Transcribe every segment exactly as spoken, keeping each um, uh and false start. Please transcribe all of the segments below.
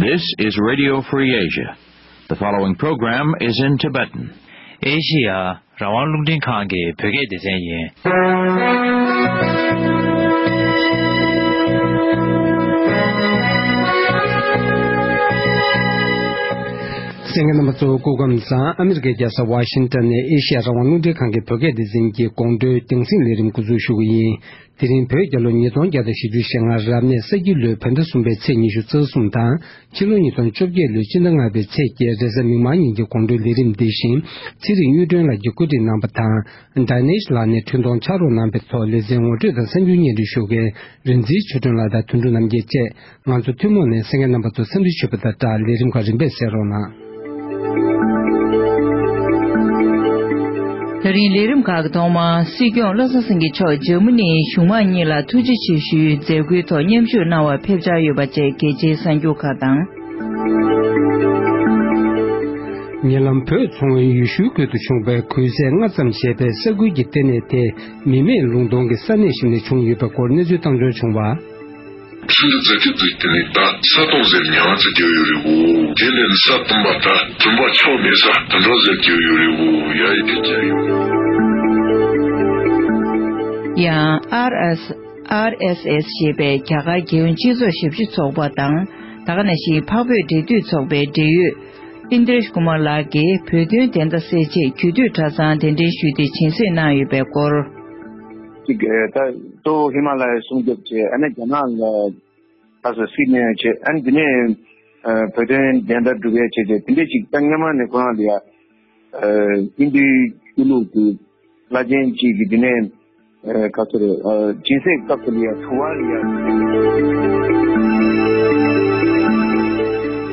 This is Radio Free Asia. The following program is in Tibetan. ཨེ་ཤི་ཡ་རང་དབང་རླུང་འཕྲིན་ཁང་གི་བོད་སྐད་སྡེ་ཚན་ཡིན། གསན་མཁན་རྣམ་པ་ཚོ་སྐུ་ཁམས་བཟང་། ཨ་མི་རི་ཀའི་རྒྱལ་ས་ཝ་ཤིང་ཏོན་ནས་ཨེ་ཤི་ཡ་རང་དབང་རླུང་འཕྲིན་ཁང་གི་བོད་སྐད་སྡེ་ཚན་གྱི་དགོང་དྲོའི་རྒྱང་སྲིང་ལས་རིམ་འགོ་འཛུགས་ཞུ་གི་ཡིན། དེ་རིང་བོད་རྒྱལ་ལོ་ཉིས་སྟོང་བརྒྱ་དང་བཞི་བཅུ་ཞེ་ལྔ་རབ་གནས་ས་ཁྱི་ལོའི་བོད་ཟླ་གསུམ་པའི་ཚེས་ཉི་ཤུ་རྩ་གསུམ་དང་། ཕྱི་ལོ་ཉིས་སྟོང་བཅོ་བརྒྱད་ལོའི་སྤྱི་ཟླ་ལྔ་པའི་ཚེས་བརྒྱད་རེས་གཟའ་མིག་དམར་ཉིན་གྱི་དགོང་དྲོའི་ལས་རིམ་འདི་བཞིན་ཚེ་རིང་གཡུ་སྒྲོན་ལགས་ཀྱིས་བཀོད་སྒྲིག་གནང་བ་དང་། ཌའི་ནེཤ་ལགས་ནས་འཕྲིན་གཏོང་ཕྱག་རོགས་གནང་བའི་ཐོག་ལེ་ཚན་ངོ་སྤྲོད་དང་གསར་འགྱུར་སྙན་སྒྲོན་ཞུ་མཁན་རིག་འཛིན་ཆོས་སྒྲོན་ལགས་དང་དོན་གྲུབ་རྣམ་རྒྱལ་བཅས། ང་ཚོ་ཐུན་མོང་ནས་གསན་མཁན་རྣམ་པ་ཚོ་འཚམས་འདྲི་ཞུས་པ་དང་སྦྲགས་ལས་རིམ་ཁག་རིམ་པས་གསན་རོགས་གནང་། ད་རིང་ལས་རིམ་ཁག་གི་ཐོག་མར་སྲིད་སྐྱོང་བློ་བཟང་སེང་གེ་མཆོག་འཇར་མ་ནིའི་གཞུང་མང་གཉིས་ལ་ཐུགས་རྗེ་ཆེ་ཞུའི་མཛད་སྒོའི་ཐོག་མཉམ་ཞུགས་གནང་བར་ཕེབས་འཆར་ཡོད་པ་བཅས་གལ་ཆེའི་གསར་འགྱུར་ཁག་དང་། ཉེ་ལམ་བོད་མཚོ་སྔོན་ཡུལ་ཤུལ་ཁུལ་དུ་བྱུང་བའི་གུད་ཚད་ལྔ་ཙམ་བཞེས་པའི་ས་ཁུལ་གྱི་ལྟེ་གནས་དེ་མི་མེད་ལུང་སྟོང་གི་ས་གནས་ཤིག་ནས་བྱུང་ཡོད་པའི་སྐོར་གནས་ཚུལ་བཏང་འབྱོར་བྱུང་བ། ཆུ་འདི་རྫ་ཆུ་འདི་དེ་ནི་ད་ས་སྟོང་ཟེར་ཉང་ཚེ་རྒྱལ་ཡོད་རེད་བོ། དེ་ལས་ནི་ས་དུམ་པ་ད་དུམ་པ་ཆོག་མེད་ས་དུམ་གྲོགས་ཟེར་རྒྱལ་ཡོད་རེད་བོ། ཡ་ཡི་དེ་རྒྱལ་ཡོད། ཡང་RS RSS ཞེས་པའི་རྒྱ་གར་རྒྱལ་ཡོངས་སྤྱི་ཚོགས་ཞབས་ཞུ་ཚོགས་པ་དང་། ད་ག་ནང་བཞིན་འཕགས་བོད་འབྲེལ་མཐུད་ཚོགས་པའི་འབྲེལ་ཡོད་ཨིན་དྲེཤ་ཀུ་མར་ལགས་ཀྱིས་བོད་དོན་བདེན་མཐའ་གསལ་ཆེད་རྒྱུད་སྟོད་གྲྭ་ཚང་གདན་འདྲེན་ཞུས་ཏེ་སྦྱིན་སྲེག་གནང་ཡོད་པའི་སྐོར། གཅིག་ད་གཙོ་བོ་ཧི་མ་ལ་ཡའི་སྲུང་སྐྱོབ་བྱས། ཨ་ནི་རྒྱ་ནག་ལ་ད་སོ་སྲིད་གནས་བྱས། ཨ་ནི་དེ་ནས་བོད་དོན་བདེན་མཐའ་སྒྲུབ་ཡས་བྱས་བྱས། དེ་འདྲས་ཅིག་ད་སྔ་མ་ནས་ཁོ་རང་ལ་ཡ་ཨིན་དྲི་ཆོས་ལུགས་ཀྱི་བླ་ཆེན་གཅིག་གིས་དེ་ནས་ག་ཚོད་རེད། སྦྱིན་སྲེག་སྐབས་སུ་ལ་ཡ་དྲི་བ་ལ་ཡ།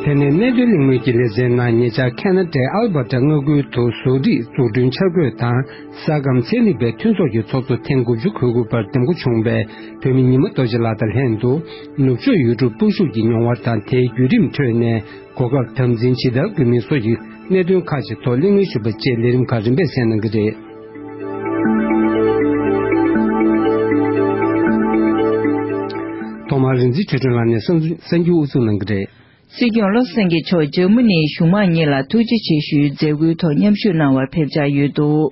དེ་ནས་གནས་སྡོད་གླེང་མོལ་གྱི་ལེ་ཚན་ནང་ཉེ་ཆར་ཁ་ན་ཌའི་ཨལ་བྷར་ཊ་མངའ་ཁུལ་དུ་བཟོ་རིག་འཛུགས་སྐྲུན་འཆར་འགོད་དང་ས་ཁམས་ཚན་རིག་པའི་མཐུན་ཚོགས་ཀྱི་ཚོགས་གཙོ་ཐེངས་དགུ་བཅུ་གོ་དགུ་པར་འདེམས་བསྐོ་བྱུང་བའི་བོད་མི་ཉི་མ་རྡོ་རྗེ་ལགས་དང་ལྷན་དུ། ནུབ་ཕྱོགས་ཡུལ་གྲུ་སྤོ་བཤུད་ཀྱི་མྱོང་བ་དང་དེའི་བརྒྱུད་རིམ་ཁྲོད་ནས་གོ་སྐབས་དམ་འཛིན་ཇི་ལྟར་དགོས་མིན་སོགས་ཀྱི་གནད་དོན་ཁག་ཅིག་ཐོག་གླེང་མོལ་ཞུས་པ་བཅས་ལས་རིམ་ཁག་རིམ་པས་གསན་གནང་གི་རེད། ཐོག་མར་རིག་འཛིན་ཆོས་སྒྲོན་ལགས་ནས་གསར་གསར་འགྱུར་དབུ་འཛུགས་གནང་གི་རེད། སྲིད་སྐྱོང་བློ་སེང་གེ་མཆོག་འཇར་མ་ནིའི་གཞུང་མང་གཉིས་ལ་ཐུགས་རྗེ་ཆེ་ཞུའི་མཛད་སྒོའི་ཐོག་མཉམ་ཞུགས་གནང་བར་ཕེབས་འཆར་ཡོད་འདུག་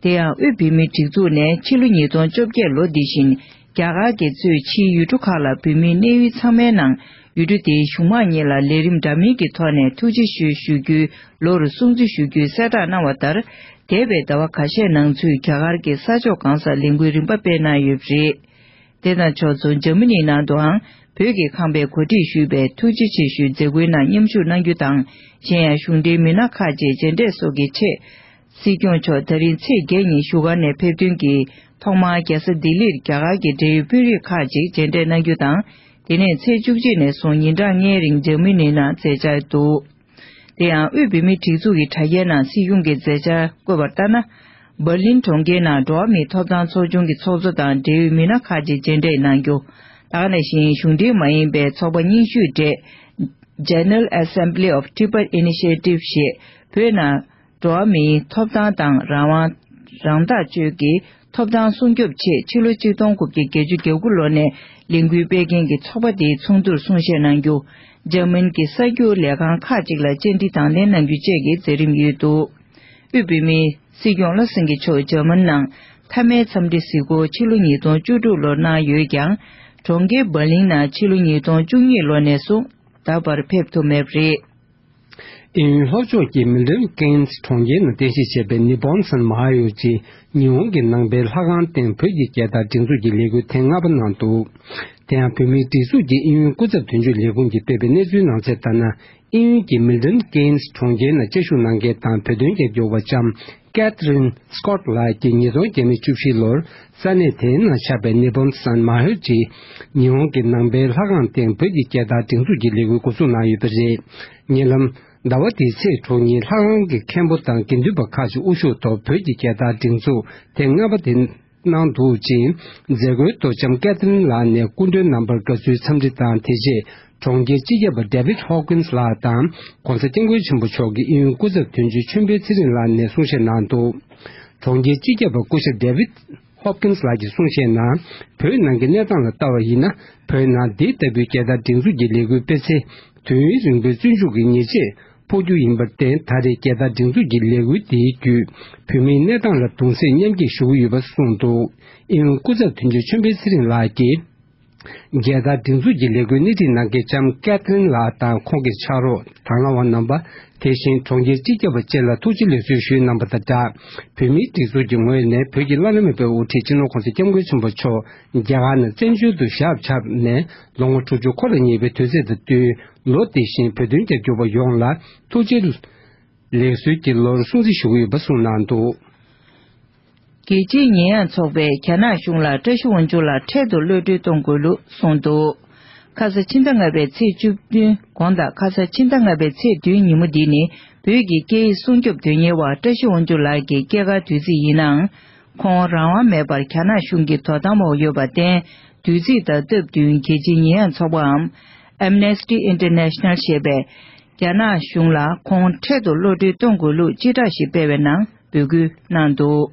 དེ་ཡང་དབུས་བོད་མིའི་སྒྲིག་འཛུགས་ནས་ཕྱི་ལོ་ཉིས་སྟོང་བཅོ་བརྒྱད་ལོ་འདི་བཞིན་རྒྱ་གར་གྱིས་གཙོས་ཕྱིའི་ཡུལ་གྲུ་ཁག་ལ་བོད་མིའི་གནས་ཡུལ་ཚང་མའི་ནང་ཡུལ་གྲུ་དེའི་གཞུང་མང་གཉིས་ལ་ལས་རིམ་འདྲ་མིན་གྱི་ཐོག་ནས་ཐུགས་རྗེ་ཆེ་ཞུ་རྒྱུའི་ལོ་རུ་སྲུང་བརྩི་ཞུ་རྒྱུའི་གསལ་བསྒྲགས་གནང་བ་ལྟར། འདས་པའི་ཟླ་བ་ཁ་ཤས་ནང་ཚུད་རྒྱ་གར་གྱི་ས་ཕྱོགས་གང་སར་ལས་འགུལ་རིམ་པ་སྤེལ་གནང་ཡོད་པ་རེད། དེ་དང་ཕྱོགས་མཚུངས་འཇར་མ་ནིའི་ནང་དུའང་བོད་ཀྱི་ཁང་པས་གོ་སྒྲིག་ཞུས་པའི་ཐུགས་རྗེ་ཆེ་ཞུའི་མཛད་སྒོའི་ནང་མཉམ་ཞུགས་གནང་རྒྱུ་དང་། གཞན་ཡང་གཞུང་འབྲེལ་མི་སྣ་ཁག་ཅིག་མཇལ་འཕྲད་སོགས་ཀྱི་ཆེད། སྲིད་སྐྱོང་མཆོག་ད་རིང་ཚེས་བརྒྱད་ཉིན་བཞུགས་སྒར་ནས་ཕེབས་ཐོན་གྱིས་ཐོག་མར་རྒྱལ་ས་ལྡི་ལིར་རྒྱ་གར་གྱི་འབྲེལ་ཡོད་དཔོན་རིགས་ཁག་ཅིག་མཇལ་འཕྲད་གནང་རྒྱུ་དང་། དེ་ནས་ཚེས་བཅུ་གཅིག་ནས་བཟུང་ཉིན་གྲངས་ལྔའི་རིང་འཇར་མ་ནིའི་ནང་མཛད་འཆར་འདུག་དེ་ཡང་དབུས་བོད་མིའི་སྒྲིག་འཛུགས་ཀྱི་དྲ་རྒྱའི་ནང་སྲིད་གཞུང་གི་མཛད་འཆར་བཀོད་པར་ལྟར་ན། འབར་ལིན་གྲོང་ཁྱེར་ནང་འགྲོ་བ་མིའི་ཐོབ་ཐང་ཚོགས་ཆུང་གི་ཚོགས་གཙོ་དང་འབྲེལ་ཡོད་མི་སྣ་ཁག་ཅིག་མཇལ་འཕྲད་གནང་རྒྱུ། ད་ག་ནང་བཞིན་གཞུང་འབྲེལ་མ་ཡིན་པའི་ཚོགས་པ་རྙིང་ཤོས་གྲས་General Assembly of Tibet Initiative ཞེས་བོད་ནང་འགྲོ་བ་མིའི་ཐོབ་ཐང་དང་རང་དབང་། རང་ཐག་གཅོད་ཀྱི་ཐོབ་ཐང་སྲུང་སྐྱོབ་ཆེད་ཕྱི་ལོ་ཆིག་སྟོང་དགུ་བརྒྱ་བརྒྱད་ཅུ་གྱ་དགུ་ལོ་ནས་ལས་འགུལ་སྤེལ་མཁན་གྱི་ཚོགས་པ་དེའི་ཚོགས་འདུར་གསུང་བཤད་གནང་རྒྱུ། འཇར་མན་གྱི་གསར་འགྱུར་ལས་ཁང་ཁག་ཅིག་ལ་བཅར་འདྲི་དང་ལེན་གནང་རྒྱུ་བཅས་ཀྱི་མཛད་རིམ་ཡོད་འདུག་དབུས་བོད་མིའི་སྲིད་སྐྱོང་བློ་སེང་གེ་མཆོག་འཇར་མན་ནང་མཐའ་མའི་འཚམས་འདྲི་གཟིགས་སྐོར་ཕྱི་ལོ་ཉིས་སྟོང་བཅུ་དྲུག་ལོར་གནང་ཡོད་ཀྱང་། གྲོང་ཁྱེར་འབར་ལིན་ནང་ཕྱི་ལོ་ཉིས་སྟོང་བཅུ་གཉིས་ལོ་ནས་བཟུང་ད་བར་ཕེབས་ཐུབ་མེད་པ་རེད། དབྱིན་ཡུལ་ལྷོ་ཕྱོགས་ཀྱི་མིལ་ཊོན་ཀེན་སི་གྲོང་ཁྱེར་ནང་རྟེན་གཞི་བྱས་པའི་ནི་བོན་སན་མ་ཧ་ཡོར་གྱིས་ཉི་ཧོང་གི་ནང་པའི་ལྷ་ཁང་སྟེང་བོད་ཀྱི་རྒྱལ་དར་སྒྲེང་འཛུགས་ཀྱི་ལས་འགུལ་ཐེངས་ལྔ་པ་གནང་འདུག་དེ་ཡང་བོད་མིའི་སྒྲིག་འཛུགས་ཀྱི་དབྱིན་ཡུལ་སྐུ་ཚབ་དོན་གཅོད་ལས་ཁུངས་ཀྱིས་སྤེལ་བའི་གནས་ཚུལ་ནང་གསལ་ལྟར་ན། དབྱིན་ཡུལ་གྱི་མིལ་ཊོན་ཀེན་སི་གྲོང་ཁྱེར་ནང་བཅའ་བཞུགས་གནང་མཁན་དང་བོད་དོན་རྒྱབ་སྐྱོར་བ་ལྕམ་ཀེ་ཐི་རིན་སི་ཀོ་ཊི་ལགས་ཀྱིས་ཉིས་སྟོང་བརྒྱ་མེད་བཅུ་བཞི་ལོར་ས་གནས་དེའི་ནང་ཆགས་པའི་ནི་བོན་སན་མ་ཧོལ་གྱི་ཉི་ཧོང་གི་ནང་པའི་ལྷ་ཁང་སྟེང་བོད་ཀྱི་རྒྱལ་དར་སྒྲེང་འཛུགས་ཀྱི་ལས་འགུལ་འགོ་འཛུགས་གནང་ཡོད་པ་རེད། ཉེ་ལམ་ཟླ་བ་འདིའི་ཚེས་དྲུག་ཉིན་ལྷ་ཁང་གི་མཁན་པོ་དང་དགེ་འདུན་པ་ཁག་ཅིག་དབུ་བཞུགས་ཐོག་བོད་ཀྱི་རྒྱལ་དར་སྒྲེང་འཛུགས་ཐེངས་ལྔ་པ་དེ་གནང་འདུག་ཅིང་། མཛད་སྒོའི་ཐོག་ལྕམ་ཀེ་ཐི་རིན་ལགས་ནས་སྐུ་མགྲོན་རྣམ་པར་དགའ་བསུའི་འཚམས་འདྲི་དང་། དེ་རྗེས་གྲོང་ཁྱེར་སྤྱི་ཁྱབ་པ་ཌེ་བིད་ཧོ་ཀིན་སི་ལགས་དང་༸གོང་ས་༸སྐྱབས་མགོན་ཆེན་པོ་མཆོག་གིས་དབྱིན་ཡུལ་སྐུ་ཚབ་དོན་གཅོད་ཆོས་འཕེལ་ཚེ་རིང་ལགས་ནས་གསུང་བཤད་གནང་འདུག་གྲོང་ཁྱེར་སྤྱི་ཁྱབ་པ་སྐུ་ཞབས་ཌེ་བིད་ ཧོབ་ཀིན་སི་ལགས་ཀྱིས་གསུངས་བཤད་ནང་། བོད་ནང་གི་གནས་སྟངས་ལ་ལྟ་བ་ཡིན་ན། བོད་ནང་འདི་ལྟ་བུའི་རྒྱལ་དར་སྒྲེང་འཛུགས་ཀྱི་ལས་འགུལ་སྤེལ་ཚེ། དུས་ཡུན་རིང་པོའི་བཙོན་འཇུག་གི་ཉེས་ཆད་ཕོག་རྒྱུ་ཡིན་པར་བརྟེན། ད་རེས་རྒྱལ་དར་སྒྲེང་འཛུགས་ཀྱི་ལས་འགུལ་འདིའི་བརྒྱུད། བོད་མིའི་གནས་སྟངས་ལ་གདུང་སེམས་མཉམ་སྐྱེད་ཞུ་གི་ཡོད་པ་གསུངས་འདུག་ཨིན་ཡུལ་སྐུ་ཚབ་དོན་གཅོད་ཆོས་འཕེལ་ཚེ་རིང་ལགས་ཀྱིས། རྒྱལ་དར་སྒྲེང་འཛུགས་ཀྱི་ལས་འགུལ་སྣེ་ཁྲིད་གནང་མཁན་ལྕམ་ཀེ་ཐི་རིན་ལགས་དང་ཁོང་གི་ཕྱག་རོགས་དང་བླངས་པ་རྣམ་པ། དེ་བཞིན་གྲོང་ཁྱེར་སྤྱི་ཁྱབ་པ་བཅས་ལ་ཐུགས་རྗེ་ལེགས་གསོལ་ཞུས་གནང་པ་དང་སྦྲགས། བོད་མིའི་སྒྲིག་འཛུགས་ཀྱི་ངོས་ནས་བོད་ཀྱི་བླ་ན་མེད་པའི་དབུ་ཁྲིད་སྤྱི་ནོར་༸གོང་ས་༸སྐྱབས་མགོན་ཆེན་པོ་མཆོག་རྒྱ་གར་ནས་བཙན་བྱོལ་དུ་ཞབས་བཅགས་ནས་ལོ་ངོ་དྲུག་ཅུ་འཁོར་ལ་ཉེ་བའི་དུས་ཚོད་དང་བསྟུན། ལོ་འདི་བཞིན་བོད་དོན་རྒྱབ་སྐྱོར་བ་ཡོངས་ལ་ཐུགས་རྗེ་ལེགས་གསོལ་གྱི་ལོར་སྲུང་བརྩི་ཞུ་གི་ཡོད་པ་གསུངས་གནང་འདུག་རྒྱལ་སྤྱིའི་ཉེས་ཡངས་ཚོགས་པས་རྒྱ་ནག་གཞུང་ལ་བཀྲ་ཤིས་དབང་ཕྱུག་ལགས་འཕྲལ་དུ་གློད་གྲོལ་གཏོང་དགོས་ལུགས་གསུངས་འདུག་ཁ་ས་ཕྱི་ཟླ་ལྔ་པའི་ཚེས་བཅུ་བདུན་དགོང་དག་ཁ་ས་ཕྱི་ཟླ་ལྔ་པའི་ཚེས་བདུན་ཉིན་མོ་འདི་ནི་བོད་ཀྱི་སྐད་ཡིག་སྲུང་སྐྱོབ་དོན་གཉེར་བ་བཀྲ་ཤིས་དབང་ཕྱུག་ལགས་ཀྱི་སྐྱེས་སྐར་དུས་ཚིགས་ཡིན་ནའང་། ཁོང་རང་དབང་མེད་པར་རྒྱ་ནག་གཞུང་གི་དོ་དམ་འོག་ཡོད་པར་བརྟེན། དུས་ཚིགས་དང་སྟབས་བསྟུན་རྒྱལ་སྤྱིའི་ཉེས་ཡངས་ཚོགས་པའམ། Amnesty International ཞེས་པས། རྒྱ་ནག་གཞུང་ལ་ཁོང་འཕྲལ་དུ་གློད་གྲོལ་གཏོང་དགོས་ལུགས་སྤྱི་བསྒྲགས་ཤིག་སྤེལ་བའི་ནང་འབོད་སྐུལ་གནང་འདུག་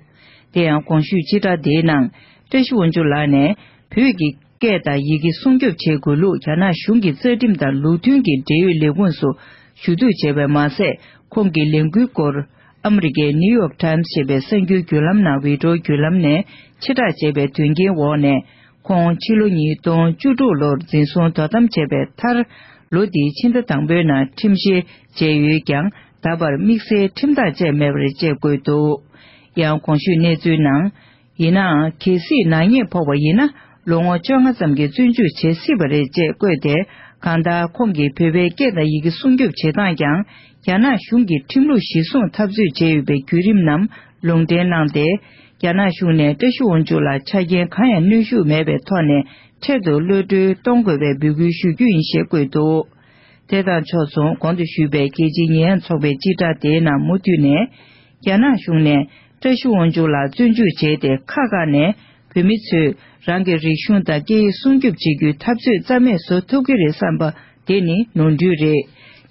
དེ་ཡང་གོང་ཞུས་སྤྱི་བསྒྲགས་དེའི་ནང་། བཀྲ་ཤིས་དབང་ཕྱུག་ལགས་ནས། བོད་ཀྱི་སྐད་དང་ཡི་གེ་སྲུང་སྐྱོབ་བྱེད་དགོས་ལུགས་རྒྱ་ནག་གཞུང་གི་རྩ་ཁྲིམས་དང་ལུགས་མཐུན་གྱི་འབྲེལ་ཡོད་ལས་ཁུངས་སུ་ཞུ་གཏུག་བྱས་པ་མ་ཟད། ཁོང་གི་ལས་འགུལ་སྐོར། ཨ་མི་རི་ཀའི་New York Times ཞེས་པའི་གསར་འགྱུར་བརྒྱུད་ལམ་ནང་བི་ཌི་ཡོ་བརྒྱུད་ལམ་ནས་ཕྱིར་བསྒྲགས་བྱས་པའི་དོན་རྐྱེན་འོག་ནས། ཁོང་ཕྱི་ལོ་ཉིས་སྟོང་བཅུ་དྲུག་ལོར་འཛིན་བཟུང་དོ་དམ་བྱས་པའི་མཐར། ལོ་འདིའི་ཕྱི་ཟླ་དང་པོའི་ནང་ཁྲིམས་བཤེར་བྱས་ཡོད་ཀྱང་། ད་བར་དམིགས་བསལ་ཁྲིམས་ཐག་བཅད་མེད་པ་རེད་ཅེས་བཀོད་འདུག་ཡང་གོང་ཞུས་གནས་ཚུལ་ནང་། ཡིན་ནའང་། གལ་སྲིད་ནག་ཉེས་ཕོག་པ་ཡིན་ན། ལོ་ངོ་བཅོ་ལྔ་ཙམ་གྱི་བཙོན་འཇུག་བྱེད་སྲིད་པ་རེད་ཅེས་བཀོད་དེ། གང་ལྟར་ཁོང་གིས་བོད་པའི་སྐད་དང་ཡི་གེ་སྲུང་སྐྱོབ་བྱེད་སྟངས་ཀྱང་། རྒྱ་ནག་གཞུང་གི་ཁྲིམས་ལུགས་གཞིར་བཟུང་འཐབ་རྩོད་བྱས་ཡོད་པའི་བརྒྱུད་རིམ་རྣམས་ལུང་འདྲེན་གནང་སྟེ། རྒྱ་ནག་གཞུང་ནས་བཀྲ་ཤིས་དབང་ཕྱུག་ལ་ཆ་རྐྱེན་གང་ཡང་གནོན་ཤུགས་མེད་པའི་ཐོག་ནས་འཕྲལ་དུ་གློད་གྲོལ་གཏོང་དགོས་པའི་འབོད་སྐུལ་ཞུ་རྒྱུ་ཡིན་ཞེས་བཀོད་འདུག་དེ་དང་ཕྱོགས་མཚུངས། གོང་དུ་ཞུས་པའི་རྒྱལ་སྤྱིའི་ཉེས་ཡངས་ཚོགས་པའི་སྤྱི་བསྒྲགས་དེའི་ནང་མུ་མཐུད་ནས། རྒྱ་ནག་གཞུང་ནས་བཀྲ་ཤིས་དབང་ཕྱུག་ལ་བཙོན་འཇུག་བྱས་ཏེ། ཁག་ཁག་ནས་བོད་མི་ཚོས་རང་གི་རིག་གཞུང་དང་སྐད་ཡིག་སྲུང་སྐྱོབ་བྱེད་རྒྱུའི་འཐབ་རྩོད་རྩ་མེད་བཟོ་ཐུབ་ཀྱི་རེད་བསམ་པ། དེ་ནི་ནོར་འཁྲུལ་རེད།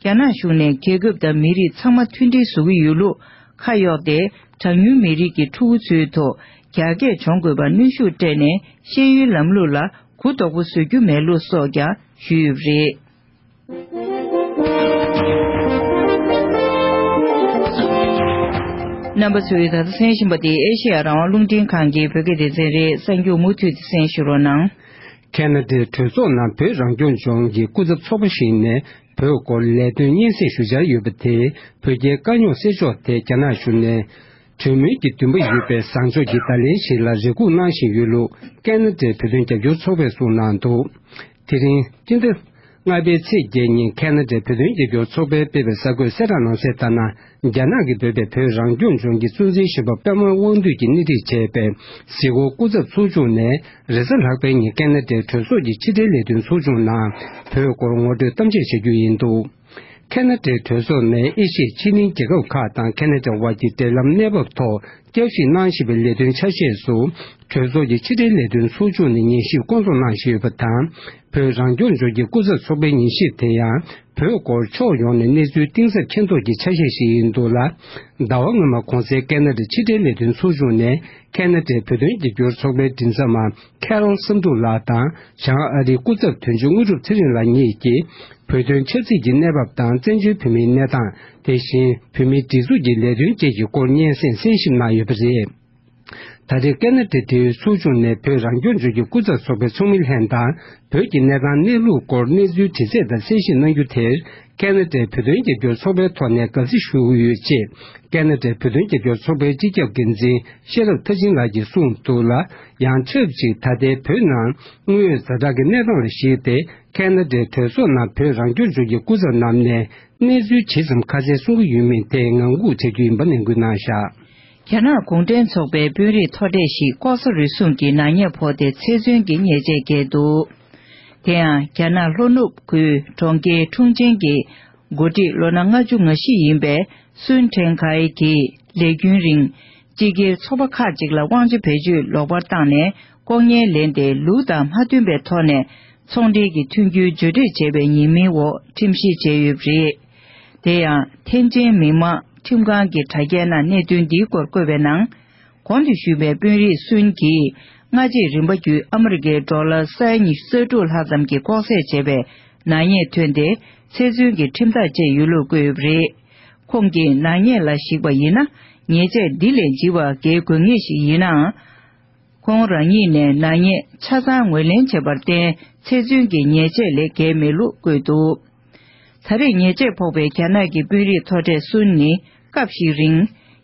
རྒྱ་ནག་གཞུང་ནས་རྒྱལ་ཁབ་དང་མི་རིགས་ཚང་མ་མཐུན་སྒྲིལ་བཟོ་གི་ཡོད་ལུགས་ཁ་གཡོགས་ཏེ། གྲངས་ཉུང་མི་རིགས་ཀྱི་ཕྲུ་གུ་ཚོའི་ཐོག་རྒྱ་སྐད་སྦྱོང་དགོས་པར་གནོན་ཤུགས་སྤྲད་ནས། ཤེས་ཡོན་ལམ་ལུགས་ལ་གུ་དོག་པོ་བཟོ་རྒྱུ་མེད་ལུགས་སོགས་ཀྱང་ཞུས་ཡོད་པ་རེད། རྣམ་པ་ཚོས་ད་ལྟ་གསན་བཞིན་པ་དེ་ཨེ་ཤེ་ཡ་རང་དབང་རླུང་འཕྲིན་ཁང་གི་བོད་སྐད་སྡེ་ཚན་རེད། གསར་འགྱུར་མུ་མཐུད་དེ་གསན་ཞུ་རོགས་གནང་། ཁེ་ན་ཌའི་གྲོས་ཚོགས་ནང་བོད་རང་སྐྱོང་ལྗོངས་ཀྱི་སྐུ་ཚབ་ཚོགས་པ་ཞིག་ནས་བོད་སྐོར་ལས་དོན་སྙན་སེང་ཞུ་འཆར་ཡོད་པ་དེས། བོད་རྒྱའི་དཀའ་རྙོག་སེལ་ཕྱོགས་ཐད་རྒྱ་ནག་གཞུང་ནས་གྲོས་མོལ་གྱི་འདུན་པ་ཡོད་པའི་བཟང་ཕྱོགས་ཀྱི་བརྡ་ལན་ཞིག་ལ་རེ་སྒུག་གནང་བཞིན་ཡོད་ལུགས་ཁེ་ན་ཌའི་བོད་དོན་རྒྱབ་སྐྱོར་ཚོགས་པས་གསུངས་གནང་འདུག་དེ་རིང་སྤྱི་ཟླ་ལྔ་པའི་ཚེས་བརྒྱད་ཉིན་ཁེ་ན་ཌའི་བོད་དོན་རྒྱབ་སྐྱོར་ཚོགས་པས་སྤེལ་བའི་གསར་འགོད་གསལ་བསྒྲགས་ནང་གསལ་ལྟར་ན། རྒྱ་ནག་གིས་འབོད་པའི་བོད་རང་སྐྱོང་ལྗོངས་ཀྱི་གཙོ་འཛིན་གཞོན་པ་པད་མ་དབང་འདུས་ཀྱིས་སྣེ་ཁྲིད་བྱས་པའི་གཟིགས་སྐོར་སྐུ་ཚབ་ཚོགས་ཆུང་ནས། རེས་གཟའ་ལྷག་པའི་ཉིན་ཁེ་ན་ཌའི་གྲོས་ཚོགས་ཀྱི་ཕྱི་འབྲེལ་ལས་དོན་ཚོགས་ཆུང་ནང་བོད་སྐོར་ངོ་སྤྲོད་གཏམ་བཤད་བྱ་རྒྱུ་ཡིན་འདུག་ཁེ་ན་ཌའི་གྲོས་ཚོགས་ནས་ཨེ་ཤི་ཡའི་ཕྱི་གླིང་རྒྱལ་ཁབ་ཁག་དང་ཁེ་ན་ཌ་དབར་གྱི་འབྲེལ་ལམ་གནས་བབ་ཐོག་བསྐྱར་ཞིབ་གནང་བཞིན་པའི་ལས་དོན་ཆ་ཤས་སུ། གྲོས་ཚོགས་ཀྱི་ཕྱི་འབྲེལ་ལས་དོན་ཚོགས་ཆུང་ནས་ཉན་ཞིབ་སྐོང་ཚོགས་གནང་བཞིན་ཡོད་པ་དང་། བོད་རང་སྐྱོང་ལྗོངས་ཀྱི་སྐུ་ཚབ་ཚོགས་པའི་ཉན་ཞིབ་དེ་ཡང་བོད་སྐོར་ཕྱོགས་ཡོངས་ནས་གནས་ཚུལ་གཏིང་ཟབ་མཁྱེན་རྟོགས་ཀྱི་ཆ་ཤས་ཤིག་ཡིན་འདུག་ལ། ཟླ་བ་སྔོན་མ་གོང་གསལ་ཁེ་ན་ཌ་ཕྱི་འབྲེལ་ལས་དོན་ཚོགས་ཆུང་ནས་ཁེ་ན་ཌའི་བོད་དོན་རྒྱབ་སྐྱོར་ཚོགས་པའི་མགྲིན་ཚབ་མ་ཁེ་རོལ་བསམ་གྲུབ་ལགས་དང་། བྱང་ཨ་རིའི་སྐུ་ཚབ་དོན་གཅོད་དངོས་གྲུབ་ཚེ་རིང་ལགས་གཉིས་ཀྱིས་བོད་དོན་ཆབ་སྲིད་ཀྱི་གནས་བབ་དང་། བཙན་བྱོལ་བོད་མིའི་གནས་སྟངས། དེ་བཞིན་བོད་མིའི་སྒྲིག་འཛུགས་ཀྱི་ལས་དོན་བཅས་ཀྱི་སྐོར་སྙན་སེང་གསན་ཞིབ་གནང་ཡོད་པ་རེད། ད་རེས་ཁེ་ན་ཌའི་ཚོགས་ཆུང་ནས་བོད་རང་སྐྱོང་ལྗོངས་ཀྱི་སྐུ་ཚབ་ཚོགས་པའི་ཚོགས་མི་ལྷན་དང་། བོད་ཀྱི་གནས་སྟངས་གནས་ལུགས་སྐོར་གནས་ཚུལ་དྲི་རྩད་དང་གསལ་བཤད་གནང་རྒྱུ་དེར། ཁེ་ན་ཌའི་བོད་དོན་རྒྱབ་སྐྱོར་ཚོགས་པའི་ཐོག་ནས་དགའ་བསུ་ཞུ་གི་ཡོད་ཅེས། ཁེ་ན་ཌའི་བོད་དོན་རྒྱབ་སྐྱོར་ཚོགས་པའི་སྤྱི་ཁྱབ་འགན་འཛིན་ཤེས་རབ་མཐར་ཕྱིན་ལགས་ཀྱིས་གསུངས་འདུག་ལ། ཡང་ཕྱོགས་གཅིག་ད་ལྟའི་བོད་ནང་དངོས་ཡོད་ཛ་དྲག་གི་གནས་སྟངས་ལ་གཞིགས་ཏེ། ཁེ་ན་ཌའི་གྲོས་ཚོགས་ནང་བོད་རང་སྐྱོང་ལྗོངས་ཀྱི་སྐུ་ཚབ་རྣམས་ནས་གནས་ཚུལ་ཇི་ཙམ་ཁ་གསལ་གསུང་གི་ཡོད་མེད་ཐད་ངང་སྒུག་བྱ་རྒྱུ་ཡིན་པ་ནན་སྐུལ་གནང་བཞག་རྒྱ་ནག་གུང་ཁྲན་ཚོགས་པའི་དཔོན་རིགས་མཐོ་གྲས་ཤིག་ལྐོག་ཟ་རུལ་སུངས་ཀྱི་ནག་ཉེས་ཕོག་སྟེ་ཚེ་བཙོན་གྱི་ཉེས་ཆད་བཀལ་འདུག་དེ་ཡང་རྒྱ་ནག་ལྷོ་ནུབ་ཁུལ་གྲོང་ཁྱེར་ཁྲུང་ཆིང་གི་འགོ་ཁྲིད་ལོ་ན་ལྔ་བཅུ་ང་བཞི་ཡིན་པའི་སུན་ཁྲེང་ཁའེ་གྱིས་ལས་རྒྱུན་རིང་སྤྱི་སྒེར་ཚོགས་པ་ཁག་ཅིག་ལ་དབང་ཆ་བེད་སྤྱོད་ལོག་པར་བཏང་ནས་ལྐོག་རྔན་ལེན་ཏེ་ལུགས་དང་མ་མཐུན་པའི་ཐོག་ནས་ཚོང་འབྲེལ་གྱི་མཐུན་འགྱུར་བརྗོད་སྤྲོད་བྱས་པའི་ཉེས་མིང་འོག་ཁྲིམས་བཤེར་བྱས་ཡོད་པ་རེད། དེ་ཡང་ཐེན་ཅིན་མི་དམངས་ཁྲིམས་ཁང་གི་དྲ་རྒྱའི་ནང་གནད་དོན་འདིའི་སྐོར་བཀོད་པའི་ནང་། གོང་དུ་ཞུས་པའི་དཔོན་རིགས་གསུམ་གྱིས་སྔ་རྗེས་རིམ་པ་བརྒྱུད་ཨ་མི་རི་ཀའི་ཌོ་ལར་ས་ཡ་ཉི་ཤུ་རྩ་དྲུག་ལྷག་ཙམ་གྱི་ལྐོག་ཟ་བྱས་པའི་ནག་ཉེས་ཐོན་ཏེ། ཚེ་བཙོན་གྱི་ཁྲིམས་ཐག་བཅད་ཡོད་ལུགས་བཀོད་ཡོད་པ་རེད། ཁོང་གིས་ནག་ཉེས་ལ་གཞིགས་པ་ཡིན་ན། ཉེས་ཆད་འདི་ལས་ལྗི་བ་འགེལ་དགོས་ངེས་ཤིག་ཡིན་ནའང་། ཁོང་རང་ཉིད་ནས་ནག་ཉེས་ཆ་ཚང་ངོས་ལེན་བྱས་པར་བརྟེན། ཚེ་བཙོན་གྱི་ཉེས་ཆད་ལས་བརྒལ་མེད་ལུགས་བཀོད་འདུག་ད་རེས་ཉེས་ཆད་ཕོག་པའི་རྒྱ་ནག་གི་དཔོན་རིགས་མཐོ་གྲས་གསུམ་ནི། སྐབས་ཤིག་རིང་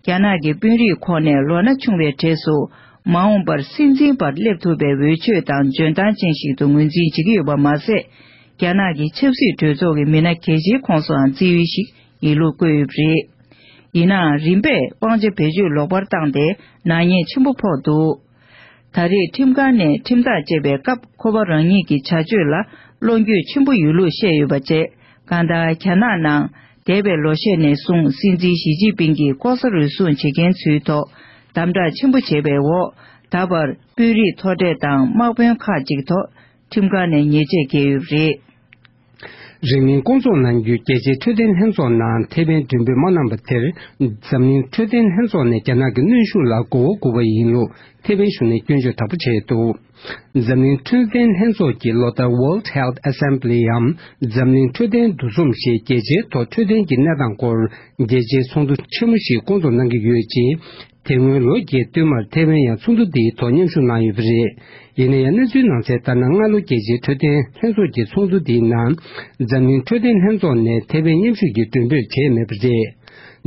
རྒྱ་ནག་གི་དཔོན་རིགས་ཁོངས་ནས་ལོ་ན་ཆུང་བའི་གྲས་སུ། མ་འོངས་པར་སྲིད་འཛིན་པར་སླེབས་ཐུབ་པའི་འོས་ཆོས་དང་འཇོན་ཐང་ཅན་ཞིག་ཏུ་ངོས་འཛིན་བྱེད་ཀྱི་ཡོད་པ་མ་ཟད། རྒྱ་ནག་གི་ཆབ་སྲིད་གྲོས་ཚོགས་ཀྱི་མི་སྣ་གལ་ཆེའི་ཁོངས་སུའང་བརྩི་ཡུལ་ཞིག་ཡིན་ལུགས་བཀོད་ཡོད་པ་རེད། ཡིན་ནའང་། རིམ་པས་དབང་ཆ་བེད་སྤྱོད་ལོག་པར་བཏང་སྟེ། ནག་ཉེས་ཆེན་པོ་ཕོག་འདུག་ད་རེས་ཁྲིམས་ཁང་ནས་ཁྲིམས་ཐག་བཅད་པའི་སྐབས། ཁོ་པ་རང་ཉིད་ཀྱི་བྱ་སྤྱོད་ལ་བློ་འགྱོད་ཆེན་པོ་ཡོད་ལུགས་བཤད་ཡོད་པ་བཅས། གང་ལྟར། རྒྱ་ནག་ནང་འདས་པའི་ལོ་ཤས་ནས་བཟུང་སྲིད་འཛིན་ཞི་ཅིན་ཕིང་གིས་ལྐོག་ཟ་རུལ་སུངས་བྱེད་མཁན་ཚོའི་ཐོག་དམ་དྲག་ཆེན་པོ་བྱས་པའི་འོག་ད་བར་དཔོན་རིགས་མཐོ་གྲས་དང་དམག་དཔོན་ཁག་ཅིག་ཐོག་ཁྲིམས་ཁང་ནས་ཉེས་ཆད་བཀལ་ཡོད་པ་རེད། རིང་མིན་བསྐོང་ཚོགས་གནང་རྒྱུའི་རྒྱལ་སྤྱིའི་འཕྲོད་བསྟེན་ལྷན་ཚོགས་ནང་ཐེ་ཝན་མགྲོན་འབོད་མ་གནང་བ་དེར། འཛམ་གླིང་འཕྲོད་བསྟེན་ལྷན་ཚོགས་ནས་རྒྱ་ནག་གི་གནོན་ཤུགས་ལ་མགོ་བོ་སྒུར་བ་ཡིན་ལུགས་ཐེ་ཝན་གཞུང་ནས་སྐྱོན་བརྗོད་དྲག་པོ་བྱས་འདུག་འཛམ་གླིང་འཕྲོད་བསྟེན་ལྷན་ཚོགས་ཀྱི་ལོ་ལྟར་World Health Assembly འམ་འཛམ་གླིང་འཕྲོད་བསྟེན་འདུ་འཛོམས་ཞེས་རྒྱལ་སྤྱིའི་ཐོག་འཕྲོད་བསྟེན་གྱི་གནས་སྟངས་སྐོར་རྒྱལ་སྤྱིའི་ཚོགས་འདུ་ཆེན་མོ་ཞིག་བསྐོང་ཚོགས་གནང་གི་ཡོད་ཅིང་། དེ་སྔོན་ལོ་བརྒྱད་སྟོད་མར་ཐེ་ཝན་ཡང་ཚོགས་འདུ་འདིའི་ཐོག་མཉམ་ཞུགས་གནང་ཡོད་པ་རེད། ཡིན་ན་ཡང་། གནས་ཚུལ་ནང་གསལ་ལྟར་ན། སྔ་ལོ་རྒྱལ་སྤྱིའི་འཕྲོད་བསྟེན་ལྷན་ཚོགས་ཀྱི་ཚོགས་འདུ་འདིའི་ནང་། འཛམ་གླིང་འཕྲོད་བསྟེན་ལྷན་ཚོགས་ནས་ཐེ་ཝན་མཉམ་ཞུགས་ཀྱི་མགྲོན་འབོད་བྱས་མེད་པ་རེད།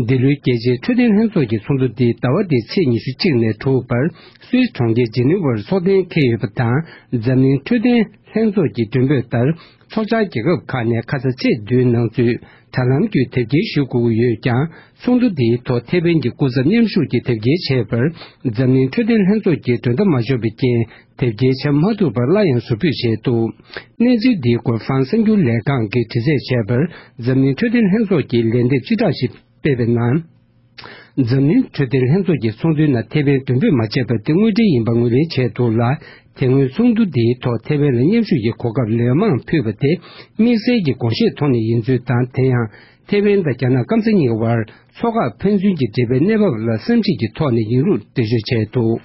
འདི་ལོའི་རྒྱལ་སྤྱིའི་འཕྲོད་བསྟེན་ལྷན་ཚོགས་ཀྱི་ཚོགས་འདུ་འདི་ཟླ་བ་འདིའི་ཚེས་ཉི་ཤུ་གཅིག་ནས་དྲུག་བར་སུད་སི་གྲོང་ཁྱེར་ཇི་ནི་ཝར་ཚོགས་གཏན་འཁེལ་ཡོད་པ་དང་། འཛམ་གླིང་འཕྲོད་བསྟེན་ལྷན་ཚོགས་ཀྱི་མགྲོན་འབོད་ལྟར། ཚོགས་བཅར་རྒྱལ་ཁབ་ཁག་ནས་ཁ་ས་ཚེས་བདུན་ནང་ཚུད་དྲ་ལམ་བརྒྱུད་དེབ་སྐྱེལ་ཞུ་དགོས་ཀྱི་ཡོད་ཀྱང་། ཚོགས་འདུ་འདིའི་ཐོག་ཐེ་ཝན་གྱི་སྐུ་ཚབ་མཉམ་ཞུགས་ཀྱིས་དེབ་སྐྱེལ་བྱས་པར། འཛམ་གླིང་འཕྲོད་བསྟེན་ལྷན་ཚོགས་ཀྱི་མགྲོན་བརྡ་མ་འབྱོར་བའི་རྐྱེན། དེབ་སྐྱེལ་བྱ་མ་ཐུབ་པར་སླར་ཡང་ཟུར་ཕུད་བྱས་འདུག་གནས་ཚུལ་འདིའི་སྐོར་ཧྥན་གསར་འགྱུར་ལས་ཁང་གིས་དྲི་རྩད་བྱས་པར། འཛམ་གླིང་འཕྲོད་བསྟེན་ལྷན་ཚོགས་ཀྱིས་ལན་འདེབས་སྤྱི་བསྒྲགས་ཤིག་སྤེལ་བའི་ནང་། འཛམ་གླིང་འཕྲོད་བསྟེན་ལྷན་ཚོགས་ཀྱི་ཚོགས་འདུའི་ནང་ཐེ་ཝན་མགྲོན་འབོད་མ་བྱས་པར་དེ་དངོས་འབྲེལ་ཡིན་པ་ངོས་ལེན་བྱས་འདུག་ལ། དེ་སྔོན་ཚོགས་འདུ་འདིའི་ཐོག་ཐེ་ཝན་ལ་མཉམ་ཞུགས་ཀྱི་གོ་སྐབས་ལན་མང་ཕུལ་བ་དེ་དམིགས་བསལ་གྱི་དགོངས་བཞེས་ཐོག་ནས་ཡིན་ཚུལ་དང་། དེ་ཡང་ཐེ་ཝན་དང་རྒྱ་ནག་སྐམ་ས་གཉིས་ཀྱི་དབར་མཚོ་འགག་ཕན་ཚུན་གྱི་འབྲེལ་བའི་གནས་བབ་ལ་བསམ་གཞིག་གི་ཐོག་ནས་ཡིན་ལུགས་འགྲེལ་བརྗོད་བྱས་འདུག་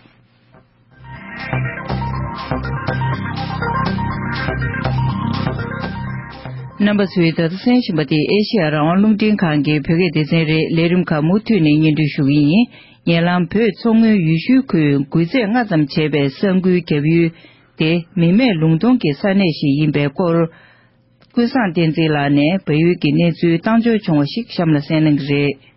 རྣམ་པ་ཚོས་ད་ལྟ་གསན་བཞིན་པ་དེ་ཨེ་ཤེ་ཡ་རང་དབང་རླུང་འཕྲིན་ཁང་གི་བོད་སྐད་སྡེ་ཚན་རེད། ལས་རིམ་ཁག་མུ་མཐུད་ནས་སྙན་སྒྲོན་ཞུ་གི་ཡིན། ཉེ་ལམ་བོད་མཚོ་སྔོན་ཡུལ་ཤུལ་ཁུལ་འགུལ་ཚད་སྔ་ཙམ་བྱས་པའི་ས་འགུལ་བརྒྱབ་ཡུལ་དེ་མི་མེད་ལུང་སྟོང་གི་ས་གནས་ཤིག་ཡིན་པའི་སྐོར། ཀུན་བཟང་བསྟན་འཛིན་ལགས་ནས་བལ་ཡུལ་གྱི་གནས་ཚུལ་བཏང་འབྱོར་བྱུང་བ་ཞིག་གཤམ་ལ་གསན་གནང་གི་རེད།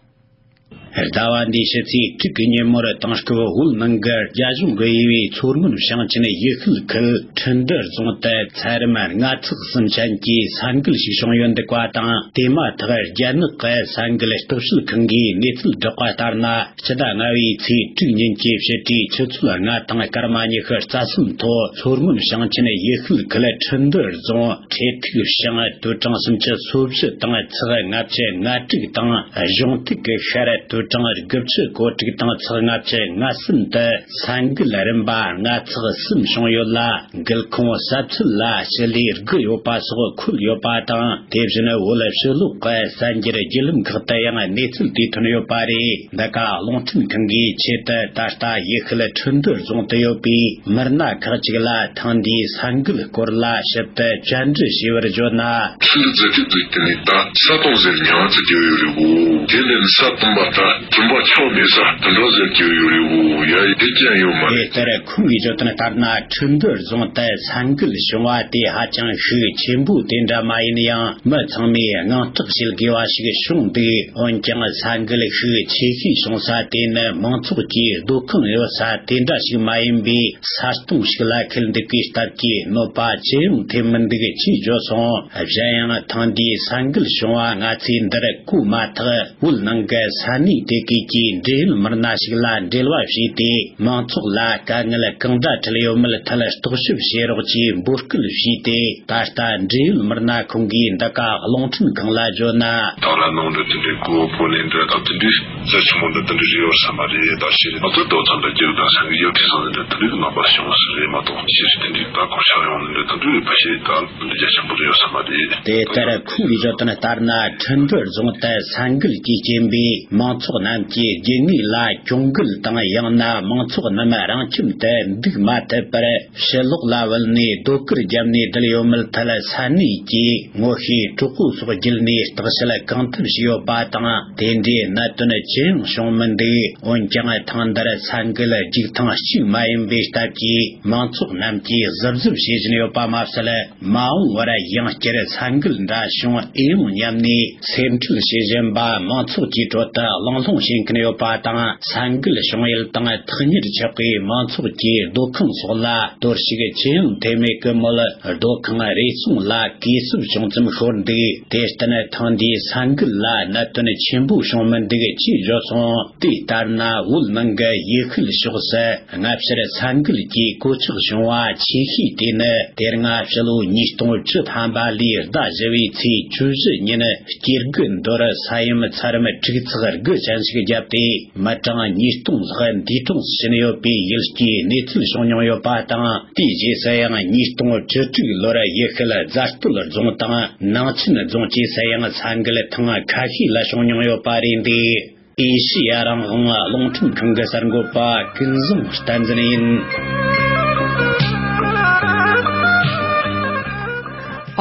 ཟླ་བ་འདིའི་ཕྱི་ཚེས་དྲུག་གི་ཉིན་མོར་དེང་སྐབས་བོད་ནང་གི་རྒྱ་གཞུང་གིས་དབྱེ་བའི་མཚོ་སྔོན་ཞིང་ཆེན་ཡུལ་ཤུལ་ཁུལ་ཁྲིན་ཏུའུ་རྫོང་དུ་ཚད་རིམ་ལྔ་ཚེག་གསུམ་ཅན་གྱི་ས་འགུལ་ཞིག་བྱུང་ཡོད་འདུག་པ་དང་། དེ་མ་ཐག་རྒྱ་ནག་གི་ས་འགུལ་རྟོག་དཔྱོད་ཁང་གིས་གནས་ཚུལ་བསྒྲགས་པ་ལྟར་ན། སྤྱི་ཟླ་ལྔ་བའི་ཚེས་དྲུག་ཉིན་གྱི་ཕྱི་དྲོའི་ཆུ་ཚོད་ལྔ་དང་སྐར་མ་ཉི་ཤུ་རྩ་གསུམ་ཐོག་མཚོ་སྔོན་ཞིང་ཆེན་ཡུལ་ཤུལ་ཁུལ་ཁྲིན་ཏུའུ་རྫོང་ཁྲེ་ཐིག་ཞང་ཏུའུ་ཀྲང་སུམ་ཅུ་སོ་བཞི་དང་ཚེག་ལྔ་བཅུ་ང་དྲུག་དང་། གཞུང་ཐིག་གི་ཤར་ཏུའུ་ཀྲང་དགུ་བཅུ་གོ་དྲུག་དང་ཚེག་ལྔ་བཅུ་ང་གསུམ་དུ་ས་འགུལ་རིམ་པ་ལྔ་ཚེག་གསུམ་བྱུང་ཡོད་ལ། འགུལ་ཁུངས་ས་ཚད་ལ་ཞི་ལུས་དགུ་ཡོད་པ་སོགས་འཁོད་ཡོད་པ་དང་། དེ་བཞིན་བོད་ཕྱི་ལོགས་ཀྱི་གསར་འགྱུར་བརྒྱུད་ལམ་ཁག་ཏུ་ཡང་གནས་ཚུལ་དེ་ཐོན་ཡོད་པ་རེད། འདི་ག་རླུང་འཕྲིན་ཁང་གིས་ཆེད་དུ་ད་ལྟ་ཡུལ་ཤུལ་ཁྲིན་ཏུའུ་རྫོང་དུ་ཡོད་པའི་མི་སྣ་ཁག་ཅིག་ལ་ཐེངས་འདིའི་ས་འགུལ་སྐོར་ལ་ཞིབ་ཏུ་བཅར་འདྲི་བྱས་པར་བརྗོད་ན། ཁྱི་ལ་ཟེར་གྱི་འདུག་དེ་ནི་ད་ས་སྟོང་ཟེར་ཉང་ཚ་རྒྱུ་ཡོད་རེད་བོ། དེ་ལས་ནི་ས་སྟོང་པ་ད་དུམ་པ་ཆག་མེད་ས་དུམ་པ་ཟེར་རྒྱུ་ཡོད་རེད་བོ། ཡ་ཡི་དེ་ཅང་ཡོད་མ་རེད། དེ་ལྟར་ཁོང་གིས་བརྗོད་དོན་ལྟར་ན། ཁྲིན་ཏུའུ་རྫོང་དུ་ས་འགུལ་བྱུང་བ་དེ་ཧ་ཅང་ཤུགས་ཆེན་པོ་དེ་འདྲ་མ་ཡིན་ཡང་། མི་ཚང་མས་དངངས་སྐྲག་བྱེད་དགོས་པ་ཞིག་བྱུང་འདུག་འོན་ཀྱང་། ས་འགུལ་ཤུགས་ཆེ་ཤོས་བྱུང་ས་དེ་ནི་མང་ཚོགས་ཀྱི་སྡོད་ཁང་ཡོད་ས་དེ་འདྲ་ཞིག་མ་ཡིན་པའི་ས་སྟོང་ཞིག་ལ་འཁེལ་འདུག་པའི་སྟབས་ཀྱིས་གནོད་པ་ཅི་ཡང་ཐེབས་མི་འདུག་ཅེས་བརྗོད་སོང་། གཞན་ཡང་། ཐེངས་འདིའི་ས་འགུལ་བྱུང་བ་སྔ་ཚེ་འདིར་གོ་མ་ཐག་བོད་ནང་གི་ས་གནས་དེ་གའི་གི་འབྲེལ་ཡོད་མི་སྣ་ཞིག་ལ་འབྲེལ་བ་བྱས་ཏེ། མང་ཚོགས་ལ་དཀའ་ངལ་གང་འདྲ་འཕྲད་ཡོད་མེད་ཐད་རྟོག་ཞིབ་བྱེད་རོགས་ཀྱིས་འབོད་སྐུལ་བྱས་ཏེ། ད་ལྟ་འབྲེལ་ཡོད་མི་སྣ་ཁོང་གིས་འདི་ག་རླུང་འཕྲིན་ཁང་ལ་བརྗོད་ན། ད་ལ་ནང་འདྲ་དེ་འདྲའི་གོ་བོད་ནས་འདྲ་དང་དེ་འདྲའི་ རྩ་ཆེན་པོ་འདི་དེ་འདྲ་རེད་ཡོད་བསམ་པ་རེད། ད་ཤེས་རིག་མ་གཏོགས་ཏོག་ཙམ་འདྲ་རྒྱུ་དང་སེམས་ཀྱི་ཡོད་དེ་སོང་ནས་འདྲ་དེ་འདྲའི་རྣམ་པ་བྱུང་བ་ཞིག་རེད་མ་གཏོགས། ཤེས་རིག་དེ་འདྲའི་ད་གོ་ཤ་ཡོང་ནས་འདྲ་དེ་འདྲའི་ཕ་ཤེས་ད་འདི་རྒྱ་ཆེན་པོ་རེད་ཡོད་བསམ་པ་རེད། དེ་ལྟར་ཁོང་གིས་བརྗོད་དོན་ལྟར་ན། ཁྲིན་ཏུའུ་རྫོང་དུ་ས་འགུལ་གྱི་རྐྱེན་པས་མང་ཚོགས་རྣམས་ཀྱིས་རྒྱུ་དངོས་ལ་གྱོང་གུད་དང་། ཡང་ན་མང་ཚོགས་རྣམས་རང་ཁྱིམ་དུ་འདུག་མ་ཐུབ་པར། ཕྱི་ལོགས་ལ་བུད་ནས་རྡོ་དཀར་བརྒྱབ་ནས་བསྡད་ཡོད་མུས་ཐད། ས་གནས་ཀྱི་ངོ་ཤེས་གྲོགས་པོ་སོགས་བརྒྱུད་ནས་བརྟག་དཔྱད་གང་ཐུབ་བྱས་ཡོད་པ་དང་། དེ་འདྲའི་གནད་དོན་ཅི་ཡང་བྱུང་མི་འདུག་འོན་ཀྱང་། ཐེངས་འདིར་ས་འགུལ་རྒྱུག་ཐེངས་གཅིག་མ་ཡིན་པའི་སྟབས་ཀྱིས་མང་ཚོགས་རྣམས་ཀྱིས་གཟབ་གཟབ་བྱེད་བཞིན་ཡོད་པ་མ་ཟད། མ་འོངས་པར་ཡང་བསྐྱར་ས་འགུལ་འདྲ་བྱུང་ཨེ་ཡོང་སྙམ་ནས་སེམས་ཁྲལ་བྱེད་བཞིན་པ་མང་ཚོགས་ཀྱི་ཁྲོད་དུ་གླེང་སློང་བྱེད་མཁན་ཡོད་པ་དང་། ས་འགུལ་བྱུང་ཡུལ་དང་ཐག་ཉེར་ཆགས་པའི་མང་ཚོགས་ཀྱི་སྡོད་ཁང་སོགས་ལ་གཏོར་བཤིག་ཅི་ཡང་ཐེབས་མེད་སྐུ་མོལ། སྡོད་ཁང་རེ་ཟུང་ལ་གས་སྲུབས་བྱུང་ཙམ་ཤོར་འདུག་དེར་བརྟེན་ཐེངས་འདིའི་ས་འགུལ་ལ་གནད་དོན་ཆེན་པོ་བྱུང་མི་འདུག་ཅེས་བརྗོད་སོང་། དེ་ལྟར་ན། བོད་མི་གི་ཡུལ་ཤུལ་ཕྱོགས་སུ་སྔ་ཕྱིར་ས་འགུལ་གྱི་གོད་ཆག་བྱུང་བ་ཆེ་ཤོས་དེ་ནི། དེ་སྔ་ཕྱི་ལོ་ཉིས་སྟོང་བཅུ་ཐམ་པ་ལོའི་ཟླ་བཞི་བའི་ཚེས་བཅུ་བཞི་ཉིན། སྐྱེ་རྒུ་མདོར་ས་ཡོམ་ཚད་རིམ་དྲུག་ཚེག་དགུ་ཅན་ཞིག་བརྒྱབ་སྟེ། མི་གྲངས་ཉིས་སྟོང་ལྷག་འདས་གྲོངས་སུ་ཕྱིན་ཡོད་པའི་ཡུལ་སྐྱེས་གནས་ཚུལ་བྱུང་མྱོང་ཡོད་པ་དང་། དེའི་རྗེས་སུ་ཡང་ཉིས་སྟོང་བཅུ་དྲུག་ལོར་ཡུལ་ཤུལ་རྫ་སྟོད་རྫོང་དང་ནང་ཆེན་རྫོང་བཅས་སུ་ཡང་ས་འགུལ་ཐེངས་ཁ་ཤས་ལ་བྱུང་མྱོང་ཡོད་པ་རེད་འདུག་ཨེ་ཤི་ཡ་རང་དབང་རླུང་འཕྲིན་ཁང་གི་གསར་འགོད་པ་ཀུན་བཟང་བསྟན་འཛིན་ཡིན།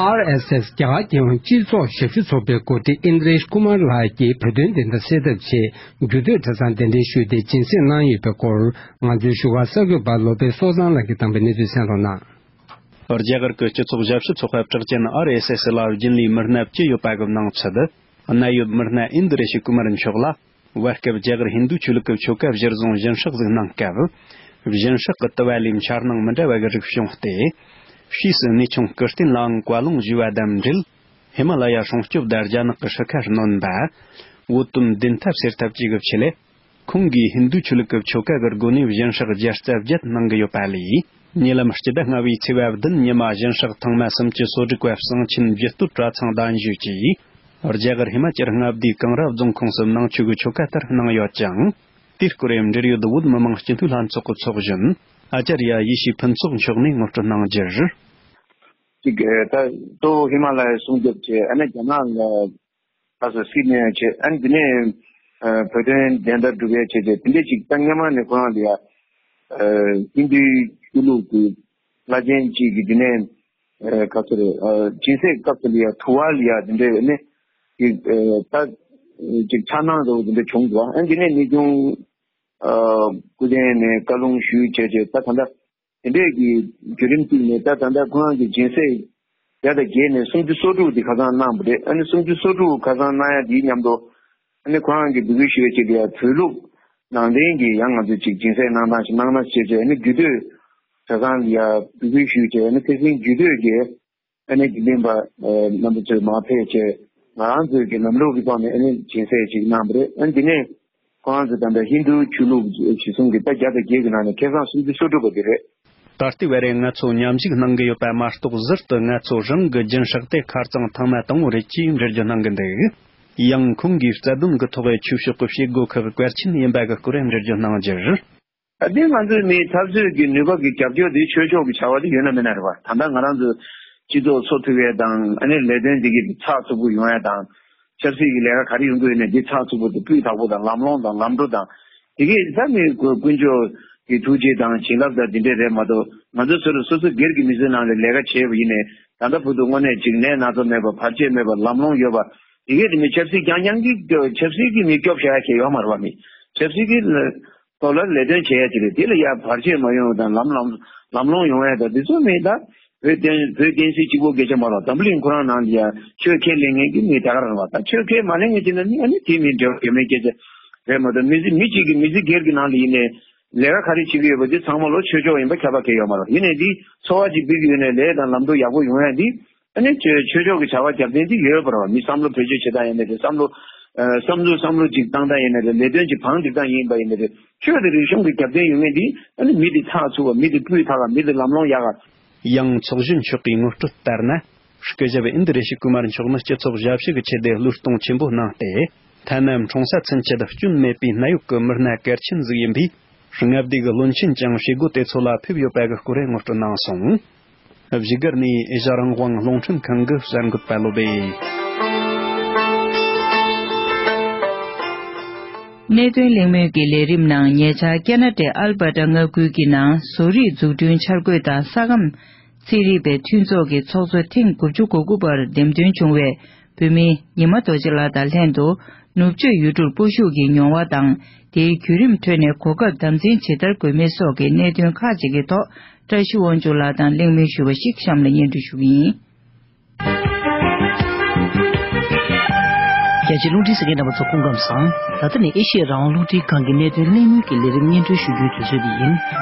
ཨར་ཨེས་ཨེས་རྒྱ་གར་རྒྱལ་ཡོངས་སྤྱི་ཚོགས་ཞབས་ཞུ་ཚོགས་པའི་འགོ་ཁྲིད་ཨིན་དྲེཤ་ཀུ་མར་ལགས་ཀྱིས་བོད་དོན་བདེན་མཐའ་གསལ་ཐབས་ཆེད་རྒྱུ་སྟོད་གྲྭ་ཚང་གདན་འདྲེན་ཞུས་ཏེ་སྦྱིན་སྲེག་གནང་ཡོད་པའི་སྐོར། ང་ཚོའི་བཞུགས་སྒར་གསར་འགོད་པ་བློ་བྷེ་བསོད་བཟང་ལགས་ཀྱིས་བཏང་པའི་གནས་ཚུལ་གསན་རོགས་གནང་། རྒྱ་གར་གྱི་སྤྱི་ཚོགས་ཞབས་ཞུ་ཚོགས་པ་གྲགས་ཅན་ཨར་ཨེས་ཨེས་ལ་རྒྱུན་ལས་མི་སྣ་བཅུ་ཡོད་པ་གི་ནང་ཚུད། གནད་ཡོད་མི་སྣ་ཨིན་དྲེ་ཤི་ཀུ་མར་མཆོག་ལ། བར་སྐབས་རྒྱ་གར་ཧིན་རྡུ་ཆོས་ལུགས་ཀྱི་ཆོ་ག་གཞིར་བཟུང་སྦྱིན་སྲེག་ཟིག་གནང་སྐབས། སྦྱིན་སྲེག་གི་དུ་བ་ལས་འཆར་སྣང་མི་འདྲ་བ་གི་རིགས་བྱུང་སྟེ། ཕྱིས་སུ་གནས་ཆུང་ཀིརྟིན་ལའང་བཀའ་ལུང་ཞུས་པ་དང་འབྲེལ། ཧི་མ་ལ་ཡ་སྲུང་སྐྱོབ་དང་རྒྱ་ནག་གི་སྲིད་ཁ་སྣོན་པ། བོད་དོན་བདེན་མཐའ་གསལ་ཐབས་བཅས་ཀྱི་ཆེད་ལས། ཁོང་གིས་ཧིན་རྡུ་ཆོས་ལུགས་ཀྱི་ཆོ་ག་གི་སྒོ་ནས་སྦྱིན་སྲེག་བརྒྱ་རྩ་བརྒྱད་གནང་གི་ཡོད་པ་ལས། ཉེ་ལམ་སྤྱི་ཟླ་ལྔ་པའི་ཚེས་པ་བདུན་ཉི་མ་སྦྱིན་སྲེག་ཐེངས་མ་སུམ་ཅུ་སོ་དྲུག་པ་གསང་ཆེན་རྒྱུ་སྟོད་གྲྭ་ཚང་གདན་ཞུས་ཀྱིས། རྒྱ་གར་ཧི་མ་ཅལ་མངའ་སྡེའི་ཀང་ར་རྫོང་ཁོངས་སུ་ནང་ཆོས་ཀྱི་ཆོ་ག་ལྟར་གནང་ཡོད་ཅིང་། དེའི་སྐོར་འབྲེལ་ཡོད་བོད་མི་མང་སྤྱི་འཐུས་ལྷན་ཚོགས་ཀྱི་ཚོགས་གཞོན་ཨ་ཅར་ཡ་ཡེ་ཤེས་ཕུན་ཚོགས་མཆོག་ནས་ངོ་སྤྲོད་གནང་རྒྱུར། ཅིག་ད་གཙོ་བོ་ཧི་མ་ལ་ཡའི་སྲུང་སྐྱོབ་བྱས། ཨ་ནི་རྒྱ་ནག་ལ་ད་སོ་སིད་ནས་བྱས། ཨ་ནི་དེ་ནས་བོད་དོན་བདེན་མཐའ་སྒྲུབ་ཡས་བྱས་བྱས། དེ་འདྲས་ཅིག་ད་སྔ་མ་ནས་ཁོ་རང་ལ་ཡ་ཧིན་རྡུའི་ཆོས་ལུགས་ཀྱི་བླ་ཆེན་གཅིག་གིས་དེ་ནས་ག་ཚོད་རེད། སྦྱིན་སྲེག་སྐབས་སུ་ལ་ཡ་དུ་བ་ལ་ཡ་དེ་འདྲས་ནས་ཅིག་ད་ཅིག་འཆར་སྣང་འདྲ་བོ་དེ་འདྲས་བྱུང་འདུག་ཨ་ནི་དེ་ནས་གནས་ཆུང་སྐུ་རྟེན་ནས་བཀའ་ལུང་ཞུས་བྱས་བྱས། ད་ད་ལྟ། དེ་འདྲས་ཀྱི་བརྒྱུད་རིམ་བརྒྱུད་ནས་ད་ད་ལྟ་ཁོ་རང་གི་སྦྱིན་སྲེག་བརྒྱ་དང་བརྒྱད་ནས་སུམ་ཅུ་སོ་དྲུག་དེ་ཁ་སང་གནང་བ་རེད། ཨ་ནི་སུམ་ཅུ་སོ་དྲུག་ཁ་སང་གནང་ཡ་དེའི་མཉམ་དུ། ཨ་ནི་ཁོ་རང་གི་འབོད་སྐུལ་ཞུ་ཡ་ཅིག་ལ་ཡ་བོད་ལུགས་ནང་བསྟན་གྱི་ཡང་ང་ཚོས་ཅིག་སྦྱིན་སྲེག་གནང་སྟངས་ཤིག་གནང་ན་ཞེས་བྱས། ཨ་ནི་རྒྱུ་སྟོད་གྲྭ་ཚང་ལ་ཡ་འབོད་སྐུལ་ཞུས་བྱས། ཨ་ནི་ཁ་སང་རྒྱུ་སྟོད་ཀྱི་ཨ་ནི་དགེ་འདུན་པ་རྣམ་པ་ཚོས་མར་ཕེབས་བྱས། ང་རང་ཚོའི་གི་ལམ་ལུགས་ཀྱི་ཐོག་ནས་ཨ་ནི་སྦྱིན་སྲེག་ཅིག་གནང་བ་རེད། ཨ་ནི་དེ་ནས། ཁོང་ཚོ་ད་ལྟ་ཧིན་རྡུ་ཆོས་ལུགས་གཞི་བཟུང་གི་ད་བརྒྱ་དང་བརྒྱད་ཀྱི་ནང་ནས་ཁ་སང་སུམ་ཅུ་སོ་དྲུག་པ་དེ་རེད། ད་ལྟའི་བར་ང་ཚོ་མཉམ་ཞུགས་གནང་གི་ཡོད་པ་མ་གཏོགས། ཟུར་དུ་ང་ཚོ་རང་གི་སྦྱིན་སྲེག་དེ་ཁ་རྩང་ཐེངས་མ་དང་པོ་རེད་ཅེས་འགྲེལ་བརྗོད་གནང་གི་འདུག་ཡང་ཁོང་གིས་རྩ་དོན་གྱི་ཐོག་ཆོས་ཕྱོགས་ཀྱི་བྱེད་སྒོ་ཁག་གལ་ཆེན་ཡིན་པ་གི་སྐོར་འགྲེལ་བརྗོད་གནང་རྒྱུར། ད་ལྟའི་ང་ཚོའི་མིའི་འཐབ་རྩོད་ཀྱི་ནུས་པ་གི་རྒྱབ་སྐྱོར་དེ་ཆོས་ཕྱོགས་ཀྱི་བྱ་བ་དེ་ཡོད་ན་མེད་ན་རེད་བ། ད་ལྟ་ང་རང་ཚོ་སྤྱི་ཚོགས་འཚོ་ཐུབ་ཡས་དང་། ཨ་ནི་ལས་དོན་དེ་གི་ཚགས་ཚུད་པོ་ཡོང་ཡས་དང་། ཆབ་སྲིད་ཀྱི་ལས་ཀ་ག་རེ་ཡོང་གི་ཡོད་ནའི་འདི་ཚགས་ཚུད་པོ་དང་སྤུས་དག་པོ་དང་། ལམ་ལྷོང་དང་ལམ་འགྲོ་དང་། དེ་གས་ད་ནི་དཀོན་མཆོག་གི་ཐུགས་རྗེ་དང་བྱིན་རླབས་དང་འདི་འདྲས་རེད་མ་གཏོགས། ང་ཚོ་ཚོ་རུ་སོ་སོ་སྒེར་གྱི་མི་ཚེའི་ནང་ལ་ལས་ཀ་བྱས་པ་ཡིན་ནའི། ད་ལྟ་བར་དུ་དངོས་གནས་ཅིག་ནད་སྣ་ཚོགས་མེད་པ། བར་ཆད་མེད་པ། ལམ་ལྷོང་ཡོད་པ། དེ་གས་དེ་མི་ཆབ་སྲིད་རྐྱང་རྐྱང་གི་ཆབ་སྲིད་ཀྱི་མི་སྐྱོབ་བྱ་ཡ་ཞིག་ཡོད་མ་རེད་བ། མི་ཆབ་སྲིད་ཀྱི་ཐོག་ལ་ལས་དོན་བྱེད་ཡ་ཅིག་རེད། དེ་ལ་ཡ་བར་ཆད་མ་ཡོང་བ་དང་། ལམ་ལམ་ལམ་ལྷོང་ཡོང་ཡ་དང་། དེ་ཚོ་མི་ད་བོད་བསྟན་བོད་བསྟན་སྲིད་གཅིག་པོ་སྐད་ཆ་མ་རེད། འཛམ་བུ་གླིང་ཁོ་རང་ནང་ལ་ཡ་ཆོས་ཁས་ལེན་མཁན་གྱི་མི་ད་ག་རང་རེད་བ། ད་ཆོས་ཁས་མ་ལེན་མཁན་ཅིག་ན་ནི་ཨ་ནི་དེ་མི་འབྲེལ་བ་ཡོད་མེད་སྐད་ཆ་རེད་མ་གཏོགས། མི་ཚེ་མི་གཅིག་གི་མི་ཚེ་སྒེར་གྱི་ནང་ལ་ཡིན་ནའི་ལས་ཀ་ག་རེ་བྱེད་ཀྱི་ཡོད་པ་དེ་ཚང་མ་ལོ་ཆོས་ཕྱོགས་ཡིན་པ་ཁྱབ་པ་གང་ཡང་ཡོད་མ་རེད། ཡིན་ནའི་འདི་འཚོ་བ་ཅིག་སྤེལ་གྱི་ཡོད་ནའི་ལས་དང་ལམ་འགྲོ་ཡག་པོ་ཡོང་ཡ་འདི། ཨ་ནི་ཆོས་ཆོས་ཕྱོགས་ཀྱི་བྱ་བ་རྒྱབ་རྟེན་དེ་ཡོད་པ་རེད་བ། མི་བསམ་བློ་བེད་སྤྱོད་བྱེད་སྟངས་ཡིན་ནའི་རེད། བསམ་བློ་ཨ་བསམ་ཚུལ་བསམ་བློ་ཅིག་བཏང་སྟངས་ཡིན་ནའི་རེད། ལས་དོན་ཅིག་བང་སྒྲིག་སྟངས་ཡིན་པ་ཡིན་ནའི་རེད། ཆོས་དང་རིག་གཞུང་གི་རྒྱབ་རྟེན་ཡོད་མཁན་དེ་ཨ་ནི་མི་དེ་ཚགས་ཚུད་པ། མི་དེ་སྤུས་དག་པ། མི་དེ་ལམ་ལྷོང་ཡག་པ། ཡང་ཚོགས་གཞོན་མཆོག་གིས་ངོ་སྤྲོད་ལྟར་ན། སྐུ་ཞབས་ཨིན་དྲ་ཤི་ཀུ་མར་མཆོག་ནི་སྤྱི་ཚོགས་ཞབས་ཞུ་གི་ཆེད་དུ་བློས་གཏོང་ཆེན་པོ་གནང་སྟེ། ཐ་ན་འཁྲུངས་ས་ཚུན་ཆད་སྐྱོན་མེད་པའི་ནད་གཡོག་གི་མི་སྣ་གལ་ཆེན་ཟིག་ཡིན་པས། མངའ་སྡེ་གི་བློན་ཆེན་ཀྱང་བྱེད་སྒོ་དེ་ཚོ་ལ་ཕེབས་ཡོད་པ་གི་སྐོར་ངོ་སྤྲོད་གནང་སོང་། བཞུགས་སྒར་ནས་ཨེ་ཤ་རང་དབང་རླུང་འཕྲིན་ཁང་གི་གསར་འགོད་པ་བློ་བྷེ། གནད་དོན་གླེང་མོལ་གྱི་ལས་རིམ་ནང་ཉེ་ཆར་ཁེ་ན་ཌའི་ཨལ་བྷར་ཊ་མངའ་ཁུལ་གྱི་ནང་བཟོ་རིག་འཛུགས་སྐྲུན་འཆར་འགོད་དང་ས་ཁམས་ཚན་རིག་པའི་མཐུན་ཚོགས་ཀྱི་ཚོགས་གཙོ་ཐེངས་དགུ་བཅུ་གོ་དགུ་པར་འདེམས་ཐོན་བྱུང་བའི་བོད་མི་ཉི་མ་རྡོ་རྗེ་ལགས་དང་ལྷན་དུ་ནུབ་ཕྱོགས་ཡུལ་གྲུར་སྤོ་བཞུད་ཀྱི་མྱོང་བ་དང་། དེའི་བརྒྱུད་རིམ་ཁྲོད་ནས་གོ་སྐབས་དམ་འཛིན་ཇི་ལྟར་དགོས་མིན་སོགས་ཀྱི་གནད་དོན་ཁག་ཅིག་གི་ཐོག་བཀྲ་ཤིས་དབང་ཕྱུག་ལགས་དང་གླེང་མོལ་ཞུས་པ་ཞིག་གཤམ་ལ་སྙན་སྒྲོན་ཞུ་གི་ཡིན། རྒྱ་ཆེའི་རླུང་འཕྲིན་གསན་མཁན་རྣམ་པ་ཚོ་སྐུ་ཁམས་བཟང་། ད་ལྟ་ནི་ཨེ་ཤི་ཡ་རང་དབང་རླུང་འཕྲིན་ཁང་གི་གནད་དོན་གླེང་མོལ་གྱི་ལས་རིམ་སྙན་སྒྲོན་ཞུ་རྒྱུའི་དུས་ཚོད་འདི་ཡིན།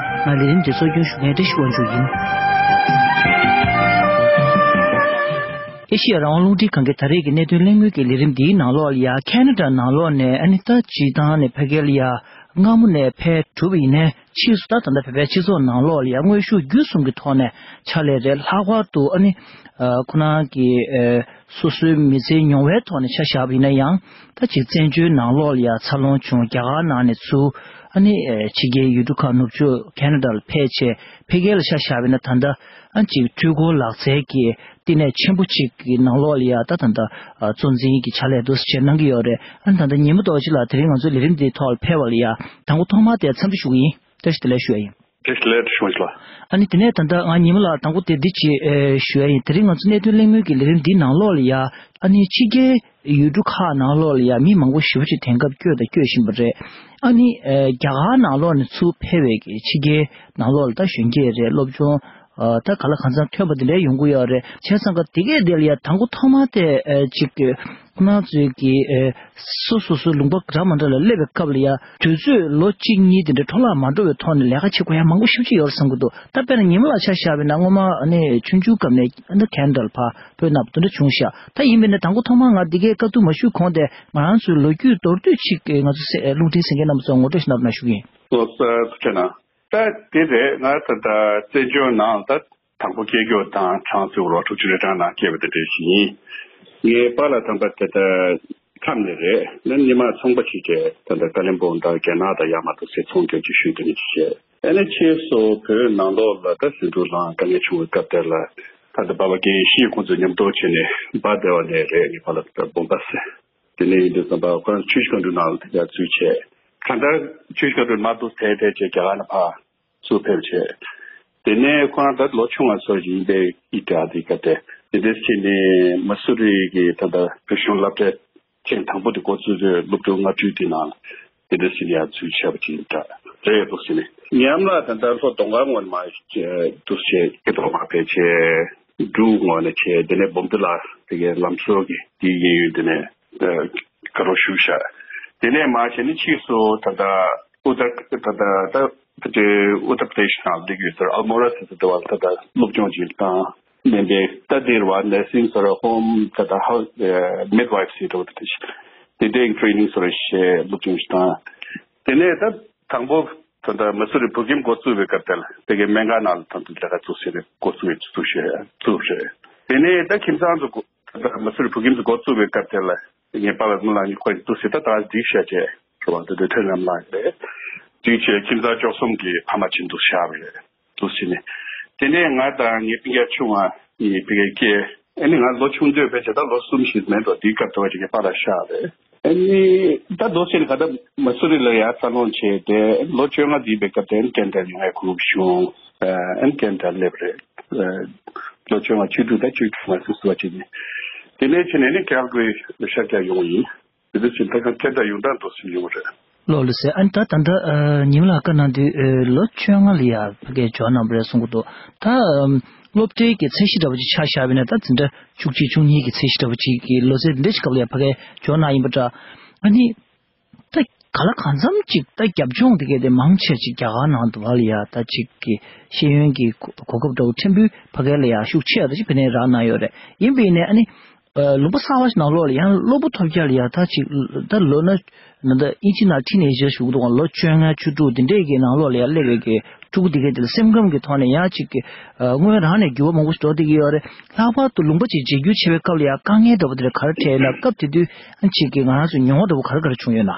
ང་ལས་རིམ་འདི་གཙོ་སྐྱོང་ཞུ་མཁན་བཀྲ་ཤིས་དབང་ཕྱུག་ཡིན། ཨེ་ཤི་ཡ་རང་དབང་རླུང་འཕྲིན་ཁང་གི་ད་རེས་ཀྱི་གནད་དོན་གླེང་མོལ་གྱི་ལས་རིམ་འདིའི་ནང་ལོགས་ལ་ཡ་ཁེ་ན་ཌ་ནང་ལོགས་ནས་ཨ་ནི་ད་སྤྱིར་བཏང་ནས་ཕ་གི་ལ་ཡ་སྔ་མོ་ནས་ཕེབས་གྲུབ་པ་ཡིན་ནའི་ཕྱིས་སུ་ད་ད་ལྟ་བོད་པའི་སྤྱི་ཚོགས་ནང་ལོགས་ལ་ཡ་དངོས་ཤུགས་བརྒྱུད་གསུམ་གྱི་ཐོག་ནས་ཕྱག་ལས་རེད། ལྷག་པར་དུ་ཨ་ནི་ཁོ་རང་གི་སོ་སོའི་མི་ཚེའི་མྱོང་བའི་ཐོག་ནས་ཆ་བཞག་པ་ཡིན་ན་ཡང་ད་ཅིག་བཙན་བྱོལ་ནང་ལོགས་ལ་ཡ་འཚར་ལོངས་བྱུང་། རྒྱ་གར་ནང་ནས་ཚུར་ཨ་ནི་ཕྱི་རྒྱལ་ཡུལ་གྲུ་ཁག་ནུབ་ཕྱོགས་ཁེ་ན་ཌ་ལ་ཕེབས་བྱས་ཕ་གི་ལ་ཆ་བཞག་པ་ཡིན་ན་ད་ལྟ་ཨ་ཅིག་འཕྲུལ་འཁོར་ལག་རྩལ་གྱི་བསྟི་གནས་ཆེན་པོ་གཅིག་གི་ནང་ལོགས་ལ་ཡ་ད་ད་ལྟ་གཙོ་འཛིན་གྱི་ཕྱག་ལས་འདུག་སེ་བྱས་གནང་གི་ཡོད་རེད། ཨ་ནི་ད་ལྟ་ཉི་མ་རྡོ་རྗེ་ལགས་དེ་རིང་ང་ཚོའི་ལས་རིམ་འདིའི་ཐོག་ལ་ཕེབས་པ་ལ་ཡ་དང་པོ་ཐོག་མར་དེ་འཚམས་འདྲི་ཞུ་གི་ཡིན། བཀྲ་ཤིས་བདེ་ལེགས་ཞུ་ཡ་ཡིན། བཀྲ་ཤིས་བདེ་ལེགས་བཀྲ་ཤིས་དབང་ཕྱུག་ལགས། ཨ་ནི་དེ་ནས་ད་ལྟ་ང་ཉི་མ་ལགས་དང་པོ་དེ་འདི་ཅིག་ཞུ་ཡ་ཡིན། དེ་རིང་ང་ཚོ་གནད་དོན་གླེང་མོལ་གྱི་ལས་རིམ་འདིའི་ནང་ལོགས་ལ་ཡ་ཨ་ནི་ཕྱི་རྒྱལ་ཡུལ་གྲུ་ཁག་ནང་ལོགས་ལ་ཡ་མི་མང་པོ་ཞེ་པོ་ཅིག་དེང་སྐབས་བསྐྱོད་དང་བསྐྱོད་བཞིན་པ་རེད། ཨ་ནི་རྒྱ་གར་ནང་ལོགས་ནས་ཚུར་ཕེབས་པའི་གི་ཕྱི་རྒྱལ་ནང་ལོགས་ལ་ད་གཞོན་སྐྱེས་རེད། སློབ་སྦྱོང་ད་ག་ལ་གང་འཚམ་ཐོན་པ་དེ་འདྲ་ཡོང་གི་ཡོད་རེད། བྱས་ཙང་ག་དེ་གས་དེ་ལ་ཡ་དང་པོ་ཐོག་མ་དེ་ཅིག་ཁོ་རང་ཚོའི་གི་སོ་སོ་སོའི་ལུང་པ་འདྲ་མ་འདྲ་ལ་སླེབས་པའི་སྐབས་ལ་ཡ་དུས་ཚོད་ལོ་གཅིག་གཉིས་དེ་འདྲ་འཕྲོ་བརླག་མ་འགྲོ་བའི་ཐོག་ནས་ལས་ཀ་བྱེད་དགོས་ཡ་མང་པོ་ཞེ་པོ་ཅིག་ཡོད་རེད་བསམ་གྱི་འདུག་ད་དཔེར་ན་ཉི་མ་ལགས་ཆ་བཞག་པ་ཡིན་ན་སྔོན་མ་ཨ་ནི་ཆུང་ཆུང་སྐབས་ནས་ཨ་ནི་ཁེ་ན་ཌ་ལ་ཕར་ཕེབས་གནང་བ་དེ་འདྲ་བྱུང་ཤག་ད་ཡིན་པས་ན་དང་པོ་ཐོག་མར་ང་འདི་གའི་བཀའ་བསྡུར་མ་ཞུས་གོང་དེ་ང་རང་ཚོའི་ལོ་རྒྱུས་མདོར་བསྡུས་ཅིག་ང་ཚོ་སེ་རླུང་འཕྲིན་གསན་མཁན་རྣམ་པ་ཚོར་ངོ་སྤྲོད་ཞུ་གནང་རོགས་གནང་ཞུ་གི་ཡིན། ལགས་སོ། ཐུགས་རྗེ་གནང་། ད་དེ་རེད། ང་ད་ལྟ་བཙན་བྱོལ་ནང་ད་དང་པོ་སྐྱེས་རྒྱུ་དང་གྲངས་ཚུལ་རོ་དྲུག་ཅུ་རེ་གྲངས་ནང་སྐྱེས་པ་དེ་འདྲ་ཞིག་ཡིན། ངའི་པཱ་ལགས་དམ་པ་དེ་ད་མཚམས་ནས་རེད། ནི་ཉི་མ་ཚོང་པ་ཞིག་བྱས། ད་ལྟ་ཀ་ལིམ་པོང་དང་རྒྱ་ནག་དང་ཡར་མར་དུ་སེ་ཚོང་སྐྱོན་གྱི་ཤུལ་དེ་ནས་ཅི་བྱས། ཨ་ནི་ཕྱིས་སུ་བོད་ནང་ལོགས་ལ་ད་ཟིང་འཁྲུག་ལངས་དཀའ་ངལ་བྱུང་བའི་སྐབས་དེ་ལ་ད་ལྟ་སྦག་སྦག་དགེ་བཤེས་ཁོང་ཚོ་མཉམ་དུ་བྱས་ནས་སྦག་སྡེ་བ་ནས་རེད། ངའི་པཱ་ལགས་ད་བོམ་པ་སེ། དེ་ནས་ཡིན་དུས་ཙམ་པ་ཁོ་རང་ཆུ་བཞི་སྒང་དྲུག་ནང་ལ་ཡར་འཛུལ་བྱས། གང་ལྟར་ཆུ་བཞི་སྒང་དྲུག་མར་འདུག་དེ་དེ་བྱས་རྒྱ་གར་ནས་ཕར་ཚུར་ཕེབས་བྱས། དེ་ནས་ཁོ་རང་ད་ལོ་ཆུང་བ་ཚོ་ཞིག་ཡིན་པའི་ཨི་ཏྲ་དེ་སྐབས་དེ་དེ་འདྲ་བྱས་ནས་མ་སུ་རི་གི་ད་ལྟ་བོད་གཞུང་སློབ་གྲྭའི་ཐེངས་དང་པོ་དེ་འགོ་བཙུགས་དུས་སློབ་ཕྲུག་ལྔ་བཅུ་དེ་ནང་དེ་འདྲ་བྱས་ནས་ཡར་འཛུལ་བྱས་པ་ཅིག་ཡིན་འདྲ་རེད་འདུག་ཟེར་ནས། ཉམས་ལ་ད་ལྟ་ལྷོ་གདོང་དཀར་ངོས་ནས་མར་འདུག་བྱས་སྐྱེ་ཐོག་མར་ཕེབས་བྱས། འབྲུག་ངོས་ནས་བྱས། དེ་ནས་བོམ་ཏི་ལ་དེ་གའི་ལམ་བཟོ་གི་དེའི་གཡས་གཡོན་དེ་ནས་ཨ་ག་རོ་བཞུགས་ཤག་དེ་ནས་མར་བྱས་ནས་ཕྱིས་སུ་ད་ལྟ་ཨུ་ཏར་ད་ལྟ་ད་ཕ་དེ་ཨུ་ཏར་པྲ་དེཤ་ནང་སླེབས་ཡོད་ཚར། ཨལ་མོ་ར་ཟེར་ས་དེ་བ་ལ་ད་ལྟ་སློབ་སྦྱོང་ཅིག་བཏང་། ནན་པའི་ད་དེར་བ་ནར་སིང་ཟེར་ར་ཧོམ་ད་ལྟ་ཧ་མིད་ཝའིཕ་ཟེར་འགྲོ་བ་དེ་དེ་དེ་འདྲའི་ཊེ་རེ་ནིང་ཟེར་ར་བྱས་སློབ་སྦྱོང་ཞིག་བཏང་། དེ་ནས་ད་དང་པོ་ད་ལྟ་མ་སུ་རི་བོད་ཁྱིམ་འགོ་བཙུགས་པའི་སྐབས་དེ་ལ་དེ་གའི་སྨན་ཁང་ནང་ལ་ད་ལྟ་ལས་ཀ་བཙུགས་ཟེར་ནས་འགོ་བཙུགས་ཡོད་བཙུགས་བྱས་བཙུགས་རེད། དེ་ནས་ད་ཁྱིམ་ཚང་ཚོ་འགོ་ད་ལྟ་མ་སུ་རི་བོད་ཁྱིམ་ཚོ་འགོ་བཙུགས་པའི་སྐབས་དེ་ལ་ངའི་པཱ་ལགས་མི་ལགས་གཉིས་ཁོ་གཉིས་འདུག་ཟེར། ད་ད་སྒྲིག་བྱས་བྱས་རེད་བ། ད་དེ་ཐོན་ལམ་ལ་རེད། སྒྲིག་བྱས་ཁྱིམ་ཚང་བཅུ་གསུམ་གྱི་ཕ་མ་ཅིག་འདུག་བཞག་པ་རེད། འདུག་ཟེར་ནས། དེ་ནས་ང་དང་ངའི་སྤུན་ཀྱག་ཆུང་བ་གཉིས་ཕ་གིར་སྐྱེས། ཨ་ནི་ང་ལོ་ཆུང་དུས་ཕལ་ཆེར་ད་ལོ་གསུམ་བཞི་མེད་དོ། དེའི་སྐབས་དུ་བ་ཅིག་གི་པཱ་ལགས་གཤགས་རེད། ཨ་ནི་ད་འདུག་ཟེར་ནས་ག་ད་མ་སུ་རི་ལ་ཡར་འཚར་ལོངས་བྱས་ཏེ་ལོ་བཅོ་ལྔ་འདི་བའི་སྐབས་དེ་ཨན་ཀན་ཏར་ཡོང་བའི་གོ་སྐབས་བྱུང་། ཨན་ཀན་ཏར་སླེབས་རེད། ལོ་བཅོ་ལྔ་བཅུ་དྲུག་དང་བཅུ་དྲུག་མ་སུ་སུ་བ་ཅིག་ནས། དེ་ནས་ཕྱིན་ནས་ནི་ཀལ་གྷི་རི་ལ་ཤར་རྒྱག་ཡོང་བ་ཡིན། དེ་འདྲ་བྱས་ད་གང་ཁྱེད་ད་ཡོང་དང་འགྲོ་སེམས་ཡོང་རེད། ལོ་ལོ་ཟེར། ཨ་ནི་ད་ད་ལྟ་ཨ་ཉི་མ་ལགས་བཀའ་གནང་དུས་ཨ་ལོ་བཅོ་ལྔ་ལ་ཡ་ཕ་གིར་འབྱོར་གནང་བ་རེད་གསུང་གི་འདུག་ད་ཨམ་སློབ་གྲྭའི་གི་ཚད་གཞི་འདྲ་བོ་ཅིག་ཆ་བཞག་པ་ཡིན་ན་ད་འཛིན་གྲྭ་བཅུ་གཅིག་བཅུ་གཉིས་ཀྱི་ཚད་གཞི་འདྲ་བོ་ཅིག་གི་ལོ་ཚད་འདི་འདྲ་ཞིག་སྐབས་ལ་ཡ་ཕ་གིར་འབྱོར་གནང་ཡིན་པ་འདྲ། ཨ་ནི་ད་ག་ལ་གང་འཚམ་ཅིག་ད་རྒྱབ་ལྗོངས་དེ་གས་དེ་མང་ཆེ་ཅིག་རྒྱ་གར་ནང་དུ་བ་ལ་ཡ་ད་ཅིག་གི་ཤེས་ཡོན་གྱི་གོ་གོ་སྐབས་འདྲ་བོ་ཕྲན་བུ་ཕ་གིར་ལ་ཡ་ཤུགས་ཆེ་བ་ད་ཅིག་ཕ་གིར་རག་གནང་ཡོད་རེད། ཡིན་པ་ཡིན་ནའི་ཨ་ནི། ལུང་པ་གསར་བ་ཞིག་ནང་ལོགས་ལ་ཡང་སློབ་བུ་ཐོབ་རྒྱ་ལ་ཡ་ད་ཅིག་ད་ལོ་ན་ད་ཨིན་ཇི་ནང་ཊི་ནེ་ཇར་ཞུ་གི་འདུག་ག་ལོ་བཅོ་ལྔ་བཅུ་དྲུག་དེ་འདྲས་ཀྱི་ནང་ལོགས་ལ་ཡ་སླེབས་པའི་གི་ཕྲུ་གུ་དེ་གས་དེ་ལ་སེམས་ཁམས་ཀྱི་ཐོག་ནས་ཡང་ཅིག་གི་སྔོན་རང་ནས་འགྱུར་བ་མང་པོ་ཞིག་འགྲོ་བསྡད་ཀྱི་ཡོད་རེད། ལྷག་པར་དུ་ལུང་པ་ཅིག་བརྗེ་སྒྱུར་བྱེད་པའི་སྐབས་ལ་ཡ་དཀའ་ངལ་འདྲ་པོ་དེ་འདྲ་ག་རེ་འཕྲད་ཡོད་ན། སྐབས་དེ་དུས་ཅིག་གི་ང་རང་ཚོ་མྱོང་བ་འདྲ་པོ་ག་རེ་ག་རེ་བྱུང་ཡོད་ན།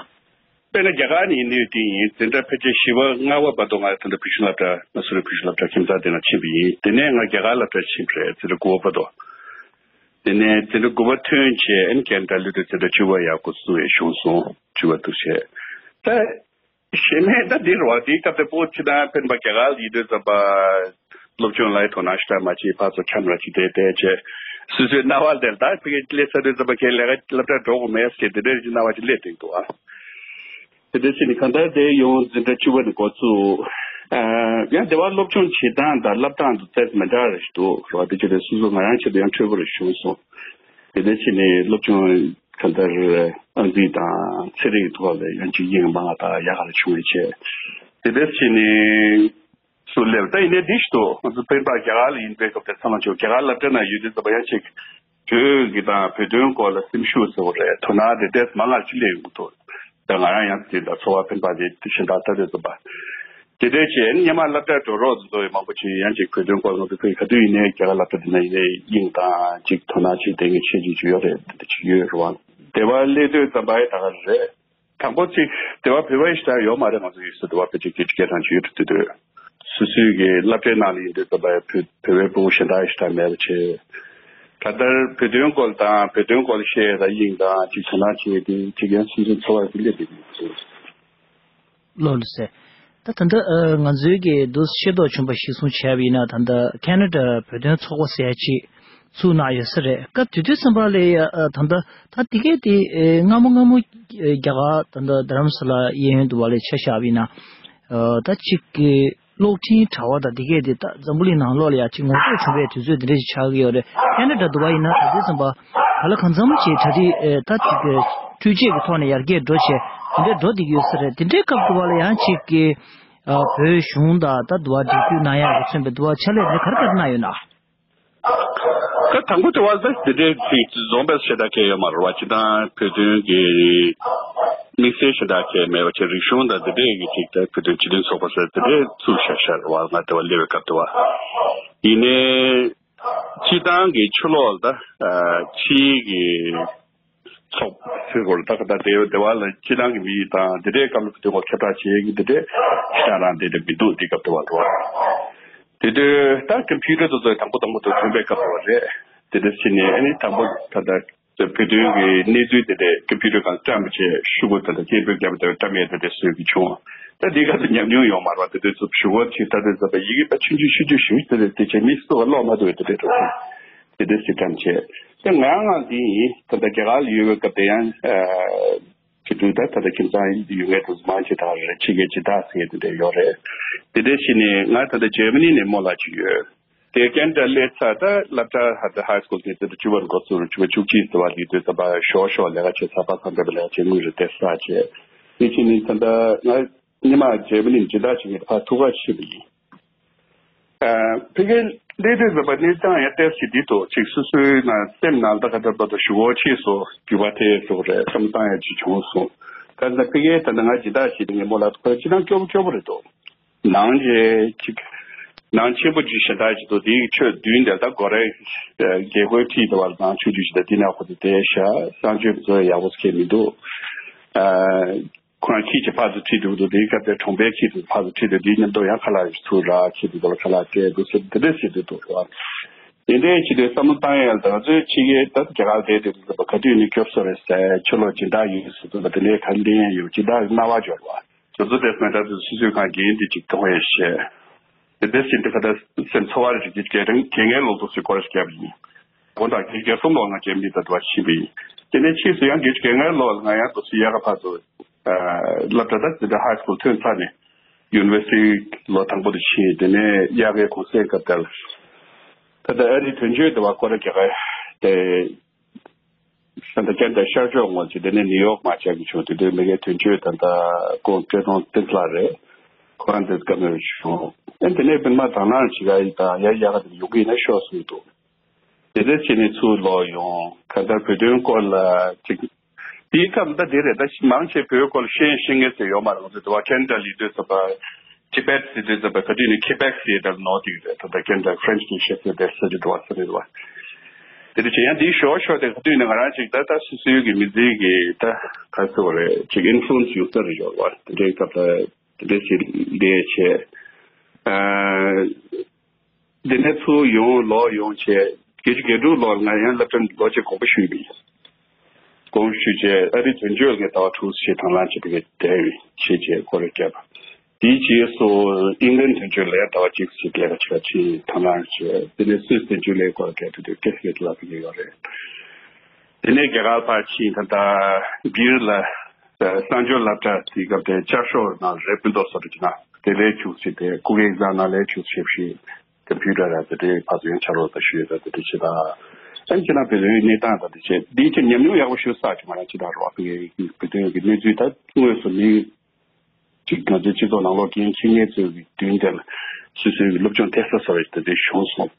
དཔེར་ན་རྒྱ་གར་ནས་ཡིན་དུས་དེ་ཡིན་འཛིན་གྲྭ་ཕལ་ཆེར་བཞི་པ་ལྔ་པ་བར་དུ་ང་དེ་འདྲ་བོད་གཞུང་སློབ་གྲྭ་མ་སུ་རི་བོད་གཞུང་སློབ་གྲྭ་ཁྱིམ་ཚང་དེ་ན་ཕྱིན་པ་ཡིན། དེ་ནས་ང་རྒྱ་གར་སློབ་གྲྭར་ཕྱིན་པ་རེད། འཛིན་གྲྭ་དགུ་པ་བར་དུ། དེ་ནས་འཛིན་གྲྭ་དགུ་པ་ཐོན་བྱས་ཨན་ཀན་ཌ་སླེབས་དུས་འཛིན་གྲྭ་བཅུ་པ་ཡག་པོ་བཟོ་བའི་བྱུང་སོང་། བཅུ་པ་འདུག་བྱས། ད་གཞན་མེད་ད་འདི་རེད་བ། དེའི་སྐབས་དེ་པོ་ཕྱི་ནང་ཕན་པ་རྒྱ་གར་ལ་ཡིན་དུས་ཙམ་པ་སློབ་སྦྱོང་ལ་དོ་སྣང་ཞེ་དྲག་མ་བྱེད་ཕར་ཚུར་འཁྱམ་ར་ཅིག་བསྡད་བསྡད་བྱས། སོ་སོའི་སྣང་བ་དེར་ད་ཕ་གིར་སླེབས་ཚར་དུས་ཙམ་པ་ཁྱེད་ལས་ཀ་སློབ་གྲྭར་འགྲོ་དགོས་མེད་ཟེར་དེ་འདྲའི་སྣང་བ་ཅིག་སླེབས་བསྡད་འདུག་ཨ། དེ་འདྲ་བྱས་ནས་གང་ལྟར་དེ་ཡང་འཛིན་གྲྭ་བཅུ་པ་ནས་འགོ་བཙུགས། ཡང་དེ་བ་སློབ་སྦྱོང་བྱེད་སྟངས་དང་བསླབ་སྟངས་དེ་ཚད་མི་འདྲ་རེ་ཞིག་འདུག་རེད་བ། དེ་བྱས་ཏེ་སོ་སོ་ང་རང་ཆེད་དུ་ཡང་འཕྲོད་པོ་རེ་བྱུང་སོང་། དེ་འདྲ་བྱས་ནས་སློབ་སྦྱོང་གང་ལྟར་ཨང་རྩིས་དང་ཚན་རིག་གི་ཐོག་ལ་ཡང་ཅིག་དབྱིངས་མང་བ་དང་ཡག་ག་རེ་བྱུང་བའི་ཆེད། དེ་འདྲ་བྱས་ནས་སུ་སླེབས། ད་ཡིན་ནའི་འདི་ཞིག་འདུག་ང་ཚོ་སྤེན་པ་རྒྱ་གར་ལ་ཡིན་པའི་སྐབས་དེ་ཚང་མ་ཆོག་རྒྱ་གར་སློབ་གྲྭ་ན་ཡོད་དུས་ཙམ་པ་ཡང་ཅིག་བོད་ཀྱི་དང་བོད་དོན་སྐོར་ལ་སེམས་ཤུགས་ཟེར་བ་རེད། དོ་སྣང་དེ་ཏོག་ཙམ་མང་ང་ཅིག་སླེབས་ཡོང་གི་འདུག་ད་ང་རང་ཡང་དེ་འདྲ་ཚོར་བ་སྤེན་པ་དེ་གཞན་དག་ལྟ་དུས་ཙམ་པ། དེ་འདྲའི་བྱས་སྔོན་མ་སློབ་གྲྭར་འགྲོ་རོགས་ཚོ་ཡི་མང་པོ་ཅིག་ཡང་ཅིག་བོད་དོན་སྐོར་ང་ཚོ་ཕ་གི་ག་དུས་ཡིན་ནའི་རྒྱ་གར་སློབ་གྲྭ་དེ་ན་ཡིན་ནའི་དབྱིངས་དང་ཅིག་དོ་སྣང་ཅིག་དེ་གི་ཆེད་ཅིག་ཅིག་ཡོད་རེད། དེ་འདྲ་ཅིག་ཡོད་རེད་བ། དེ་བ་སླེབས་དུས་ཙམ་པ་ཡི་ད་ག་རེད། དང་པོ་གཅིག་དེ་བ་བོད་པ་ཡི་ཞེ་དྲག་ཡོད་མ་རེད། ང་ཚོ་ཡུལ་སྲོལ་དེ་བ་ཕལ་ཆེར་སྐད་ཆ་སྐད་གྲངས་ཅིག་ཡོད་དུས་དུས། སོ་སོའི་གི་སློབ་གྲྭའི་ནང་ལ་ཡིན་དུས་ཙམ་པ་ཡ་བོད་བོད་པའི་ཕྲུ་གུ་གཞན་དག་ཞེ་དྲག་མེད་པ་བྱས། ད་ལྟར་བོད་དོན་སྐོར་དང་བོད་དོན་སྐོར་བཤད་ཡ་དང་དབྱིངས་དང་ཅིག་དོ་སྣང་བྱེད་ཡ་དེ་ཅིག་ཡང་སོ་སོའི་འཚོ་བ་དེ་སླེབས་ཡོད་ཟེར། ལགས་སོ། ད་ད་ལྟ་ང་ཚོའི་གི་འདུག་ཤེས་རྟོགས་བྱུང་བ་གཞིར་བཟུང་བྱས་པ་ཡིན་ན་ད་ལྟ་ཁེ་ན་ཌ་བོད་དོན་ཚོགས་པ་ཟེར་ཡ་ཅིག་བཙུགས་གནང་ཡོད་ས་རེད། སྐབས་དེ་དུས་ཙམ་པ་ལ་ཡ་ད་ལྟ་ད་དེ་གས་དེ་སྔ་མོ་སྔ་མོ་རྒྱ་གར་ད་ལྟ་རྡ་རམ་ས་ལ་གཡས་གཡོན་དུ་བ་ལ་ཆ་བཞག་པ་ཡིན་ན་ད་ཅིག་གི་གློག་འཕྲིན་དྲ་བ་དང་དེ་གས་དེ་ད་འཛམ་བུ་གླིང་ནང་ལོགས་ལ་ཡ་ཅིག་ངོ་རྒོལ་བྱུང་བའི་དུས་ཚོད་དེ་འདྲ་ཞིག་ཆགས་ཀྱི་ཡོད་རེད། ཁེ་ན་ཌ་དུ་བ་ཡིན་ན་ད་དུས་ཙམ་པ་ག་ལ་གང་འཚམ་ཅིག་གྲ་སྒྲིག་ད་ཅིག་འཕྲུལ་ཆས་ཀྱི་ཐོག་ནས་ཡར་རྒྱས་འགྲོ་བྱས་དེ་འདྲ་འགྲོ་བསྡད་ཀྱི་ཡོད་ས་རེད། དེ་འདྲའི་སྐབས་དུ་བ་ལ་ཡང་ཅིག་གི་བོད་གཞུང་དང་ད་དུ་བ་འབྲེལ་མཐུད་གནང་ཡག་གི་མཚོན་པའི་དུ་བ་ཕྱག་ལས་དེ་ག་རེ་ག་རེ་གནང་ཡོད་ན། ད་དང་པོ་དེ་བ་ད་དེ་འདྲའི་ཅིག་འཛོམས་པའི་ཞེ་དྲག་གལ་ཡོད་མ་རེད་བ། སྤྱིར་བཏང་བོད་དོན་གྱི་དམིགས་བསལ་ཞེ་དྲག་གལ་མེད་པ་བྱས་རིག་གཞུང་དང་དེ་འདྲའི་གི་ཅིག་ད་བོད་དོན་སྤྱི་མཐུན་ཚོགས་པ་ཟེར་དེ་འདྲའི་ཚུགས་བཞག་བཞག་རེད་བ། ང་དེ་བ་སླེབས་པའི་སྐབས་དེ་བ་ཡིན་ནའི། སྤྱིར་བཏང་གི་ཕྱི་ལོགས་ལ་ད་ཕྱིའི་གི་ཚོགས་ཟེར་དགོས་རེད། ད་ག་ད་དེ་དེ་བ་ལ་སྤྱིར་བཏང་གི་མི་ཡིས་དང་དེ་འདྲའི་སྐབས་ལ་བོད་དོན་སྐོར་ཁྱབ་བསྒྲགས་བྱེད་ཀྱི་དེ་འདྲའི་ཤ་རང་དེ་འདྲ་མི་འདུག་དེ་སྐབས་དེ་བ་འགྲོ་བ། དེ་དུས་ད་ཀམ་པུ་ཊར་དེ་ཚོ་དང་པོ་དང་པོ་དུ་ཐོན་པའི་སྐབས་དེ་བ་རེད། དེ་འདྲ་ཕྱིན་ནས་ཨ་ནི་དང་པོ་ད་ལྟ་བོད་དོན་གྱི་གནས་ཚུལ་དེ་འདྲ་ཀམ་པུ་ཊར་སྒང་བཀྲམ་བྱས་ཤོག་གུ་དེ་འདྲ་སྐད་འབོད་རྒྱབ་དེ་བཀྲམ་ཡས་དེ་འདྲ་བཟོས་ཀྱི་བྱུང་། ད་དེའི་སྐབས་དུ་ཉམས་མྱོང་ཡོད་མ་རེད་བ། དེ་དུས་ཚོ་ཞུ་སྒོ་ཆེ་ད་དེ་ཚོ་ཡི་གེ་ད་ཆུང་ཆུང་ཆུང་ཆུང་ཞུ་དེ་འདྲ་དེ་བྱས་མི་སུ་བ་ཀློག་མ་ཐུབ་པའི་དེ་འདྲ་འགྲོ་སོང་། དེ་འདྲ་ཞིག་བཀྲམ་བྱས། དེ་ང་ང་འདི་ཡིན་ད་ལྟ་རྒྱ་གར་ལ་ཡོད་པའི་སྐབས་དེ་ཡང་། ཁྱེད་ཚོས་ད་ད་ལྟ་ཁྱིམ་ཚང་ཡོད་མཁན་དུ་མང་ཆེ་ད་རེད། ཕྱི་རྒྱལ་སྤྱི་བཏང་ཟེར་དེ་འདྲ་ཡོད་རེད། དེ་འདྲ་ཞིག་ནས་ང་ད་ལྟ་འཇར་མ་ནི་ནས་རྨོ་ལགས་ཅིག་ཡོད། དེ་ཀན་ཌ་སླེབས་ཚར་ད་སློབ་གྲྭ་ཧ་ད་ཧའི་སྐུལ་དེ་ད་ལྟ་བཅུ་པར་འགོ་ཚུགས་རུ་བཅུ་པ་བཅུ་གཅིག་ཟེར་བ་ལི་དུས་ད་པ་ཞོག་ཞོག་ལས་ཀ་བྱེད་ཚར་པ་ཚང་འདྲ་པ་ལས་ཀ་བྱེད་དངུལ་རེ་སྟེར་ས་བྱས། དེ་ཕྱིན་ནས་ད་ལྟ་ང་སྔོན་མ་འཇར་མ་ནི་སྦྱིན་བདག་བྱེད་མཁན་ཕར་ཐུག་ག་ཕྱིན་པ་ཡིན། ཕ་གིར་སླེབས་དུས་ཙམ་པ་གནས་སྟངས་ཡང་ཏོག་ཙམ་འདི་འདུག་ཅིག་སོ་སོའི་ནང་སེམས་ནང་ད་ག་འདྲ་འདྲ་འདུག་ཞུ་སྒོ་ཕྱིས་སུ་འགྱུར་བ་ཐེབས་སོང་རེད་བསམ་བློ་བཏང་ཡ་ཅིག་བྱུང་སོང་། ད་ལྟ་ཕ་གིར་ད་ལྟ་ང་སྦྱིན་བདག་བྱེད་དུས་ངས་རྨོ་ལགས་ཁོ་ཅི་ནང་སྐྱོ་པོ་སྐྱོ་པོ་རེད་འདུག་ནང་ཆེ་ཅིག་ནང་ཆེན་པོ་ཅིག་ཞེ་དྲག་ཅིག་འདུག་དེའི་ཆོས་བདུན་དེ་ད་སྒོ་རའི་རྒྱལ་སྒོའི་འཁྲིས་དེ་བར་ནང་ཆུང་ཆུང་ཞིག་དང་དེ་ནས་ཁོ་ཚོ་བསྡད་ཤག་གསང་སྤྱོད་བཟོ་ཡག་པོ་ཁྱེད་མི་འདུག་ཁོ་རང་ཁྱི་གཅིག་ཕར་ཚུར་ཁྲིད་འདུག་འདུག་དེའི་སྐབས་དེ་གྲོང་པའི་ཁྱི་དེ་ཕར་ཚུར་ཁྲིད་འདུག་དེའི་མཉམ་དུ་ཡང་ཁ་ལག་ཚུར་རག་ཁྱི་དེ་ཚོ་ལ་ཁ་ལག་སྤྲད་འདུག་ཟེར་དེ་འདྲ་ཟེར་འདུག་འདུག་རེད་བ། དེ་འདྲའི་ཆེད་དུ་བསམ་བློ་བཏང་ཡས་ད་ང་ཚོའི་ཕྱི་རྒྱལ་ད་རྒྱ་གར་བསྡད་དེ་འདུག་ག་དུས་ནས་སྐྱོབ་སོ་རེད་ཟེར་ཕྱི་ལོགས་སྦྱིན་བདག་ཡོད་ཟེར་འདུག་ག་དེ་འདྲའི་ག་ལེན་ཡས་ཡོད་སྦྱིན་བདག་གི་རྣ་བ་འབྱོར་བ། དེ་ཚོ་དེ་སྨན་ཁང་དུ་སུ་སུའི་ཁང་འགན་འདི་གཅིག་གཏོང་ཡས་བཤད། དེ་འདྲ་ཟེར་འདི་ག་ད་སེམས་ཚོར་བ་རེ་ཞིག་གི་རྒྱལ་རིང་རྒྱལ་ངའི་ལོ་ཏོག་ཟེར་སྐོར་རེ་བརྒྱབ་ཡིན། དགོང་དག་རྒྱལ་རྒྱལ་གསུམ་ལོ་ང་རྒྱལ་མི་ད་དུ་བ་ཕྱིན་པ་ཡིན། དེ་ནས་ཕྱིས་སུ་ཡང་རྒྱལ་རྒྱལ་ངའི་ལོ་ལ་ང་ཡང་དུ་སུ་ཡག་ག་ཕར་ཚུར་སློབ་གྲྭ་ད་འཛིན་གྲྭ་ཧའི་སྐུལ་ཐོན་ཚར་ནས་ཡུ་ནི་ཝར་སི་ཊི་ལོ་དང་པོ་དུ་ཕྱིན། དེ་ནས་དབྱར་ཁའི་གུང་སེང་སྐབས་དེར་ད་ལྟ་ཨ་རིའི་དོན་གཅོད་དུ་བ་སྐོར་ར་རྒྱག་ག་དེ། ད་ལྟ་ཀན་ཌ་ཤར་ཕྱོགས་ངོས་ཀྱི་དེ་ནས་ནིའུ་ཡོག་མ་བཅར་གྱི་བྱུང་། དེ་དུས་མི་སྒེར་དོན་གཅོད་ད་ལྟ་ཁོང་བཀྲས་མཐོང་བསྟན་འཛིན་ལགས་རེད། ཁོ་རང་དེ་བཀའ་མོལ་བྱུང་། ཨེ་དེ་ནས་པིན་མ་དང་ནང་ཅི་ག་ཡི་དང་ཡ་ཡ་ག་དེ་ཡོང་གི་ཡིན་ན་ཤོག་གསུངས་འདུག་དེ་འདྲ་བྱས་ནས་ཚུར་ལོག་ཡོང་། གང་ལྟར་བོད་དོན་སྐོར་ལ་ཅིག་དེའི་སྐབས་ད་དེ་རེད། ད་མང་ཆེ་བོད་སྐོར་ཤེས་ཤེས་མཁན་ཚོ་ཡོད་མ་རེད། ང་ཚོ་དེ་བ་ཁེ་ན་ཌ་ལ་ཡོད་དུས་ཙམ་པ་ཊི་བེཊ་ཟེར་དུས་ཙམ་པ་ག་དུས་ནས་ཁེ་བེག་ཟེར་དེར་ནོར་དུས་རེད། ད་ད་ཁེ་ན་ཌ་ཕ་རེན་ཆི་གི་ཤེས་ཚོད་དེ་ས་ཆ་དུ་བ་ས་རེད་བ། དེ་འདྲ་བྱས་ཡང་དེའི་ཞོར་ཞོར་དེ་ག་དུས་ནས་ང་རང་ཅིག་ད་ལྟ་སོ་སོའི་གི་མི་ཚེ་གི་ད་ག་ཚོད་རེད་ཅིག་ཨིན་ཕུ་ལུ་ཨེན་སི་ཡོད་ས་རེད་ཡོད་བ། དེ་འདྲའི་སྐབས་ལ་དེ་འདྲ་ཞིག་ལས་བྱས། ཨ། དེ་ནས་ཚུར་ཡོང་ལོག་ཡོང་བྱས། བརྒྱད་ཅུ་གྱ་དྲུག་ལོར་ང་ཡང་སློབ་གྲྭ་ལོ་གཅིག་གོང་པོ་ཞུས་པ་ཡིན། གོང་ཞུས་བྱས་ཨ་རིའི་དོན་གཅོད་ལ་ངས་ཟླ་བ་དྲུག་ཅིག་དང་བླངས་བྱས་དེ་ག་བསྡད་ཡོད། བྱས་བྱས་སྐོར་ར་བརྒྱབ། དེའི་རྗེས་སུ་ཨིང་ལན་དོན་གཅོད་ལ་ཟླ་བ་གཅིག་ཙམ་ལས་ཀ་བྱས་ཕྱིན་དང་བླངས་བྱས། དེ་ནས་སུད་སི་དོན་གཅོད་ལ་སྐོར་ར་བརྒྱབ། དེ་དུས་ཀེ་སི་ལེ་ཏི་ལ་ཕེབས་ཀྱི་ཡོད་རེད། དེ་ནས་རྒྱ་གར་ཕར་ཕྱིན། ད་ལྟ་སྦིར་ལ་གསར་འགྱུར་སློབ་གྲྭ་དེའི་སྐབས་དེ་ལྕགས་ཤོག་ནང་རེ་སྤུན་ཟླ་སོགས་ཀྱི་ནང་དེ་ལས་བཅུག་ཚེ་དེ་ཁུག་ཨེག་ཛམ་ནང་ལས་བཅུག་ཚེ་ཞིག་ཀམ་པུ་ཊར་ར་དེ་འདྲའི་ཕར་ཚུར་ཡང་ཕྱག་རོགས་ད་ཞུས་ཡོད། ད་དེ་འདྲ་བྱེད་ད། ཨ་ནི་ཁྱེད་རང་བོད་དོན་གནས་སྟངས་དང་དེ་བྱས་འདིའི་ཆེད་ཉམས་མྱོང་ཡག་པོ་ཞིག་བསགས་བྱུང་། ང་རང་ཅི་ལྟར་རོགས་བོད་དོན་གྱི་གནས་ཚུལ་ད་དངོས་སུ་མི་གཅིག་ང་ཚོའི་སྤྱི་ཚོགས་ནང་ལོགས་འགན་འཁྱེར་མཁན་ཚོའི་མདུན་དེར་སོ་སོའི་སློབ་སྦྱོང་ཐེབས་ས་བཟོ་བའི་དེ་འདྲ་བྱུང་སོང་།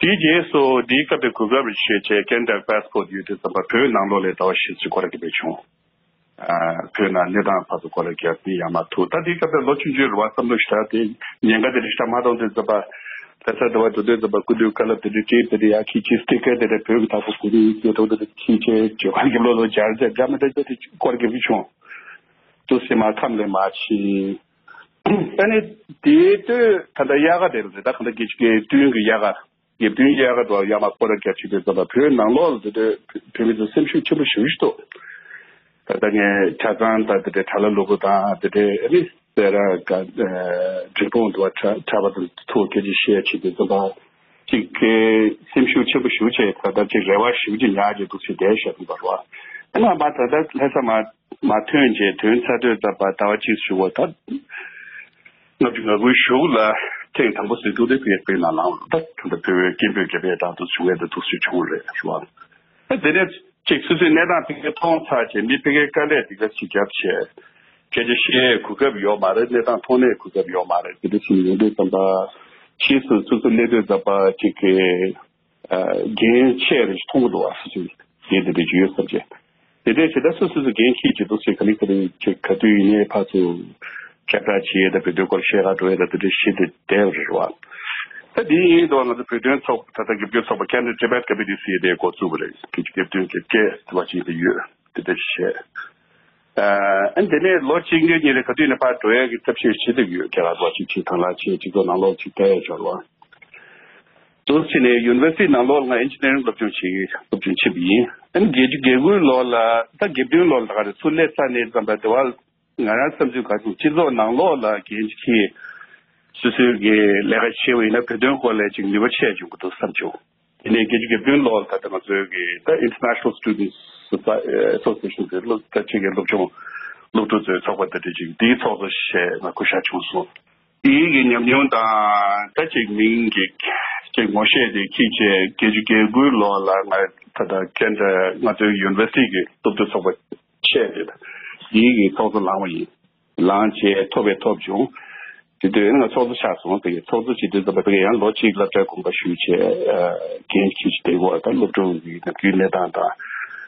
དེའི་རྗེས་སུ་དེའི་སྐབས་དེ་གོ་སྐབས་ཞེས་བྱས་ཁེ་ན་ཌ་པ་སི་པོར་ཊི་ཡོད་དུས་ཙམ་པ་བོད་ནང་ལོགས་ལ་ཟླ་བ་བཞི་ཙམ་སྐོར་ར་གི་བྱུང་། ཨ། བོད་ནང་གནས་སྟངས་ཕར་ཚུར་སྐོར་ར་རྒྱག་ནི་ཡང་མ་ཐུག་ད་དེའི་སྐབས་དེ་ལོ་ཆུང་ཆུང་རེད་བ། བསམ་བློ་ཞེ་དྲག་དེ་ཉེན་ཁ་དེ་འདྲ་ཞེ་དྲག་མ་མཐོང་དུས་ཙམ་པ། ལྷ་ས་འགྲོ་བ་འགྲོ་དུས་ཙམ་པ་སྐུ་མདུན་བཀའ་སློབ་དེ་འདྲ་སྤྲད། དེ་འདྲ་ཡག་ཁྱི་ཁྱི་སྟེ་ཀ་དེ་འདྲ་བོད་ཀྱི་དྭགས་པོ་གུ་རུ་ཡིན་སྐད་འགྲོ་དེ་འདྲ་ཁྱི་ཁྱི་བྱེད་པ་གི་བློ་ལོ་སྦྱར་སྦྱར་སྦྱར་མི་འདྲ་འདྲ་དེ་སྐོར་ར་གི་བྱུང་། དུ་སེ་མ་ཁམས་ལས་མ་ཕྱིན། ཨ་ནི་དེའི་དུས་ད་ལྟ་དབྱར་ཁ་དེ་རེད། ད་གང་ལྟར་དགེ་བཅུ་དགེ་བདུན་གྱི་དབྱར་ཁ། དགེ་བདུན་དབྱར་ཁ་དུ་ཡར་མར་སྐོར་ར་རྒྱག་བྱེད་དུས་ཙམ་པ་བོད་ནང་ལོགས་ལ་དེ་འདྲའི་བོད་མི་ཚོ་སེམས་ཤུགས་ཆེན་པོ་ཞེ་པོ་ཞིག་འདུག་ད་ལྟ་ངས་ཆ་ཚང་དང་དེ་འདྲའི་གྲྭ་ལྷ་ལུ་གུ་དང་དེ་འདྲའི་ཨ་ནི་སེ་ར་དགའ་འབྲས་སྤུངས་དུ་བ་གྲྭ་གྲྭ་པ་དང་ཐུག་སྐད་ཆ་བཤད་བྱེད་དུས་ཙམ་པ་གཅིག་གི་སེམས་ཤུགས་ཆེན་པོ་ཞེ་པོ་བྱས། ད་ལྟ་གཅིག་རེ་བ་ཞེ་པོ་ཅིག་ཉར་བྱས་འདུག་ཟེར་བསྡད་བཞག་འདུག་པ་རེད་བ། ཨ་ནི་ང་མ་ད་ལྟ་ལྷ་ས་མ་མ་ཐོན་རྗེས་ཐོན་ཚར་དུས་ཙམ་པ་ཟླ་བ་གཅིག་ཞུ་བ་ད་ལྔ་བཅུ་ང་དགུའི་གཞུག་ལ་ཐེངས་དང་པོ་ཟེར་འདུག་དེ་བོད་པའི་ནང་ལངས་ད་ད་ལྟ་བོད་པའི་སྐད་འབོད་རྒྱབ་ཡས་དང་དུ་བྱུང་བའི་འདུག་སེ་བྱུང་རེད་ཞུ་བ། ད་དེ་ནས་གཅིག་སོ་སོའི་གནས་སྟངས་ཕ་གིར་མཐོང་ཚར་རྗེས་མི་ཕ་གིར་དཀའ་ལས་འདི་ག་ཅིག་བརྒྱབ་བྱས་སྐད་ཆ་བཤད་གོ་སྐབས་ཡོད་མ་རེད། གནས་སྟངས་མཐོང་གནས་གོ་སྐབས་ཡོད་མ་རེད། དེ་འདྲ་ཞིག་ཡོང་དུས་ཙམ་པ་ཕྱིས་སུ་སོ་སོ་སླེབས་དུས་ཙམ་པ་གཅིག་གི་འགན་ཆེ་རེ་ཞིག་མཐོང་གི་འདུག་བ། སོ་སོའི་འགན་དེ་འདྲ་ཅིག་ཡོད་བསམ་བྱས། དེ་འདྲ་བྱས་ད་སོ་སོ་སོ་འགན་འཁྱེར་གྱི་འདུག་ཟེར་ག་ལེ་ག་ལེ་ཅིག་ག་དུས་ཡིན་ནའི་ཕར་ཚུར་ཁྱབ་བསྒྲགས་བྱེད་ཡས་དང་བོད་དོན་སྐོར་བཤད་ག་འགྲོ་ཡས་དང་དེ་འདྲ་བྱེད་དེ་བསྡད་པ་རེད་བ། ད་དེ་ཡིན་དུས་ང་ཚོ་བོད་དོན་ཚོགས་ད་ལྟ་དགེ་བསྐོས་ཚོགས་པ་Canada Tibet Committee ཟེར་ཡས་དེ་འགོ་བཙུགས་པ་རེད། དགེ་བཅུ་དགེ་བདུན་གྱི་སྐད་དེ་བ་ཅིག་དེ་ཡོད། དེ་འདྲ་བྱས། ཨ་ཨ་དེ་ནས་ལོ་གཅིག་གཉིས་གཉིས་རེ་ག་དུས་ནས་ཕར་འགྲོ་ཡས་ཀྱི་ཐབས་ཤེས་བྱེད་བསྡད་ཡོད། རྒྱ་གར་ལོ་གཅིག་གཅིག་དང་ལ་ཆེ་གཅིག་ཚོ་ནང་ལོགས་གཅིག་བསྡད་ཡས་འབྱོར་བ། དུ་ཕྱིན་ནས་ཡུ་ནི་ཝར་སི་ཊི་ནང་ལོགས་ལ་ང་ཨིན་ཇི་ནི་ཡ་རིང་སློབ་སྦྱོང་བྱེད་ཀྱི་སློབ་སྦྱོང་བྱེད་པ་ཡིན། ཨ་ནི་བརྒྱད་ཅུ་གྱ་དགུའི་ལོ་ལ་ད་གྱ་བདུན་ལོ་ལ་ད་ག་རེ་ཚུར་སླེབས་ཚར་ནས་ཙམ་པ་དེ་བ་ང་རང་བསམ་ཚུལ་ག་སོང་སྤྱི་ཚོགས་ནང་ལོགས་ལ་འགན་འཁྱེར་སོ་སོའི་གི་ལས་ཀ་བྱེད་པ་ཡིན་ན་བོད་དོན་སྐོར་ལ་ཅིག་ནུས་པ་ཆེ་བྱུང་གི་འདུག་བསམ་བྱུང་། དེ་ནས་བརྒྱད་ཅུ་གྱ་བདུན་ལོ་ལ་ད་ལྟ་ང་ཚོའི་གི་ད་International Students Association ཟེར་སློབ་ད་ཆེད་ཀྱི་སློབ་སྦྱོང་སློབ་ཕྲུག་ཚོའི་ཚོགས་པ་དེ་འདྲ་ཅིག་དེའི་ཚོགས་གཙོ་བྱས་ང་སྐུ་ཞབས་བྱུང་སོང་། དེའི་གི་ཉམས་མྱོང་དང་ད་ཅིག་མིང་གི་ཅིག་ངོ་ཤེས་དེ་ཁྱེད་ཀྱིས་བརྒྱད་ཅུ་གྱ་དགུའི་ལོ་ལ་ང་ད་ལྟ་ཁེ་ན་ཌ་ང་ཚོའི་ཡུ་ནི་ཝར་སི་ཊི་གི་སློབ་ཕྲུག་ཚོགས་པ་ཆེད་དེ་དེའི་གི་ཚོགས་གཙོ་ལངས་པ་ཡིན། ལངས་བྱས་ཐོབ་པའི་ཐོབ་བྱུང་། དེ་དུས་ང་ཚོགས་གཙོ་ཆགས་སོང་། དེ་གི་ཚོགས་གཙོ་བྱེད་དུས་ཙམ་པ་དེ་གི་ཡང་ལོ་གཅིག་སློབ་གྲྭའི་དགོངས་པ་ཞུས་བྱས་འགན་འཁྱེར་བྱས་དེ་གོ་ད་སློབ་ཕྲུག་གི་ནམ་རྒྱུན་གནས་སྟངས་དང་།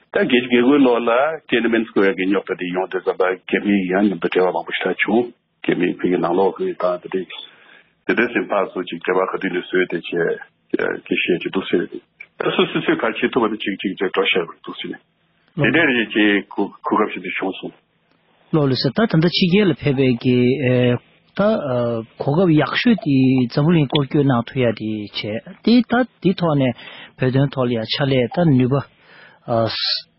ད་བརྒྱད་ཅུ་གྱ་དགུའི་ལོ་ལ་ཏེ་ནི་མིན་སི་ཀོ་ཝེར་གི་རྙོག་དྲ་དེ་ཡོང་དུས་ཙམ་པ་རྒྱ་མི་ཡང་མཉམ་དུ་འབྲེལ་བ་མང་པོ་ཞིག་བྱུང་། རྒྱ་མི་ཕ་གི་ནང་ལོགས་ཀྱི་དང་དེ་འདྲའི་དེ་འདྲའི་སེམས་ཐག་སོ་ཅིག་འབྲེལ་བ་ག་དུས་ནས་བཟོས་ཏེ་བྱས་ཀྱི་བཤད་ཀྱི་འདུག་ཟེར། ད་སོ་སོ་སོས་ག་བྱེད་ཐུབ་པ་དེ་ཅིག་ཅིག་ཅིག་འགྲོ་བཤད་པར་འདུག་ཟེར་ནས་དེ་འདྲའི་རེད་ཅེས་གོ་གོ་སྐབས་ཤིག་དེ་བྱུང་སོང་། ལོ་ལོ་ཟེར་ད་ད་ལྟ་ཕྱི་རྒྱལ་ལ་ཕེབས་པའི་གི་ཨེ་ད་ཨ་གོ་སྐབས་ཡག་ཤོས་དེ་འཛམ་བུ་གླིང་སྐོར་སྐྱོད་གནང་ཐུབ་ཡ་དེ་བྱས་དེ་ད་དེ་ཐོག་ནས་བོད་དོན་ཐོག་ལ་ཡ་ཕྱག་ལས་ད་ནུས་པ། ཨ་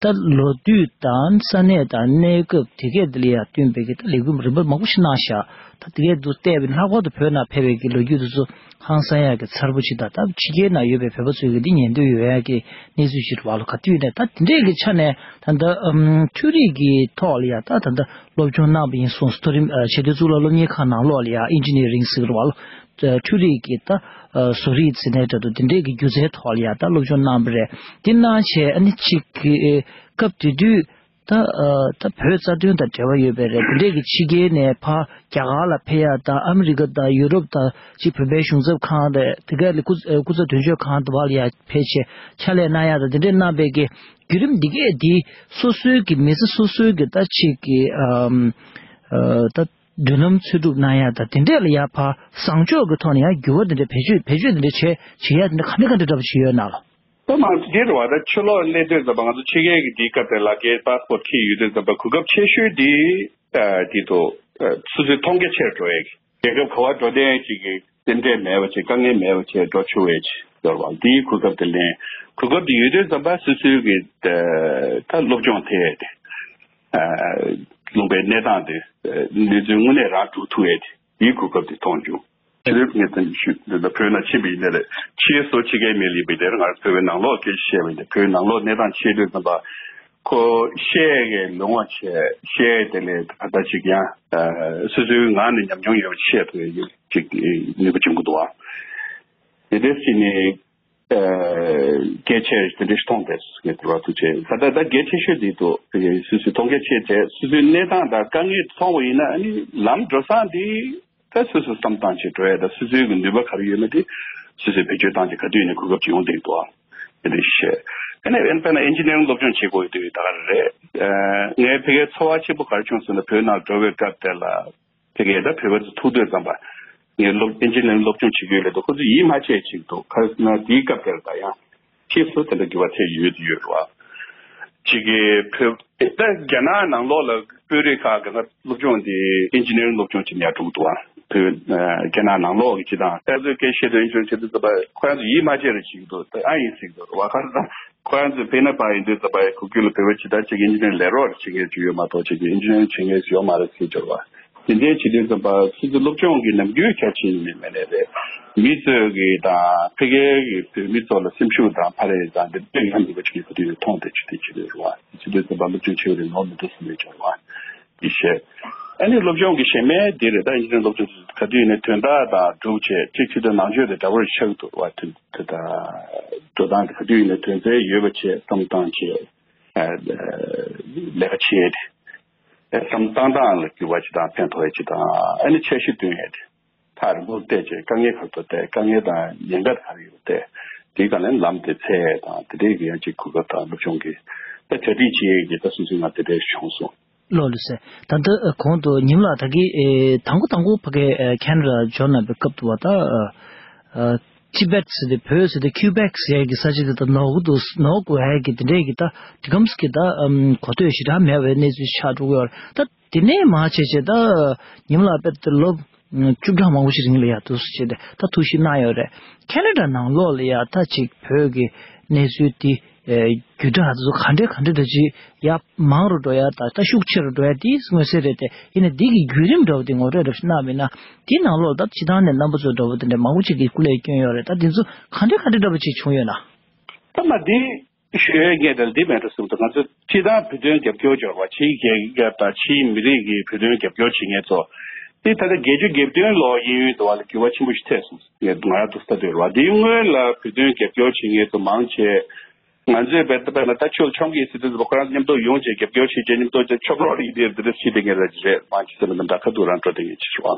ད་ལོ་དུས་དང་ས་གནས་དང་གནས་སྐབས་དེ་གས་དེ་ལ་ཡང་བསྟུན་པའི་གི་ད་ལས་འགུལ་རིམ་པ་མང་པོ་ཞིག་གནང་ཤག་ད་དེ་གས་འདུག་བལྟས་པའི་ལྷག་པར་དུ་བོད་ནང་ཕེབས་པའི་གི་ལོ་རྒྱུས་དེ་ཚོ་ཧང་སང་ཡག་གི་མཚར་པོ་ཅིག་དང་ད་ཕྱི་རྒྱལ་ནང་ཡོད་པའི་བོད་པ་ཚོའི་གི་འདི་ཉན་འདོད་ཡོད་ཡག་གི་གནས་ཚུལ་ཞིག་རེད་བ་ལོ། ག་དུས་ནས་ད་དེ་འདྲས་གི་ཆ་ནས་ད་ད་ཨམ་འཕྲུལ་རིག་གི་ཐོག་ལ་ཡང་ད་ད་ད་སློབ་སྦྱོང་གནང་བ་ཡིན་སོང་། མཐོ་རིམ་ཨ་ཆེས་མཐོའི་གཙུག་ལག་སློབ་གཉེར་ཁང་ནང་ལོགས་ལ་ཡང་ཨིན་ཇི་ནི་རིང་ཟེར་གི་རེད་བ་ལོ། འཕྲུལ་རིག་གི་ད་བཟོ་རིག་ཟེར་ནའི་འདྲ་འདུག་དེ་འདྲས་ཀྱི་སྒྱུ་རྩལ་ཐོག་ལ་ཡང་ད་སློབ་སྦྱོང་གནང་བ་རེད། དེ་གནང་བྱས་ཨ་ནི་གཅིག་གི་སྐབས་དེ་དུས་ ད་ཨ་ད་བོད་རྩ་དོན་དང་འབྲེལ་བ་ཡོད་པའི་རེད། དེ་འདྲས་ཀྱི་ཕྱི་རྒྱལ་ནས་ཕར་རྒྱ་གར་ལ་ཕེབས་ཡ་དང་ཨ་མི་རི་ཀ་དང་ཡུ་རོབ་དང་ཅིག་བོད་པའི་གཞུང་ཚབ་ཁང་རེད། དེ་ག་ལ་སྐུ་སྐུ་ཚབ་དོན་གཅོད་ཁང་དུ་བ་ལ་ཡ་ཕེབས་བྱས་ཕྱག་ལས་གནང་ཡ་དང་དེ་འདྲས་གནང་པའི་གི་བརྒྱུད་རིམ་འདི་གས་འདི་སོ་སོའི་གི་མི་ཚེ་སོ་སོའི་གི་ད་ཅིག་གི་ཨམ་ཨ་ད་མདུན་ལམ་འཚོལ་སྒྲུབ་གནང་ཡ་དང་དེ་འདྲས་ལ་ཡ་ཕར་བཟང་ཕྱོགས་ཀྱི་ཐོག་ནས་ཡང་འགྱུར་བ་དེ་འདྲས་བེད་སྤྱོད་བེད་སྤྱོད་དེ་འདྲས་བྱས་བྱེད་ཡ་དེ་འདྲས་ག་འདྲས་ག་འདྲས་འདྲ་པོ་བྱེད་ཡོད་ན་ལ། ད་མང་ཆེ་རེད་བ། ད་ཕྱི་ལོགས་སླེབས་དུས་ཙམ་པ་ང་ཚོ་ཕྱི་རྒྱལ་གྱི་དེའི་སྐབས་དེ་ལ་གའི་པཱ་སི་པོར་ཊི་ཁྱེར་ཡོད་དུས་ཙམ་པ་གོ་སྐབས་ཆེ་ཤོས་དེ་ཨ་དེ་ཚོ་ཨ་སོ་སོའི་མཐོང་རྒྱ་ཆེར་འགྲོ་ཡས་ཀྱི་རྒྱལ་ཁབ་ག་བ་འགྲོ་བསྡད་ཅིག་གི་རྟེན་འབྲེལ་མེད་པ་ཅིག་དཀའ་ངལ་མེད་པ་ཅིག་འགྲོ་ཆོག་ཡས་ཅིག་ཡོད་རེད་བ། དེའི་གོ་སྐབས་དེ་ལེན། གོ་སྐབས་དེ་ཡོད་དུས་ཙམ་པ་སོ་སོའི་གི་ད་ད་སློབ་སྦྱོང་ཐེབས་ཡས་དེ་ཨ་ལུང་པའི་གནས་སྟངས་དེ་ཨ་གནས་ཚུལ་དངོས་གནས་རང་སྒྲུབ་ཐུབ་ཡས་དེ་དེའི་གོ་སྐབས་དེ་མཐོང་བྱུང་། དེ་རིང་ངས་ད་ཞུ་འདི་ལ་བོད་ནང་ཕྱིན་པ་ཡིན་ནའི་རེད། ཕྱིའི་སོ་ཕྱི་རྒྱལ་མི་ལ་ཡིན་པའི་དེར་ང་རང་བོད་པའི་ནང་ལོགས་སྐད་ཆ་བཤད་པ་ཡིན་ཏེ་བོད་ནང་ལོགས་གནས་སྟངས་ཤེས་དུས་ཙམ་པ་ཁོ་བཤད་ཀྱི་ལོང་བ་བྱས་བཤད་དེ་ལས་ད་ལྟ་ཅིག་ཡང་སོ་སོའི་ངག་ནས་ཉམས་མྱོང་ཡོད་པ་བཤད་ཐུབ་ཡ་ཅིག་ནུས་པ་བྱུང་གི་འདུག་ཨ། དེ་འདྲ་ཞིག་ནས་གལ་ཆེ་དེ་འདྲ་ཞིག་མཐོང་བས་ངས་དེ་བ་ཐུག་ཆེ་ད་ལྟ་ད་གལ་ཆེ་ཤོས་དེ་འདུག་སོ་སོའི་མཐོང་རྒྱ་ཆེ་དེ་སོ་སོའི་གནས་སྟངས་དང་དཀའ་ངལ་མཐོང་བ་ཡིན་ན་ཨ་ནི་ལམ་འགྲོ་སྟངས་དེ། ད་སོ་སོ་བསམ་བཏང་བྱས་འགྲོ་ཡ་ད་སོ་སོའི་གི་ནུས་པ་ག་རེ་ཡོད་ན་དེ་སོ་སོས་བེད་སྤྱོད་བཏང་བྱས་ག་དུས་ཡིན་ན་གོ་སྐབས་ཅིག་ཡོང་བསྡད་འདུག་ཨ། དེ་འདྲ་བཤད། ཨ་ནི་ཨེན་པ་ན་ཨིན་ཇི་ནི་རིང་སློབ་སྦྱོང་བྱེད་དགོས་ཡོད་དུས་ད་ག་རེ་རེད། ངའི་ཕ་གིའི་ཚོར་བ་ཆེན་པོ་ག་རེ་བྱུང་ཟེར་ན་བོད་ནང་འགྲོ་བའི་སྐབས་དེ་ལ་ཕ་གིའི་ད་བོད་པ་ཚོ་ཐུག་དུས་ཙམ་པ་ངས་སློབ་ཨིན་ཇི་ནི་རིང་སློབ་སྦྱོང་བྱེད་ཀྱི་ཡོད་ལབ་དུས་ཁོ་ཚོ་ཡིད་མ་ཆེས་ཅིག་འདུག་ག་རེ་ཟེར་ན་དེའི་སྐབས་དེར་ད་ཡང་། ཕྱིས་སུ་དེ་འདྲ་འགྱུར་བ་ཐེབས་ཡོད་ཡོད་རེད་བ། གཅིག་གིས་བོད་ད་རྒྱ་ནག་ནང་ལོགས་ལ་དཔོན་རིགས་ཁག་གི་སློབ་སྦྱོང་དེ་ཨིན་ཇི་ནི་རིང་སློབ་སྦྱོང་བྱེད་ཡག་འགྲོ་གི་འདུག་བ། བོད་རྒྱ་ནག་ནང་ལོགས་ཀྱི་སྤྱི་བཏང་ད་གཟོད་སྐད་བཤད་དུས་ཨིན་ཇི་ནི་རིང་བྱེད་དུས་ཙམ་པ་ཁོ་རང་ཚོ་ཡིད་མ་ཆེས་རེ་བྱེད་ཀྱི་འདུག་ད་ཨ་ཡིན་ཟེར་གྱི་འདུག་རེད་བ། ག་རེ་ཟེར་ན་ཁོ་རང་ཚོ་དཔེར་ན་པ་ཡིན་དུས་ཙམ་པ་གུ་གུལ་ལ་བོད་པ་ཇི་ལྟར་ཅིག་ཨིན་ཇི་ནི་རིང་ལས་རོགས་རེ་བྱེད་མཁན་ཅིག་ཡོད་མ་གཏོགས་ཅིག་ཨིན་ཇི་ནི་རིང་བྱེད་མཁན་ཞིག་ཡོད་མ་རེད་ཟེར་གྱི་འདུག་རེད་བ། དེ་འདྲའི་བྱེད་དུས་ཙམ་པ་སོ་སོའི་སློབ་སྦྱོང་གི་ནམ་རྒྱུན་གལ་ཆེན་ཡིན་མིན་མེད་ནས་རེད། མི་ཚོས་གི་དང་ཕ་གིའི་གི་བོད་མི་ཚོ་ལ་སེམས་ཤུགས་དང་ཕ་རེ་དང་འདི་འདྲ་ཡང་མི་འདུག་ཅིག་གི་དུས་མཐོང་དེ་ཆུ་དེ་ཆུ་དེ་རུ་བ་དེ་ཆུ་དེ་ཙམ་པ་སློབ་སྦྱོང་བྱེད་རེད་ནོར་མི་འདུག་སུ་མེད་ཀྱང་བ་དེ་བཤད། ཨ་ནི་སློབ་སྦྱོང་གི་གཞན་མའི་འདི་རེད་ད་ཡིན་ནའི་སློབ་སྦྱོང་ག་དུས་ཡིན་ནའི་དོན་དག་དང་སྒྲུབ་བྱེད་གཅིག་ཆུ་དེ་ནང་ཆོས་དེ་འདྲ་བོར་ཆགས་འདུག་བ་དེ་དེ་དང་འགྲོ་སྟངས་དེ་ག་དུས་ཡིན་ནའི་དོན་ཚན་ཡོད་པ་བྱེད་བསམ་སྟངས་བྱེད་ལས་ཀ་བྱེད་དེ། བསམ་བཏང་སྟངས་ལ་འགྱུར་བ་ཅིག་དང་ཕན་ཐོགས་ཡ་ཅིག་དང་ཨ་ནི་འཆར་གཞི་བཏོན་ཡ་དེ་ཐག་རིང་པོར་བལྟས་རྗེས་དཀའ་ངལ་ག་ཚོད་བལྟས་དཀའ་ངལ་དང་ཉེན་ཁ་ག་རེ་ཡོད་བལྟས་དེའི་སྒང་ལ་ལམ་དེ་འཚོལ་ཡ་དང་དེ་འདྲའི་གི་ཡང་ཅིག་གོ་སྐབས་དང་སློབ་སྦྱོང་གི་ད་གྲ་སྒྲིག་བྱེད་ཡས་ཀྱི་ད་སོ་སོའི་ངང་དེ་འདྲས་བྱུང་སོང་། ལགས་ལགས་སེ། ད་ལྟ་གོང་དུ་ཉིམ་ལགས་ད་གི་དང་པོ་དང་པོ་ཕ་གི་ཁེ་ན་ཌ་འབྱོར་གནང་པའི་སྐབས་དུ་བ་ད། ཅི་བེག་ཟེར་ཏེ་བོད་ཟེར་ཏེ་ཁིའུ་བེག་ཟེར་ཡ་གི་ས་ཆ་དེ་ད་ནོར་གི་འདུག་ནོར་དགོས་ཡ་གི་དེ་འདྲས་གི་ད་དེ་གམ་ས་གི་ད་གོ་ཐོས་ཞེ་དྲག་མེད་པའི་གནས་ཚུལ་ཆགས་འགྲོ་གི་ཡོད་རེད། ད་དེ་ནས་མར་བྱས་བྱས་ད་ཉིམ་ལགས་དཔེ་ད་ལོ་བཅུ་ཕྲག་མང་པོ་ཞིག་རིང་ལ་ཡ་འདུག་སེ་བྱས་ཏེ་ད་ཐུགས་ཞིབ་གནང་ཡོད་རེད། ཁེ་ན་ཌ་ནང་ལོགས་ལ་ཡ་ད་ཅིག་བོད་ཀྱི་གནས་ཚུལ་འདི་ཨེ་བརྒྱུད་བསྒྲགས་དེ་ཚོ་ག་འདྲས་ག་འདྲས་འདྲ་ཅིག་ཡ་མང་རུ་འགྲོ་ཡ་ད་ད་ཤུགས་ཆེ་རུ་འགྲོ་ཡ་དེ་མངོན་གསལ་རེད་དེ་ཡིན་ན་འདི་གི་བརྒྱུད་རིམ་འདྲ་བོ་དེ་ངོ་སྤྲོད་འདྲ་ཞིག་གནང་མིན་ན་འདི་ནང་ལོགས་ད་སྤྱི་བཏང་ནས་རྣམ་པ་ཚོ་འདྲ་བོ་དེ་འདྲ་མང་པོ་ཅིག་གིས་སྐུ་ལས་བསྐྱོན་ཡོད་རེད། ད་འདི་ཚོ་ག་འདྲས་ག་འདྲས་འདྲ་བོ་ཅིག་བྱུང་ཡོད་ན། ད་མ་འདི་ཞུ་ཡས་ངས་དེ་ལ་འདི་མེད་འགྲོ་གསུངས་འདུག་ང་ཚོ་སྤྱི་བཏང་བོད་དོན་རྒྱབ་སྐྱོར་སྦྱོར་བ་ཕྱིའི་རྒྱལ་ཁབ་དང་ཕྱིའི་མི་རིགས་ཀྱི་བོད་དོན་རྒྱབ་སྐྱོར་བྱེད་མཁན་ཚོ་འདི་ད་ལྟ་བརྒྱད་ཅུ་གྱ་བདུན་ལོ་གཡས་གཡོན་དུ་བ་ལ་འགྱུར་བ་ཆེན་པོ་ཞིག་ཐེབས་སོང་ངས་ང་རང་ཐུགས་ས་དོད་རུ་བ་འདིའི་སྔོན་ལ་བོད་དོན་རྒྱབ་སྐྱོར་བྱེད་མཁན་ཚོ་མང་ཆེ། ང་ཚོས་བལ་ཏ་བལ་ན་ད་ཆོས་ཆོང་གི་སྲིད་དོན་ཚོ་ཁོ་རང་མཉམ་དུ་ཡོང་བྱས་རྒྱབ་སྐྱོར་བྱེད་ཀྱི་མཉམ་དུ་ཆོག་རོགས་རིགས་དེ་འདི་འདྲ་ཞིག་དེ་ངས་ར་ཅི་རེད་མང་ཆེ་ཚོ་ལ་མི་འདྲ་ཁ་ཐུག་རང་འགྲོ་དེ་ངས་ཅི་ཞུ་བ།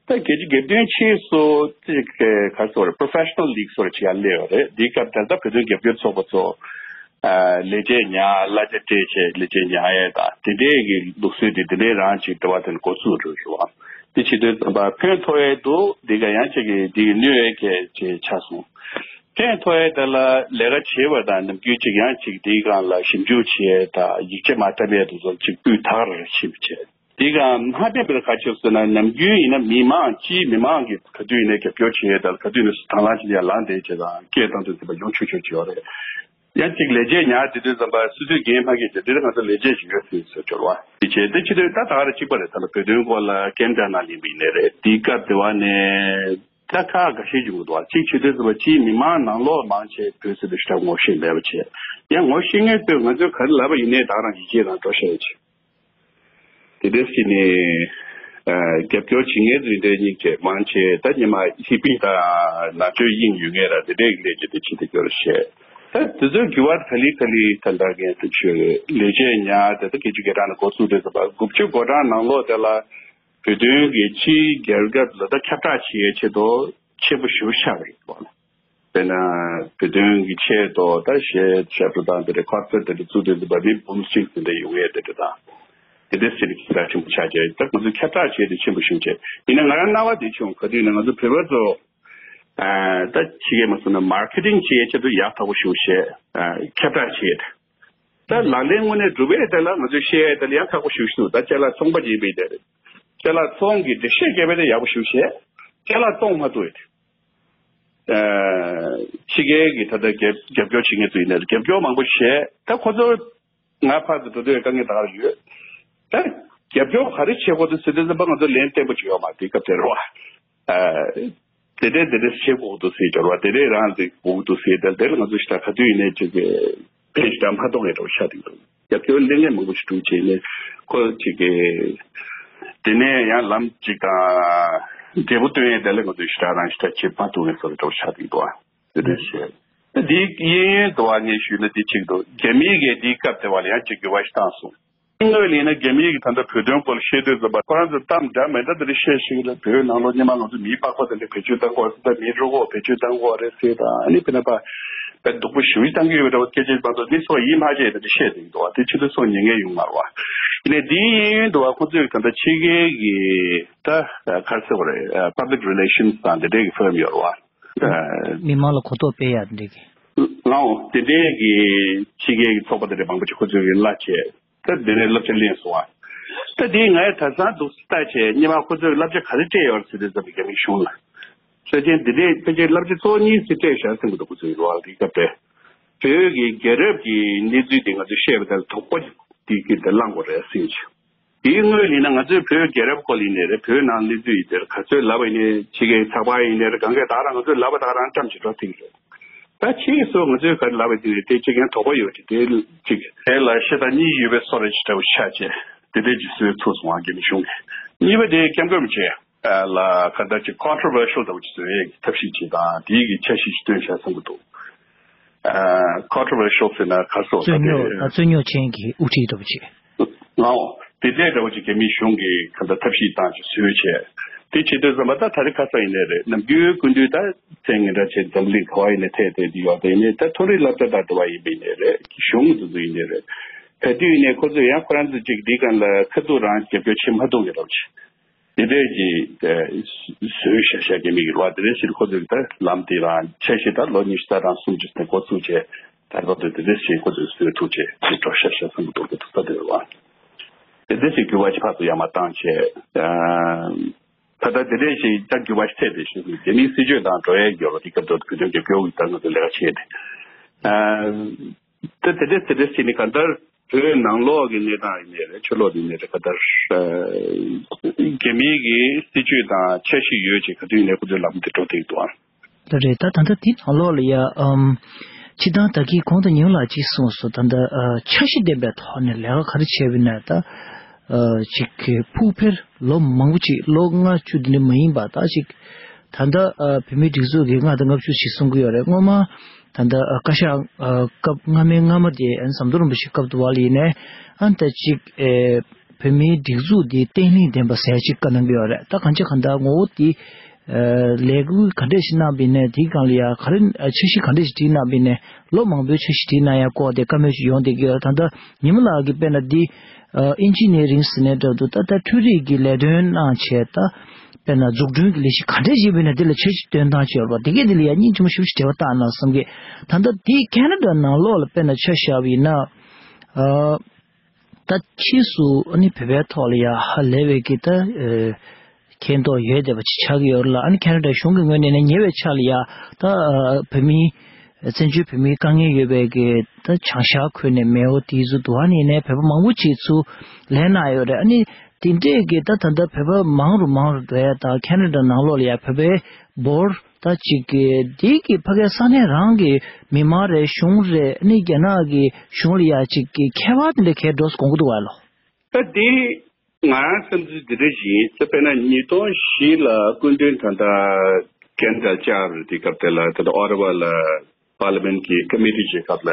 ད་རྒྱལ་སྤྱི་སྒེར་དོན་ཆེད་སུ་ཅིག་ག་སོ་རེད་པོ་རོ་ཕེ་ཤ་ནལ་ལིག་སོ་རེད་ཅིག་ཡར་སླེབས་ཡོད་རེད། འདིའི་སྐབས་དེར་ད་བོད་དོན་རྒྱབ་སྐྱོར་ཚོགས་པ་ཚོ་ལས་བྱེད་ཉར་གླ་ཆ་སྤྲད་བྱས་ལས་བྱེད་ཉར་ཡས་དང་དེ་འདྲས་ཀྱི་ལུགས་སྲོལ་དེ་དེ་འདྲས་རང་ཅིག་འབྲེལ་བ་དེ་ནས་འགོ་ཚུགས་འགྲོ་ཞུ་བ། དེ་བྱེད་དུས་ཙམ་པ་ཕན་ཐོགས་ཡས་འདུག་འདི་ག་ཡང་ཅིག་གི་འདི་གི་གནོད་ཡས་གལ་ཆེ་ཆགས་སོང་། ཕན་ཐོགས་ཡས་དེ་ལ་ལས་ཀ་བྱེད་པ་དང་ནམ་རྒྱུན་ཅིག་ཡང་ཅིག་དེའི་སྒང་ལ་ཞིབ་འཇུག་བྱེད་ཡས་དང་ཡིག་ཆ་མ་བཏབ་ཡས་དེ་ཚོ་ཅིག་སྤུས་དག་རེ་ཕྱིན་པ་བྱས། དེའི་སྒང་མ་བསྟན་པའི་ཁ་ཕྱོགས་ཟེར་ན་ནམ་རྒྱུན་ཡིན་ན་མི་མང་སྤྱིའི་མི་མང་གིས་ག་དུས་ཡིན་ནའི་རྒྱབ་སྐྱོར་བྱེད་ཡས་དང་ག་དུས་ཡིན་ནའི་དང་བླངས་བྱེད་ཡས་ལངས་བསྡད་བྱས་དང་སྐད་བཏང་དུས་ཙམ་པ་ཡོང་ཆོག་ཆོག་བྱེད་ཡོད་རེད། ཡང་ཅིག་ལས་བྱེད་ཉར་དེ་དུས་ཙམ་པ་སོ་སོས་འགན་མ་འཁྱེར་བྱས་འདིར་ང་ཚོ་ལས་བྱེད་ཞིག་ཡོད་ཟེར་ཟེར་སྦྱོར་བ་དེ་བྱས་དེ་ཕྱི་དོན་ད་ད་ག་རེ་གཅིག་པ་རེད། ད་ལ་བོད་དོན་སྐོར་ལ་སྐད་འདྲ་ནང་ལེན་པ་ཡིན་ནའི་རེད། དེའི་སྐབས་དེ་བ་ནས། ད་ཁག་འགའ་ཤས་བྱུང་འདུག་གཅིག་བྱེད་དུས་ཙམ་པ་སྤྱིའི་མི་མང་ནང་ལོགས་མང་ཆེ་བོད་ཟེར་དུས་ཞེ་དྲག་ངོ་ཤེས་མེད་པ་བྱས། ཡང་ངོ་ཤེས་མཁན་ཚོས་ང་ཚོས་ག་རེ་ལབ་པ་ཡིན་ནའི་ད་རང་ཡིད་ཆེས་དང་འགྲོ་ཤེས་བྱས། དེ་འདྲ་ཞིག་ནས་རྒྱབ་སྐྱོར་བྱེད་མཁན་ཚོ་འདྲ་གཉིས་ཀྱིས་མང་ཆེ་ད་ཉི་མ་ཧི་པི་དང་ནང་ཆོས་དབྱིངས་ཡོད་མཁན་ར་དེ་འདྲའི་ལས་ཀྱི་དེ་བྱེད་དེ་སྐྱོར་བཤད། ད་དེ་ཚོའི་འགྱུར་བ་ག་ལེ་ག་ལེ་ད་ལྟ་གི་དུ་ཆོས་ལས་བྱེད་ཉག་དེ་ད་སྐད་ཅིག་སྐད་གྲགས་ནས་འགོ་ཚུགས་དུས་ཙམ་པ་དགུ་བཅུ་གོ་གྲངས་ནང་ལོགས་དེ་ལ་བོད་དོན་གྱི་ཕྱིའི་རྒྱལ་ཁབ་ལ་ད་ཁྱབ་བསྒྲགས་བྱེད་ཡའི་ཆེད་དུ་ཆེན་པོ་ཞེ་པོ་ཆགས་པ་རེད་པ། དཔེར་ན་བོད་དོན་གྱི་ཆེད་དུ་ད་གཞས་ཞབས་བྲོ་དང་དེ་འདྲའི་ཀོན་སར་དེ་འདྲ་བཙུགས་དུས་ཙམ་པ་མི་འབུམ་གཅིག་དེ་འདྲ་ཡོང་ཡས་དེ་འདྲ་དང་། དེ་འདྲའི་ཟེར་ནས་ཁྱབ་བསྒྲགས་ཆེན་པོ་ཆགས་བྱས་ད་ང་ཚོ་ཁྱབ་བསྒྲགས་བྱས་ཏེ་ཆེན་པོ་ཞེ་པོ་བྱས་ཡིན་ན་ང་རང་རྣ་བ་དེ་བྱུང་ག་དུས་ན་ང་ཚོ་བོད་པ་ཚོ། ད་ཕྱི་རྒྱལ་མ་སོང་ན་མར་ཀེ་ཊིང་བྱེད་ཡས་ཆེད་དུ་ཡག་ཐག་པོ་ཞེ་པོ་བྱས། ཁྱབ་བསྒྲགས་བྱེད་ཡས། ད་ལག་ལེན་དངོས་གནས་སྒྲུབ་ཡས་དེ་ལ་ང་ཚོས་བཤད་ཡས་དེ་ལ་ཡང་ཁག་པོ་ཞེ་པོ་ཞིག་འདུག་ད་ཅ་ལག་ཚོང་པ་ཡིན་པའི་དེ་རེད། ཅ་ལག་ཚོང་གི་འགྲེལ་བཤད་རྒྱབ་པ་དེ་ཡག་པོ་ཞེ་པོ་བྱས། ཅ་ལག་གཏོང་མ་ཐུབ་ཡས། ཕྱི་རྒྱལ་གྱི་ད་ལྟ་རྒྱབ་རྒྱབ་སྐྱོར་བྱེད་མཁན་ཚོ་ཡིན་ནའི་རྒྱབ་སྐྱོར་མང་པོ་བྱས། ད་ཁོ་ཚོ་ང་ཕར་ཚུར་འགྲོ་དུས་དཀའ་ངལ་ད་ག་རང་ཡོད། ད་རྒྱབ་སྐྱོར་ག་རེ་བྱེད་དགོས་འདུག་ཟེར་དུས་ཙམ་པ་ང་ཚོ་ལན་བསྟན་པོ་ཅིག་ཡོད་མ་རེད་སྐབས་དེར་བ། དེ་འདྲས་དེ་འདྲས་བྱེད་དགོས་འདུག་ཟེར་འབྱོར་བ་དེ་འདྲས་རང་ལ་དགོས་འདུག་ཟེར་དེ་དེ་ལ་ང་ཚོ་ཞིག་ད་ག་དུས་ཡིན་ནའི་ཅིག་གི་ཕན་ཞིག་ད་མ་གཏོང་ངེས་འདྲ་བོ་ཆགས་འདུག་རྒྱབ་སྐྱོར་ལེན་མཁན་མང་པོ་ཞིག་འདུག་བྱས་ནས་ཁོ་ཅིག་གི་དེ་ནས་ཡང་ལམ་ཅིག་དང་འབྲས་བུ་སྟོན་ཡས་དེ་ལ་ང་ཚོ་ཞིག་ད་རང་ཞིག་ད་བྱེད་མ་ཐུབ་ངེས་བཟོ་འདྲ་བོ་ཆགས་འདུག་དེ་འདྲས་བྱས། འདི་གཡས་གཡོན་དུ་བ་ངས་ཞུས་ན་འདི་གཅིག་འདུག་རྒྱ་མིའི་གི་འདིའི་སྐབས་དེ་བ་ལ་ཡང་གཅིག་འགྱུར་བ་ཞིག་བཏང་སོང་། དངོས་ལ་ཡིན་ན་རྒྱ་མིའི་གི་ད་ལྟ་བོད་དོན་སྐོར་ལ་བཤད་དུས་ཙམ་པ་ཁོ་རང་ཚོ་གཏམ་འདྲ་མི་འདྲ་དེ་འདྲ་བཤད་ཤེས་ཀྱི་རེད། བོད་ནང་ལོགས་སྔོན་མ་ང་ཚོ་མིའི་པགས་པ་དེ་འདྲ་བེད་སྤྱོད་བཏང་གི་ཡོད་རེད། ད་མིའི་རུས་ཁོག་བེད་སྤྱོད་བཏང་གི་ཡོད་རེད་ཟེར། ད་ཨ་ནི་དཔེར་ན་པ་དཔེ་སྡུག་པོ་ཞེ་པོ་ཅིག་བཏང་གི་ཡོད་རེད་བ། སྐད་ཆ་མ་གཏོགས་འདི་སོགས་ཡིད་མ་ཆེས་དེ་འདྲ་བཤད་བསྡད་ཀྱི་འདུག་བ། དེ་ཕྱི་དྲོ་སོགས་ཉན་མཁན་ཡོང་མ་རེད་བ། ཡིན་ནའི་འདིའི་གཡས་གཡོན་དུ་བ་ཁོ་ཚོས་ད་ལྟ་ཕྱི་རྒྱལ་གི་ད་ག་རེ་ཟེར་བ་རེད། པབ་ལིག་རི་ལེ་ཤན་སི་དང་དེ་འདྲའི་གི་ཧྥིརམ་ཡོད་རེད་བ། མི་མང་ལ་གོ་རྟོགས་སྤེལ་ཡག་འདྲ་གི། ལའོ་དེ་འདྲའི་གི་ཕྱི་རྒྱལ་གི་ཚོགས་པ་དེ་འདྲ་མང་པོ་ཅིག་ཁོ་ཚོས་གི་གླ་བྱས། ད་དེ་ནས་བསླབ་བྱ་ལེན་སོང་བ། ད་དེ་ངས་ད་སང་འདུག་ལྟ་བྱས་སྔོན་མ་ཁོ་ཚོས་བསླབ་བྱ་ག་རེ་སྤྲད་ཡོད་རེད་ཟེར་དུས་ཙམ་པ་རྒྱ་མིའི་གཞུང་ལ། ས་ཆེན་དེ་འདྲའི་ཕལ་ཆེར་བསླབ་བྱ་གཙོ་བོ་གཉིས་ཙམ་སྤྲད་བཞག་ཟིན་གི་འདུག་ཁོ་ཚོས་རོགས་དེ་སྐབས་དེ། བོད་ཀྱི་རྒྱལ་རབས་ཀྱི་གནས་ཚུལ་དེ་ང་ཚོས་བཤད་པ་དང་དོགས་པ་དེ་གི་དེ་བླང་དགོས་རེད་ཟེར་གྱི། དེའི་སྔོན་ཡིན་ན་ང་ཚོས་བོད་རྒྱལ་རབས་སྐོར་ཡིན་ནའི་རེད། བོད་ནང་གནས་ཚུལ་ཡིན་ནའི་རེད། ག་ཚོད་ལབ་པ་ཡིན་ནའི་ཕྱི་རྒྱལ་ཚགས་པར་ཡིན་ནའི་རེད། གང་གས་ད་རང་ང་ཚོས་ལབ་པ་ད་རང་ཙམ་ཞིག་འགྲོ་ཐིག་རེད། ད་ཕྱིས་སུ་ང་ཚོས་ག་རེ་ལབ་པ་ཡིན་ནའི་དེ་གཅིག་ཡང་དོགས་པ་ཡོད་ཀྱི་དེ་གཅིག་དེ་ལ་བཤད་སྟངས་གཉིས་ཡོད་པའི་བཟོ་འདྲ་ཞིག་འདྲ་བོ་ཆགས་བྱས་དེ་འདྲའི་ཅིག་བཟོས་ཚུགས་སོང་བ་རྒྱ་མི་གཞུང་གིས། གཉིས་པ་དེ་སྐྱབས་མགོན་རིན་པོ་ཆེ་ལ་ག་འདྲ་ཅིག་controversial་འདྲ་བོ་ཅིག་བཟོ་ཡས་ཀྱི་ཐབས་ཤེས་ཅིག་དང་དེའི་གི་འཆར་གཞི་ཞིག་བཏོན་བཞག་བསམ་གྱི་འདུག་ཨ། controversial ཟེར་ན་ག་རེ་ཟེར་བ་རྩོད་རྙོག་ད་དེ། ཨ། རྩོད་རྙོག་ཅན་གྱི་དབུ་ཁྲིད་འདྲ་བོ་ཅིག་ལའོ། དེ་འདྲའི་འདྲ་བོ་ཅིག་རྒྱ་མིའི་གཞུང་གིས་ག་འདྲ་ཐབས་ཤེས་བཏང་ཅིག་བཟོས་བྱས། དེ་བྱེད་དུས་ཙམ་པ་ད་ད་རེས་ཁ་སང་ཡིན་ནའི་རེད། ནམ་རྒྱུན་སྐུ་མདུན་ད་མཚན་སྙན་གྲགས་ཆེ་འཛམ་གླིང་ག་བ་ཡིན་ནའི་ཐད་དེ་འདི་ཡོད་དེ་ཡིན་ནའི་ད་མཐོ་རིམ་སློབ་གྲྭ་དང་འབྲེལ་བ་ཡིན་པ་ཡིན་ནའི་རེད། གཞུང་དེ་ཚོ་ཡིན་ནའི་རེད། ག་དུས་ཡིན་ནའི་ཁོ་ཚོས་ཡང་ཁོ་རང་ཚོ་ཅིག་འདི་གང་ལ་ཁ་ཐུག་རང་རྒྱབ་སྐྱོར་བྱེད་མ་ཐུབ་ཀྱི་རེད་བ། དེ་འདྲས་ཀྱི་བཟོས་བཞག་བཞག་གི་མི་གི་རེད་བ། དེ་འདྲས་ཞིག་ཁོ་ཚོས་ད་ལམ་དེ་རང་འཆར་གཞི་ད་ལོ་ཉི་ཤུ་རྩ་གྲངས་སུམ་ཅུ་ནས་འགོ་བཙུགས་བྱས་ད་བར་དུ་དེ་འདྲས་ཞིག་ཁོ་ཚོས་བཟོས་ཐུབ་བྱས་ཅིག་འགྲོ་བཞག་བཞག་བསམ་གྱི་འདུག་གི་འདུག་ས་དེ་རེད་བ། དེ་འདྲས་ཞིག་འགྱུར་བ་ཞིག་ཕར་ཚུར་ཡར་མར་བཏང་བྱས། ད་ལྟ་དེ་འདྲས་ཞིག་ད་འགྱུར་བ་ཞིག་ཐེབས་ཏེ་ཞུ་གི་རྒྱ་མིའི་སྲིད་བྱུས་དང་འགྲོ་ཡས་ཡོད་རེད། དེ་སྐབས་དུ་བོད་དོན་རྒྱབ་སྐྱོར་གྱི་ད་ང་ཚོ་ལས་ཀ་བྱས་ཏེ། ད་དེ་འདྲས་དེ་འདྲས་ཞིག་ནི་གང་ལྟར་བོད་ནང་ལོགས་ཀྱི་གནས་སྟངས་ཡིན་ནའི་རེད། ཕྱི་ལོགས་ཡིན་ནའི་རེད། ག་ལྟར་རྒྱ་མིའི་གི་སྲིད་བྱུས་དང་འཆར་གཞི་ཡོད་ཅིག་ག་དུས་ཡིན་ནའི་ཁོ་ཚོའི་ལམ་དེ་འགྲོ་བསྡད་ཀྱི་འདུག་ཨང་། ལགས་རེད། ད་ད་ལྟ་འདི་ནང་ལོགས་ལ་ཡ་ཨམ། སྤྱིར་བཏང་ད་གིན་གོང་དུ་ཉི་མ་ལགས་ཅིག་གསུངས་སོང་། ད་ལྟ་འཆར་གཞི་ལྡན་པའི་ཐོག་ནས་ལས་ཀ་ག་རེ་བྱས་པ་ཡིན་ན་ད་ཅིག་ཕུགས་འཕེར་ལོ་མང་པོ་ཅིག་ལོ་ལྔ་བཅུ་འདི་འདྲ་མ་ཡིན་པ་ད་ཅིག་ད་ལྟ་བོད་མིའི་སྒྲིག་འཛུགས་ཀྱིས་ལྔ་དང་ལྔ་བཅུ་ཞིག་གསུང་གི་ཡོད་རེད། སྔོན་མ་ད་ལྟ་བཀའ་ཤག་སྐབས་སྔ་མའི་སྔ་མ་དེ་ཨ་ནི་ཟམ་གདོང་རིན་པོ་ཆེ་སྐབས་དུ་བ་ལ་ཡིན་ནའི་ཨ་ནི་ད་ཅིག་བོད་མིའི་སྒྲིག་འཛུགས་འདི་བརྟན་ལྷིང་ལྡན་པ་ཟེར་ཅིག་བཀའ་གནང་གི་ཡོད་རེད། ད་གང་ཅི་གང་ལྟར་ངོ་བོ་འདི་ལས་འགུལ་ག་འདྲས་ཤིག་གནང་བ་ཡིན་ནའི་དེའི་སྒང་ལ་ཡ་ག་རེ་འཆར་གཞི་ག་འདྲས་ཤིག་བྲིས་གནང་བ་ཡིན་ནའི་ལོ་མང་པོའི་འཆར་གཞི་བྲིས་གནང་ཡ་སྐོར་དེ་བཀའ་མོལ་ཅིག་ཡོང་བསྡད་ཀྱི་ཡོད་རེད། ད་ལྟ་ཉི་མ་ལགས་ཀྱིས་དཔེར་ན་འདི་ཨིན་ཇི་ནི་ཡ་རིང་ཟེར་ནའི་འདྲ་འདུག་ད་ལྟ་འཕྲུལ་རིག་གི་ལས་དོན་གནང་བྱས་ད་དཔེར་ན་འཛུགས་སྐྲུན་གྱི་ལས་གཞི་ག་འདྲས་བྱས་པ་ཡིན་ན་འདི་ལ་འཆར་གཞི་བཏོན་སྟངས་ཅིག་ཡོད་རེད་པ། དེ་གས་འདི་ལ་ཡ་སྙིང་རྗེ་མོ་ཞེ་པོ་ཞིག་འབྲེལ་བ་བཏང་ན་བསམ་གི། ད་ལྟ་འདི་ཁེ་ན་ཌ་ནང་ལོགས་ལ་དཔེར་ན་ཆ་བཞག་པ་ཡིན་ན། ཨ། ད་ཕྱིས་སུ་ཨ་ནི་བོད་པའི་ཐོག་ལ་ཡ་ཧ་ལས་པའི་གི་ད་ཨེ་མཁྱེན་རྟོགས་ཡོད་བསྡད་པ་ཅིག་ཆགས་ཀྱི་ཡོད་རེད་ལ། ཨ་ནི་ཁེ་ན་ཌའི་གཞུང་གི་ངོས་ནས་ནི་ཉེ་བའི་ཆར་ལ་ཡ་ད་ཨ་བོད་མི་བཙན་བྱོལ་བོད་མིའི་དཀའ་ངལ་ཡོད་པའི་གི་ད་བྱང་ཤར་ཁུལ་ནས་མེའོ་དེ་ཚོ་འདུག་ཨ་ནི་ནས་བོད་པ་མང་པོ་ཅིག་ཚུར་ལེན་གནང་ཡོད་རེད། ཨ་ནི་དེ་འདྲས་གི་ད་ད་ལྟ་བོད་པ་མང་རུ་མང་རུ་འགྲོ་ཡ་ད་ཁེ་ན་ཌ་ནང་ལོགས་ལ་ཡ་བོད་པའི་འབོར་ད་ཅིག་གི་འདི་གི་ཕ་གའི་ས་གནས་རང་གི་མི་མང་རེད། གཞུང་རེད། ཨ་ནི་རྒྱ་ནག་གི་གཞུང་ལ་ཡ་ཅིག་གི་ཁྱད་པར་དེ་འདྲ་གས་འགྲོ་སོང་གི་འདུག་བ་ལོ། ད་འདི་ང་རང་བསམ་ཚུལ་འདི་འདྲ་ཞིག་ཡིན། དཔེར་ན་ཉིས་སྟོང་བཞི་ལ་སྐུ་མདུན་ད་ལྟ་ཁེ་ན་ཌ་བཅར་དུས་སྐབས་དེ་ལ་ད་ལྟ་ཨོ་ཊ་ཝ་ལ་ པར་ལི་མེན་གྱི་ཀོ་མི་ཊི་ཅིག་སྐབས་ལ་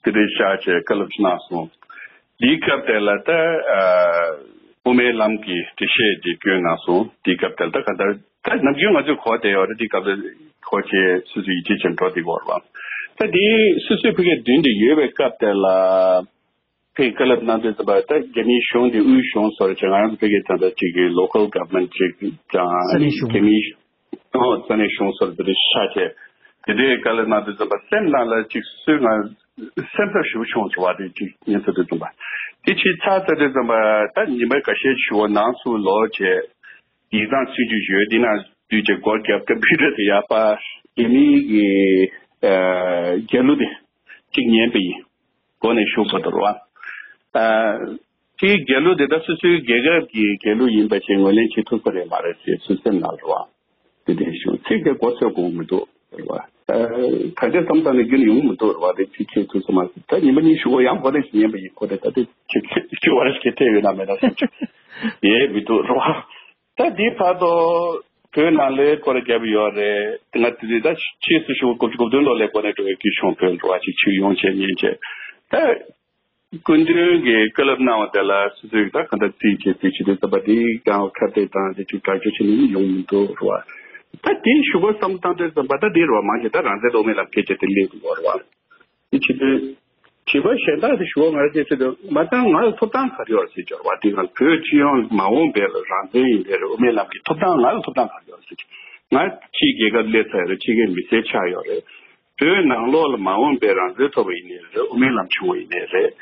དེ་འདྲའི་བཞག་བྱས་བཀའ་སློབ་ཅིག་གནང་སོང་། དེའི་སྐབས་དེ་ལ་ད་ཨ་དབུ་མའི་ལམ་གྱི་འགྲེལ་བཤད་ཅིག་བསྐྱོན་གནང་སོང་། དེའི་སྐབས་དེ་ལ་ད་ག་འདྲ་ད་ནམ་རྒྱུན་ང་ཚོས་གོ་བསྡད་ཡོད་རེད། དེའི་སྐབས་ལ་གོ་བྱས་སོ་སོས་ཡིད་ཆེས་བྱས་འགྲོ་བསྡད་ཀྱི་ཡོད་རེད་བ། ད་དེ་སོ་སོའི་ཕ་གིར་མདུན་དུ་ཡོད་པའི་སྐབས་དེ་ལ། ཕའི་བཀའ་སློབ་གནང་དུས་ཙམ་པ་ད་རྒྱ་མིའི་གཞུང་འདི་དབུས་གཞུང་སོགས་ཀྱི་ང་རང་ཚོ་ཕ་གིའི་ད་ལྟ་གཅིག་གི་local government་གཅིག་ཀྱང་ས་གནས་གཞུང་རྒྱ་མིའི་ཨོ་ས་གནས་གཞུང་སོགས་དེ་འདྲ་ཆགས་བྱས་དེ་འདྲའི་བཀའ་སློབ་གནང་དུས་ཙམ་པ་སེམས་ནང་ལ་ཅིག་སུས་ང་སེམས་འཚབ་ཞེ་པོ་བྱུང་བྱུང་བ་དེ་ཅིག་ཉན་ཚར་དུས་ཙམ་པ་དེ་ཕྱི་ཚར་ཚར་དུས་ཙམ་པ་ད་ཉི་མ་འགའ་ཤས་ཞུ་བ་ནང་ཚུར་ལོག་བྱས་ཡིག་ཚང་ཚུད་རྒྱུ་ཡོད་དེ་ན་དུས་ཀྱི་སྒོ་རྒྱབ་ཀམ་པུ་ཊར་དེ་ཡག་པ་རྒྱ་མིའི་གི་རྒྱལ་གླུ་དེ་གཅིག་ཉན་པ་ཡིན། གོ་ནས་ཞུ་དགོས་འདུག་ར་བ། ཨ་དེའི་རྒྱལ་གླུ་དེ་ད་སོ་སོའི་རྒྱལ་ཁབ་ཀྱི་རྒྱལ་གླུ་ཡིན་པ་ཞིག་ངོས་ལེན་བྱེད་ཐུབ་ས་རེད་མ་རེད་ཅེས་སུན་སེམས་ནང་ར་བ། དེ་འདྲའི་ཞུ་ཚིག་དེ་གོ་ཚོད་དགོས་མི་འདུག་ར་བ། ཨ་ག་འདྲ་བསམ་བཏང་ནས་རྒྱུན་ཡོང་མི་འདུག་ར་བ། དེ་ཅི་བྱེད་ཐུབ་ས་མ་རེད། ད་ཉི་མ་གཉིས་ཞུ་གོ་ཡང་གོ་རེ་ཞིག་ཉན་པ་ཡིན། གོ་རེ་ད་དེ་ཅི་ཞུ་བ་རེ་ཞིག་ཐེབས་ཡོད་ན་མེད་ན་སོང་ཅིག་ཡེ་མི་འདུག་ར་བ། ད་འདི་བར་དུ་བོད་ནང་ལོའི་སྐོར་རྒྱབ་ཡོད་རེད། ང་དེ་དུས་ད་ཕྱིས་སུ་ཞུ་དགུ་བཅུ་གོ་བདུན་ལོ་ལ་འགོ་ནས་འགྲོ་བའི་སྐྱིད་ཆུང་བོད་འགྲོ་བ་ཅིག་ཆུ་ཡོང་བྱས་ཉན་བྱས་ད་སྐུ་མདུན་གྱི་བཀའ་སློབ་གནང་བ་དེ་ལ་སོ་སོས་ད་ག་འདྲ་རྩིས་བྱས་རྩིས་བྱས་དུས་ཙམ་པ་དེའི་སྒང་ཁ་གཏད་དང་དེ་ཅིག་དྲག་སྤྱོད་བྱེད་ནས་ཡོང་མི་འདུག་ར་བ། ད་དེའི་ཞུ་སྒོ་བསམ་བཏང་དུས་ཙམ་པ་ད་དེ་ར་བ་མང་ཆེ་ད་རང་བཙན་དང་དབུ་མའི་ལམ་སྐད་ཆ་དེ་གླེང་དགོས་ར་བ། དེ་བྱེད་དུས་བྱིས་པ་གཞན་དག་དེ་ཞུ་བ་ང་རང་བཅས་ཚོས་མ་ད་ང་ལ་ཐོབ་ཐང་ག་རེ་ཡོད་ཟེར་ཅོར་བ་དེ་ང་བོད་སྤྱི་ཡོངས་མ་འོངས་པའི་ལ་རང་བཙན་ཡིན་པའི་དབུ་མའི་ལམ་གྱི་ཐོབ་ཐང་ང་ལ་ཐོབ་ཐང་ག་རེ་ཡོད་ཟེར། ང་ཕྱིའི་རྒྱལ་ཁབ་སླེབས་ཚར་ཡོད་རེད། ཕྱི་རྒྱལ་མི་སེར་ཆགས་ཡོད་རེད། བོད་ནང་ལོགས་ལ་མ་འོངས་པའི་རང་བཙན་ཐོབ་པ་ཡིན་ནའི་རེད། དབུ་མའི་ལམ་བྱུང་བ་ཡིན་ནའི་རེད།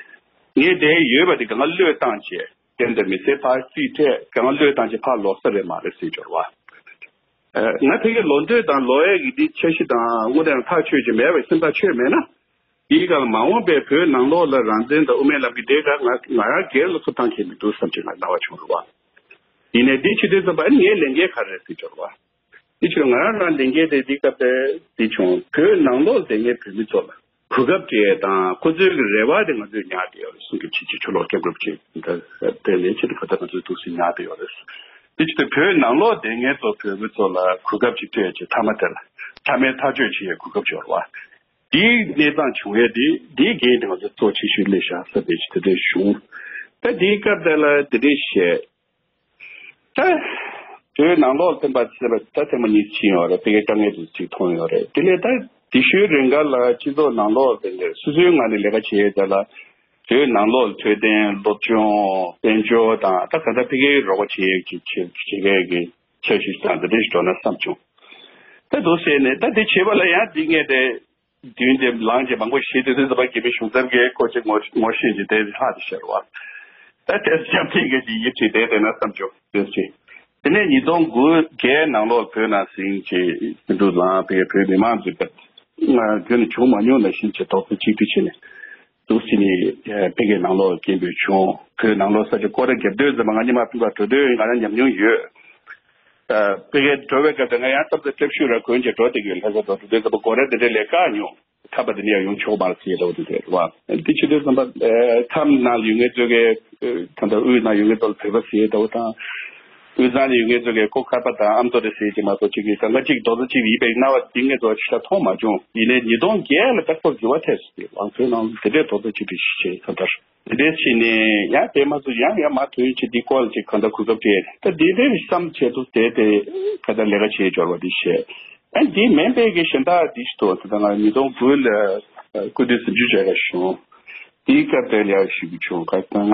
ངས་དེ་ཡོད་པ་དེ་གང་བློས་བཏང་བྱས་དེ་འདྲ་མི་སེར་ཕར་རྩིས་སྤྲད་གང་བློས་བཏང་བྱས་ཕར་ལོག་ས་རེད་མ་རེད་ཟེར་ཅོར་བ། ང་ཕ་གི་ལོག་འདོད་དང་ལོག་ཡས་ཀྱི་འདི་འཆར་གཞི་དང་དངོས་གནས་ཐག་ཆོད་ཀྱི་མེད་པའི་སེམས་ཐག་ཆོད་མེད་ན། འདིའི་སྒང་མ་འོངས་པའི་བོད་ནང་ལོགས་ལ་རང་བཙན་དང་དབུ་མའི་ལམ་གྱི་དེ་ག་ང་ང་རང་སྒེར་ལ་ཐོབ་ཐང་གང་ཡང་མི་འདུག་བསམ་གྱི་ང་སྣང་བ་བྱུང་རུང་བ། ཡིན་ནའི་འདི་བྱེད་དུས་ཙམ་པ་ཨ་ནི་ངའི་ལས་འགན་ག་རེ་རེད་ཟེར་ཅོར་བ། འདི་ཕྱིར་ང་རང་རང་ལས་འགན་དེ་འདི་སྐབས་དེ་འདི་བྱུང་བོད་ནང་ལོགས་ལ་བསྡད་མཁན་བོད་མི་ཚོ་ལ་གོ་སྐབས་སྤྲད་དང་ཁོ་ཚོའི་གི་རེ་བ་དེ་ང་ཚོས་ཉར་བསྡད་ཡོད་རེད་གསུང་གི་ཕྱི་ཕྱི་ཕྱི་ལོགས་སྐྱབས་བཀོད་བྱེད་དེ་ལས་ཆེད་དུ་ག་ད་ང་ཚོས་འདུག་སེ་ཉར་བསྡད་ཡོད་རེད། དེ་ཕྱིར་བོད་ནང་ལོགས་བསྡད་མཁན་ཚོ་བོད་མི་ཚོ་ལ་གོ་སྐབས་ཅིག་སྤྲད་ཅིག་མཐའ་མ་དེ་ལ་མཐའ་མའི་ཐག་གཅོད་བྱེད་ཡའི་གོ་སྐབས་འབྱོར་བ། དེའི་གནས་སྟངས་བྱུང་ཡས་དེ་དེའི་འགན་དེ་ང་ཚོ་གཙོ་ཆེ་ཤོས་སླེབས་བཞག་ས་དེ་ཅིག་དེ་འདྲའི་བྱུང་། ད་དེའི་སྐབས་དེ་ལ་དེ་འདྲའི་བཤད། ད་བོད་ནང་ལོགས་ཕན་པ་ཟེར་བ་ད་ཐེངས་མ་གཉིས་ཕྱིན་ཡོད་རེད། དེ་གའི་དཀའ་ངལ་དེ་ཅིག་མཐོང་ཡོད་རེད། དེ་ལས་ད་དེ་ཤོས་རིང་ག་ལ་སྤྱི་ཚོགས་ནང་ལོགས་དེ་འདྲ་སོ་སོའི་ངང་ནས་ལས་ཀ་བྱེད་ཡས་དེ་ལ་བོད་ནང་ལོགས་ལ་འཕྲོད་བསྟེན་སློབ་སྦྱོང་དཔལ་འབྱོར་དང་ད་ག་ད་ཕ་གིའི་རོགས་པ་བྱེད་ཡས་ཀྱི་བྱེད་བྱེད་མཁན་གྱི་འཆར་གཞི་དང་དེ་འདྲ་ཞིག་འགྲོ་ན་བསམ་བྱུང་། ད་འདུག་ཟེར་ནས་ད་དེ་བྱེད་པ་ལ་ཡང་འདི་ངས་དེ། མདུན་དེ་ལངས་ཀྱི་མང་པོ་ཞིག་དེ་དུས་ཙམ་པ་དགེ་བའི་གཞུང་ཚབ་ཀྱིས་ཁོ་ཅིག་ངོ་ངོ་ཤེས་ཀྱི་དེ་ལྷག་ཏུ་ཤར་བ། ད་དེ་སྐྱབས་ཐེངས་ཀྱི་ཅིག་ཡིབ་ཅིག་དེ་དེ་ན་བསམ་བྱུང་དེ་ཅིག་དེ་ནས་ཉིས་སྟོང་དགུ་བརྒྱད་ནང་ལོགས་བོད་ནང་ཟིང་ཅིག་སེང་འབྲུག་ལངས་པའི་བོད་མི་མང་ཚོས་ང་རྒྱུན་ནས་བྱུང་མ་མྱོང་ནང་བཞིན་གྱི་རྡོག་རྩ་གཅིག་སྒྲིལ་བྱས་ནས་འདུག་ཟེར་ནས་ཕ་གིའི་ནང་ལོགས་སྐད་འབོད་བྱུང་། བོད་ནང་ལོགས་ས་ཆ་སྐོར་ར་བརྒྱབ་དུས་ཙམ་པ་ང་ཉི་མ་ཕུད་པ་འགྲོ་དུས་ང་རང་ཉམས་མྱོང་ཡོད། ཨ་ཕ་གིར་འགྲོ་བའི་སྐབས་དེ་ང་ཡང་སྟབས་བདེ་སྟབས་ཤུགས་ར་གོན་གྱི་འགྲོ་བསྡད་ཀྱི་ཡོད། ལྷ་ས་འགྲོ་དུས་ཙམ་པ་སྒོ་ར་དེ་འདྲའི་ལས་ཀ་ཉུང་། ཁ་པར་དེ་འདྲ་ཡང་ཡོང་ཆོག་མ་རེད་ཟེར་ཡས་འདྲ་བོ་དེ་རེད་བ། འདི་བྱེད་དུས་ཙམ་པ་ཨ་ཁམས་ནང་ལ་ཡོད་མཁན་ཚོ་གིས་ཨ་ད་ལྟ་དབུས་ནང་ཡོད་མཁན་ཚོ་ལ་བོད་པ་ཟེར་ཡས་འདྲ་བོ་དང་། དབུས་གཙང་ལ་ཡོད་མཁན་ཚོ་གིས་ཁོ་ཁ་པར་དང་ཨ་མདོ་རེད་ཟེར་གྱི་མ་གཏོགས་གཅིག་གིས་གང་ག་གཅིག་རྡོག་རྩ་གཅིག་ཡིན་པའི་སྣང་བ་འདི་ངས་ཚོ་ཞིག་མཐོང་མ་བྱུང་། ཡིན་ནའི་ཉིས་སྟོང་བརྒྱད་ལ་དཔེ་ཁོ་འགྱུར་བ་ཐེབས་སོང་སྟེ་ང་ཚོའི་ནང་ལ་དེ་འདྲའི་རྡོག་རྩ་གཅིག་སྒྲིལ་ཞིག་བྱས་ཡོད་ད་ལྟ། དེ་འདྲའི་ཕྱིན་ནས་ཡང་དེ་མ་གཏོགས་ཡང་ཡང་མ་དོན་ཆེ་འདི་སྐོར་ལ་ཅིག་གང་ལྟར་གོ་སྐབས་སྤྲད་ད་འདི་འདྲའི་བསམ་བྱས་འདུག་དེ་དེ་ག་ད་ལས་ཀ་བྱེད་འབྱོར་བ་འདི་བཤད། ཨ་འདི་མིན་པའི་གི་གཞན་དག་འདི་ཞིག་ཏུ་ད་ང་ཉིས་སྟོང་དགུ་ལ་སྐུ་མདུན་གཟིམ་ཆུང་མཇལ་ག་བྱུང་། དེའི་སྐབས་དེ་ལ་ཡག་ཞིག་བྱུང་ག་ང་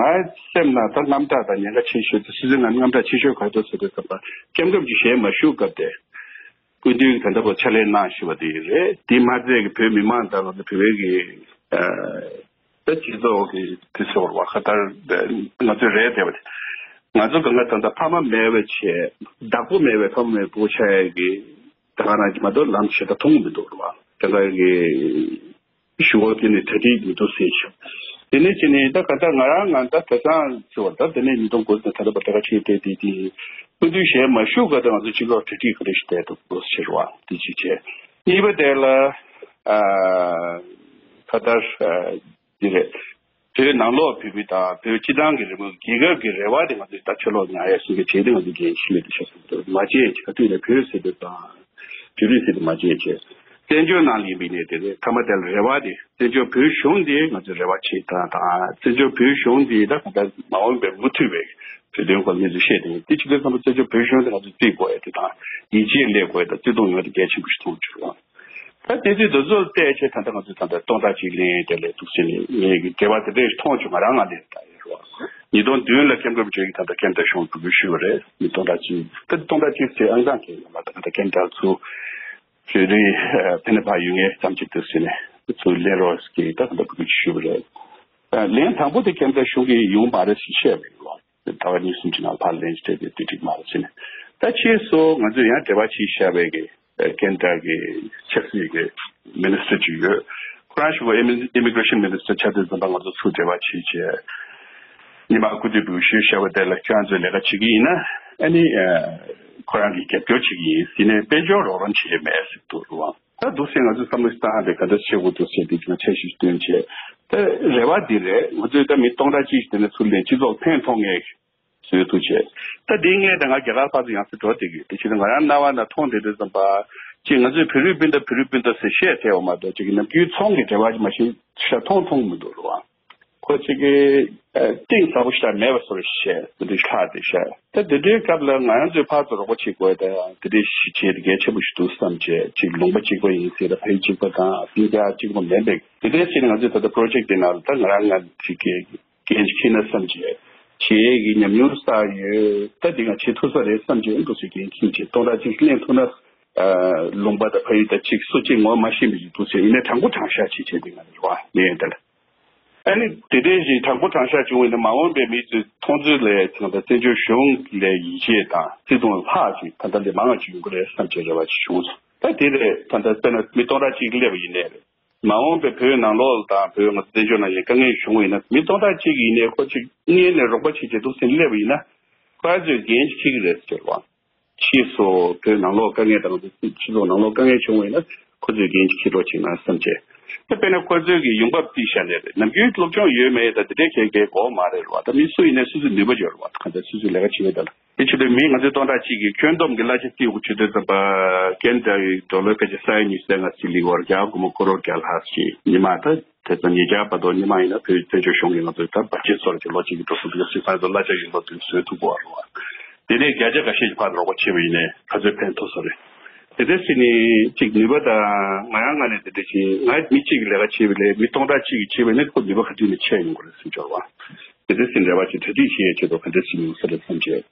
སེམས་ནང་ད་རྣམ་དག་དང་ཉེན་ཁ་ཆེ་ཤོས་དེ་སྲིད་ཚོད་ང་རྣམ་དག་ཆེ་ཤོས་ག་ཚོད་ཟེར་དུས་ཙམ་པ་སྐྱབས་མགོན་གྱི་ཞལ་མ་བཞུགས་སྐབས་དེ། སྐུ་མདུན་གྱིས་ད་ལྟ་བར་ཕྱག་ལས་གནང་བཞིན་པ་དེ་རེད། དེ་མ་ཚད་ཀྱི་བོད་མི་མང་དང་ང་ཚོ་བོད་པའི་གི་ད་སྤྱི་ཚོགས་ཀྱི་དེ་ཚོར་བ་ཁ་ཐར་ང་ཚོས་རེད་བསྡད་པ་དེ་ང་ཚོ་གང་ག་ད་ལྟ་ཕ་མ་མེད་པའི་ཆེད་བདག་པོ་མེད་པའི་ཕ་མ་མེད་པའི་བུ་ཆགས་ཡས་ཀྱི་ད་ག་རང་གི་མ་གཏོགས་ལམ་ཞེ་དྲག་མཐོང་གི་མི་འདུག་རེད་བ། ད་ག་གི་ཞུ་བ་དེ་ནི་གྲ་སྒྲིག་མི་འདུག་ཟེར་ཞིང་། དེ་ནས་ཅི་ནས་ད་ག་ད་ང་རང་ང་ད་ད་སང་ཟེར་བ་ད་དེ་ནས་ཉིས་སྟོང་དགུ་ནས་ད་ལྟ་བར་ད་ག་ཆེད་དེ་དེ་དེ་སྐུ་མདུན་ཞལ་མ་བཞུགས་ག་ད་ང་ཚོ་སྤྱི་ཚོགས་གྲ་སྒྲིག་ག་རེ་ཞིག་བསྡད་འདུག་ཟེར་བ་དེ་གཅིག་བྱས། གཉིས་པ་དེ་ལ་ཨ་ད་ལྟར་འདི་རེད། བོད་ནང་ལོགས་བོད་མི་དང་བོད་སྤྱི་བཏང་གི་རེ་བ་རྒྱལ་ཁབ་ཀྱི་རེ་བ་དེ་ང་ཚོས་ད་ཕྱི་ལོགས་ཉར་ཡས་སུ་གི་བྱས་ཏེ་ང་ཚོས་འགན་ཤེས་མེད་དུ་ཤ་ཟ་མ་བྱས་ག་དུས་ནས་བོད་ཟེར་དུས་དང་བོད་རིགས་ཟེར་དུས་མ་བྱས་བྱས། བཙན་བྱོལ་ནང་ལ་ཡིན་པའི་གནས་དེ་རེད། མཐའ་མ་དེ་ལ་རེ་བ་དེ་བཙན་བྱོལ་བོད་གཞུང་དེ་ང་ཚོས་རེ་བ་བྱེད་སྟངས་དང་། བཙན་བྱོལ་བོད་གཞུང་དེ་ད་གང་ལྟར་མ་འོངས་པའི་མུ་མཐུད་པའི་བོད་དོན་སྐོར་གནས་ཚུལ་བཤད་དེ་དེ་བྱེད་དུས་ཙམ་པ་བཙན་བྱོལ་བོད་གཞུང་དེ་ང་ཚོས་བརྩི་དགོས་ཡ་དེ་དང་། ཡིད་ཆེས་སླེབས་དགོས་ཡ་དང་བརྩི་མཐོང་ཡོང་ཡ་དེ་གལ་ཆེན་པོ་ཞིག་མཐོང་བྱུང་། ད་དེ་ཚོའི་དུས་ཚོད་བལྟས་བྱས་ད་ལྟ་ང་ཚོས་ད་ལྟ་སྟོང་ཕྲག་གཅིག་ལེན་དེ་ལས་འདུག་ཟེར་ནས་ངས་ཀྱི་འབྲེལ་བ་དེ་འདྲས་མཐོང་བྱུང་། ང་རང་ང་ལས་ད་ཡོད་རོགས། ཉིས་སྟོང་བདུན་ལ་ཀེམ་བྷིལ་བྱས་ཀྱི་ད་ལྟ་ཁེ་ན་ཌ་གཞུང་འགྲུལ་སྐྱོད་ཞུས་པ་རེད། མི་སྟོང་ཕྲག་གཅིག་ད་སྟོང་ཕྲག་གཅིག་ཚེ་ཨང་གྲངས་ཀྱི་ཡོད་མ་ད་ད་ལྟ་ཁེ་ན་ཌ་ཚུ་བོད་རིགས་ཕན་ནུས་ཕར་ཡོད་མཁན་ཙམ་ཅིག་འདུག་ཟེར་ནས་ཚུར་ལེན་རོགས་ཀྱི་ད་ད་ལྟ་བཀོད་ཞུས་པ་རེད། ལན་དང་པོ་དེ་ཁེ་ན་ཌ་གཞུང་གིས་ཡོང་མ་རེད་ཟེར་བཤད་པ་རེད་བ། ཟླ་བ་གཉིས་གསུམ་ཅིག་ནང་ཕར་ལན་ཅིག་སྤྲད་དེ་དུས་ཐིག་མ་རེད་ཟེར་ནས། ད་ཕྱིས་སུ་ང་ཚོས་ཡང་འབྲེལ་བ་བྱས་བཞག་པའི་གི་ཁེ་ན་ཌ་གི་ཆབ་སྲིད་ཀྱི་མི་ནི་སི་ཊར་ཅིག་ཡོད། ཁོ་རང་ཞུ་བ་ཨི་མི་ཀི་རེ་ཤན་མི་ནི་སི་ཊར་ཆགས་དུས་ཙམ་པ་ང་ཚོ་ཚུར་འབྲེལ་བ་བྱས་བྱས། ཉི་མ་སྐུ་དུས་བུ་ཞུས་བཞག་པ་དེ་ལ་ཁྱོད་ཚོས་ལས་ཀ་བྱེད་ཀྱི་ཡིན་ན་ཨ་ནི་ཁོ་རང་གིས་རྒྱབ་སྐྱོར་བྱེད་ཀྱི་ཡིན་ཟེར་ནས་དཔལ་འབྱོར་རོགས་རམ་བྱེད་ཀྱི་མེད་ཟེར་འདུག་རུ་བ། ད་འདུག་སེ་ང་ཚོས་བསམ་བློ་ཞིག་བཏང་སྟེ་ག་འདྲ་བྱེད་དགོས་འདུག་ཟེར་དེ་ང་འཆར་གཞི་ཞིག་བཏོན་བྱས། ད་རེ་བ་འདི་རེད། ང་ཚོས་ད་མི་སྟོང་ཕྲག་གཅིག་ཞིག་དེ་ནས་ཚུར་ལེན་སྤྱི་ཚོགས་ཕན་ཐོགས་ངེས་བཟོས་ཐུབ་བྱས། ད་འདི་ངས་ད་ང་རྒྱ་གར་ཕར་ཚུར་ཡང་སེ་འགྲོ་བསྡད་ཀྱི་ཡོད། དེ་ཕྱིར་ང་རང་རྣ་བ་ན་མཐོང་བསྡད་དུས་ཙམ་པ་ཅིག་ང་ཚོས་བོད་རིགས་སྤུན་ཟླ་བོད་རིགས་སྤུན་ཟླ་ཟེར་བཤད་བསྡད་པ་མ་གཏོགས་ཅིག་ནམ་རྒྱུན་ཚོང་གི་འབྲེལ་བ་ཅིག་མ་གཞི་ཤ་མཐོང་མཐོང་མི་འདུག་རུ་བ། ཁོ་ཅིག་གི་གཏིང་ཟབ་པོ་ཞིག་མེད་པ་བཟོ་འདྲ་ཞིག་བཤད། དེ་འདྲའི་ཁག་དེ་བཤད། ད་དེ་འདྲའི་སྐབས་ལ་ང་རང་ཚོས་ཕར་ཚུར་རོགས་པ་བྱེད་དགོས་ད་དེ་འདྲའི་ཞིག་བྱེད་དེ་གལ་ཆེན་པོ་ཞིག་འདུག་བསམ་བྱས། ཅིག་ལུང་པ་གཅིག་པ་ཡིན་ཟེར་ད་ཕ་ཡུལ་གཅིག་པ་དང་སྤུན་ཀྱག་གཅིག་པ་མིན་པའི་དེ་འདྲའི་ཕྱིར་ང་ཚོས་ད་ལྟ་པོ་རོ་ཇེག་དེ་ནང་ལ་ད་ང་རང་ང་ཅིག་གི་འགན་ཅིག་འཁྱེར་ན་བསམ་བྱས། བྱེད་ཡས་ཀྱི་ཉམས་མྱོང་བསགས་ཡོད། ད་འདི་ང་བྱེད་ཐུབ་ས་རེད་བསམ་བྱས་འདུག་སེ་འགན་འཁྱེར་བྱས་སྟོང་ཕྲག་གཅིག་ལེན་ཐུབ་ན། ལུང་པ་དང་ཕ་ཡུལ་དང་ཅིག་སུ་གཅིག་ངོ་མ་ཤེས་མི་ཞིག་འདུག་ཟེར་ཡིན་ནའི་དྲང་པོ་དྲང་བཞག་བྱེད་བྱེད་དེ་ང་ནི་རེ་བ་ལེན་ཡོད་ད་ལ། ཨ་ནི་དེ་འདྲའི་ཞིག་དྲང་པོ་དྲང་བཞག་བྱུང་བ་ཡིན་ན་མ་འོངས་པའི་མི་ཚོས་མཐོང་ཚུལ་ལས་ཚང་ད་བཙན་བྱོལ་གཞུང་ལས་ཡིད་ཆེས་དང་བརྩི་མཐོང་ལྷག་ཅིག་ད་ལྟ་ལས་མང་བ་ཅིག་ཡོང་གི་རེད་བསམ་བྱས་རེ་བ་ཅིག་བྱུང་སོང་། ད་དེ་རེད། ད་ལྟ་དཔེར་ན་མི་སྟོང་ཕྲག་གཅིག་སླེབས་པ་ཡིན་ནའི་རེད། མ་འོངས་པའི་བོད་ནང་ལོགས་དང་བོད་ང་ཚོ་བཙན་བྱོལ་ནང་བཞིན་དཀའ་ངལ་བྱུང་བ་ཡིན་ན་མི་སྟོང་ཕྲག་གཅིག་ཡིན་ནའི་ཁོ་ཅིག་སྔོན་ནས་རོགས་པ་བྱེད་བྱེད་འདུག་སེ་སླེབས་པ་ཡིན་ན་ཁོ་ཚོས་འགན་ཅིག་འཁྱེར་གྱི་རེད་ཟེར་བ། ཕྱིས་སུ་བོད་ནང་ལོགས་དཀའ་ངལ་དང་སྤྱི་ཚོགས་ནང་ལོགས་དཀའ་ངལ་བྱུང་བ་ཡིན་ན་ཁོ་ཚོས་འགན་ཅིག་འཁྱེར་རོགས་བྱེད་ན་བསམ་བྱས། ད་དཔེར་ན་ཁོ་ཚོས་ཀྱི་ཡོང་འབབ་རྩིས་བཞག་ནས་རེད། ནམ་རྒྱུན་སློབ་སྦྱོང་ཡོད་མེད་ད་དེ་འདྲའི་གལ་གལ་དགོས་མ་རེད་རེད་བ། ད་མི་སུ་ཡིན་ནའི་སོ་སོའི་ནུས་པ་ཡོད་རེད་བ། གང་ལྟར་སོ་སོའི་ལས་ཀ་བྱེད་ཡོད་ད་ལ། དེ་ཕྱིར་དུ་མི་ང་ཚོའི་སྟོང་ཕྲག་གཅིག་གིས་ཁྱོན་བསྡོམས་ཀྱི་གླ་ཆ་རྩིས་དགོས་བྱེད་དུས་ཙམ་པ་ཀན་ཌ་ཡི་ཌོ་ལར་ཕལ་ཆེར་ས་ཡ་ཉི་ཤུ་རྩ་ལྔ་རྩིས་ལེན་གྱི་ཡོད་རེད། རྒྱ་གར་སྒོར་མོ་ཀོ་རོར་བརྒྱ་ལྷག་ཅིག་ཉི་མ་ད། དེ་ཚོ་ཉིས་བརྒྱ་བར་དུ་ཉི་མ་ཡིན་ན་བོད་བཙན་བྱོལ་གཞུང་གིས་ང་ཚོའི་ད་བར་ཆད་ཚོར་གྱི་ལོ་གཅིག་གི་འགྲོ་སོང་དེ་ག་སྲིད་ས་ཚོ་གླ་ཆ་ཡོད་ལོ་དུས་བཟོས་ཐུབ་དགོས་རེད་བ། དེ་ནས་བརྒྱ་ཆ་འགའ་ཤས་ཀྱི་ཕར་རོགས་པ་བྱས་པ་ཡིན་ནའི་ག་ཚོད་ཕན་ཐོགས་ས་རེད། དེ་འདྲ་ཟེར་ནས་གཅིག་ནུས་པ་དང་ང་རང་ངོས་ནས་དེ་འདྲ་བྱས་ང་མི་གཅིག་གི་ལས་ཀ་བྱས་པ་ལས་མི་སྟོང་ཕྲག་གཅིག་གིས་བྱས་པ་ཡིན་ན་ཁོ་ནུས་པ་ག་དུས་ནས་ཆེ་ཡོང་གི་རེད་བསམ་འཆར་བ། དེ་འདྲ་ཟེར་འབྲེལ་བ་བྱས་གྲ་སྒྲིག་བྱེད་ཡས་ཆེད་དུ་ག་འདྲ་ཟེར་ཡོང་ས་རེད་བསམ་བྱས།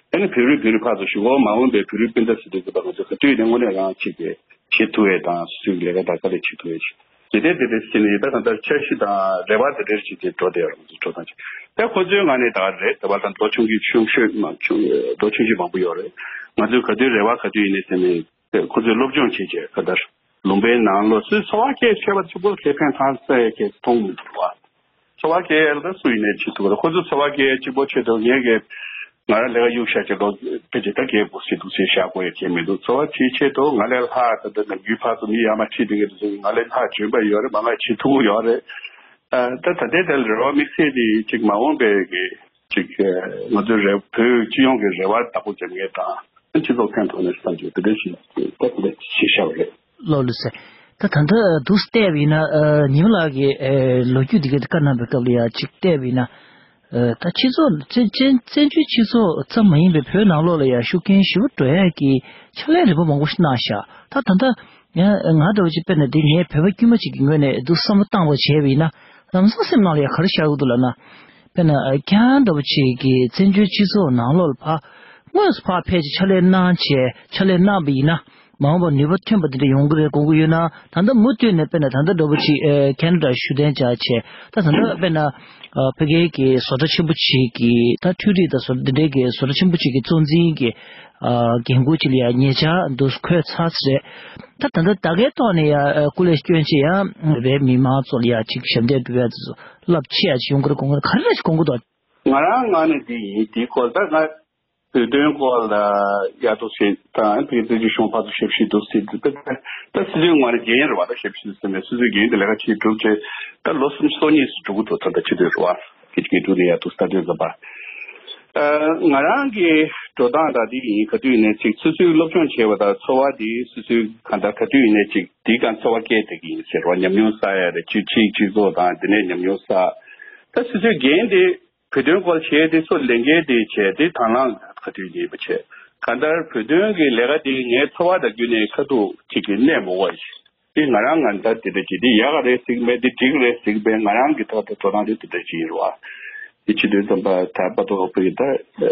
ཨ་ནི་བོད་རིགས་བོད་རིགས་ཕར་ཚུར་ཞུ་གོ་མ་འོངས་པའི་བོད་རིགས་སྤུན་ཟླ་ཟེར་དུས་ཙམ་པ་ང་ཚོ་ག་དུས་ནས་དངོས་གནས་རང་གཅིག་གིས་བྱེད་ཐུབ་ཡས་དང་སོ་སོའི་ལས་ཀ་དང་དཀའ་ལས་བྱེད་ཐུབ་ཡས་ཤིག་དེ་འདྲའི་དེ་འདྲའི་ཟེར་ནས་ད་ད་ལྟ་འཆར་གཞི་དང་རེ་བ་དེ་འདྲའི་བྱས་ཏེ་འགྲོ་བསྡད་ཡོད་རེད། ང་ཚོ་འགྲོ་སྟངས་ཅིག་ད་ཁོ་ཚོའི་ངོས་ནས་ད་རེད་ད་བར་དང་མདོ་ཆུང་གི་ཆུང་ཤོས་མ་ཆུང་མདོ་ཆུང་ཆུང་མང་པོ་ཡོད་རེད། ང་ཚོས་ག་དུས་རེ་བ་ག་དུས་ཡིན་ནའི་ཟེར་ནས་ཁོ་ཚོས་སློབ་སྦྱོང་བྱེད་བྱས་ག་ལྟར་ལུང་པའི་ནང་ལོགས་སུ་འཚོ་བ་སྐྱེལ་བྱས་པ་གཅིག་པོ་ཁེ་ཕན་ཐོགས་ས་ཡ་ཁེ་མཐོང་མི་འདུག་བ། འཚོ་བ་སྐྱེལ་ཡ་ལ་ད་སུ་ཡིན་ནའི་བྱེད་ཐུབ་ཀྱི་རེད། ཁོ་ཚོ་འཚོ་བ་སྐྱེལ་ཡ་གཅིག་པོ་ཆེད་དུ་ངས་ཀྱི་ང་རང་ལས་ཀ་གཡུག་བཞག་ཅིག་ལོ་ཕལ་ཆེར་ད་རྒས་པོ་ཟེར་འདུག་ཟེར་བཞག་དགོས་ཡ་གལ་མི་འདུག་འཚོ་བ་བྱེད་ཆེད་དུ་ང་ལས་ལྷག་ད་ལྟ་ནམ་རྒྱུན་ཕར་ཚུར་མི་ཡར་མར་ཁྲིད་བསྡད་མཁན་དེ་ཚོ་ང་ལས་ལྷག་འཇོན་པ་ཡོད་རེད། མང་ང་བྱེད་ཐུབ་ཀྱི་ཡོད་རེད། ད་ད་ལྟའི་དེ་ལ་རེ་བ་དམིགས་བསལ་དེ་ཅིག་མ་འོངས་པའི་གི་ཅིག་ང་ཚོའི་རེ་བོད་སྤྱི་ཡོངས་ཀྱི་རེ་བ་བདག་པོ་རྒྱབ་མཁན་དང་སྤྱི་ཚོགས་ཕན་ཐོགས་ནས་བསམ་བྱས་དེ་འདྲ་ཞིག་ད་དེ་འདྲ་བྱེད་བཞག་པ་རེད། ལགས་ལགས་སེ། ད་ད་ལྟ་འདུག་སེ་བལྟས་པ་ཡིན་ན་ཨ་ཉི་མ་ལགས་ཀྱིས་ཨ་ལོ་རྒྱུས་འདི་གའི་བཀའ་གནང་བའི་སྐབས་ལ་ཡ་གཅིག་བལྟས་པ་ཡིན་ན་ཨ་ད་སྤྱི་ཚོགས་བཙན་བཙན་བཙན་བྱོལ་སྤྱི་ཚོགས་ཙམ་མ་ཡིན་པའི་བོད་ནང་ལོགས་ལ་ཡ་ཤུགས་རྐྱེན་ཞེ་པོ་འགྲོ་ཡ་གི་ཕྱག་ལས་རིམ་པ་མང་པོ་ཞིག་གནང་ཤག་ད་ད་ལྟ་ཡ་ང་འདྲ་བོ་ཅིག་དཔེར་ན་འདི་ངའི་བོད་པ་དཀྱུས་མ་ཅིག་གི་ངོས་ནས་འདུག་བསམ་བློ་བཏང་བ་བྱས་པ་ཡིན་ན་ལམ་སང་སེམས་ནང་ལ་ཡ་ག་རེ་ཤར་གི་འདུག་ལབ་ན། དཔེར་ན་ཁྱེད་རང་འདྲ་བོ་ཅིག་གིས་བཙན་བྱོལ་སྤྱི་ཚོགས་ནང་ལོགས་ལ་ཕར་དངོས་སུ་ཕར་ཕེབས་ཀྱི་ཕྱག་ལས་གནང་བྱས་ཕྱག་ལས་གནང་བ་ཡིན་ན་མ་འོངས་པར་ནུས་པ་ཐོན་པ་འདི་འདྲ་ཡོང་གི་རེད་དགོངས་ཀྱི་ཡོད་ན། ད་ལྟ་མུ་མཐུད་ནས་དཔེར་ན་ད་ལྟ་འདྲ་བོ་ཅིག་ཨེ་ཁེ་ན་ཌ་བཞུགས་གདན་འཇགས་བྱས་ད་ད་ལྟ་དཔེར་ན་ཨ་ཕ་གིའི་གི་བཟོ་གྲྭ་ཆེན་པོ་ཅིག་གི་ད་འཕྲུལ་རིག་དང་བཟོ་གྲྭ་འདི་འདྲའི་གི་བཟོ་གྲྭ་ཆེན་པོ་ཅིག་གི་གཙོ་འཛིན་གྱི་ཨ་འགན་ཁུར་ཅིག་ལ་ཡ་ཉེ་ཆར་འདུག་འཁོད་ཚར་ཚར་རེད། ད་ད་ལྟ་ད་གའི་ཐོག་ནས་ཡ་ཨ་སྐུ་ལས་བསྐྱོན་བྱས་ཡ་རེད་མི་མང་ཚོ་ལ་ཡ་ཅིག་ཞབས་འདེགས་སྒྲུབ་ཡ་དེ་ཚོ་རླབས་ཆེ་ཡ་ཅིག་ཡོང་གི་རེད་དགོངས་ཀྱི་རེད། ག་རེ་རེད་ཅིག་དགོངས་ཀྱི་འདུག་ང་རང་ངོས་ནས་འདི་ཡིན། འདིའི་སྐོར་ད་ང་བོད་དོན་སྐོར་ལ་ཡག་ཏུ་བྱེད་དང་བོད་བཙན་བྱོལ་གཞུང་ཕར་ཚུར་ཞབས་ཕྱི་འདུག་ཟེར་དུས་ད་ད་སྲིད་དོན་ངོས་ནས་འགན་རེད་བ། ད་ཞབས་ཕྱི་ཟེར་ནས་སོ་སོའི་འགན་དེ་ལས་ཀ་བྱེད་གྲུབ་བྱས་ད་ལོ་སུམ་ཅུ་སོ་གཉིས་སུ་འགྲོ་གི་འདུག་ད་ད་ཕྱི་དོན་རེད་བ། ཁྱེད་ཀྱི་འགྲོ་ནས་ཡག་ཏུ་ལྟ་དོན་ཙམ་པ། ང་རང་གི་ འགྲོ་སྟངས་དང་དེ་ཡིན། ག་དུས་ཡིན་ནའི་ཅིག་སོ་སོའི་སློབ་སྦྱོང་བྱས་པ་དང་འཚོ་བ་དེ་སོ་སོའི་གང་ལྟར་ག་དུས་ཡིན་ནའི་ཅིག་དེའི་སྒང་འཚོ་བ་སྐྱེལ་བསྡད་ཀྱི་ཡིན་ཟེར་བ། ཉམས་མྱོང་བསགས་ཡ་རེད། སྤྱི་སྤྱིའི་སྤྱི་ཚོགས་དང་དེ་ནས་ཉམས་མྱོང་བསགས། ད་སོ་སོའི་འགན་དེ་བོད་དོན་སྐོར་བྱས་ཏེ་སོ་ལས་འགན་དེ་བྱས་ཏེ་དང་བླངས་ག་དུས་ཡིན་པ་བྱས། གང་ལྟར་བོད་དོན་གྱི་ལས་ཀ་དེ་ངའི་འཚོ་བ་དང་བརྒྱུད་ནས་ཁ་ཐུག་ཅིག་གི་གནས་མོ་བ་ཞིག་དེ་ང་རང་ང་ད་དེ་འདྲ་ཅིག་དེ་ཡག་ག་རེད་ཟེར་གི་མེད། དེ་འགྲིག་རེད་ཟེར་གི་མེད། ང་རང་གི་ཐོག་ཏུ་འགྲོ་སྟངས་དེ་དེ་འདྲ་ཅིག་ཡིན་རེད་བ། དེ་ཕྱི་དོན་ཙམ་པ་ད་པ་ཏོ་བོད་ཀྱི་ད་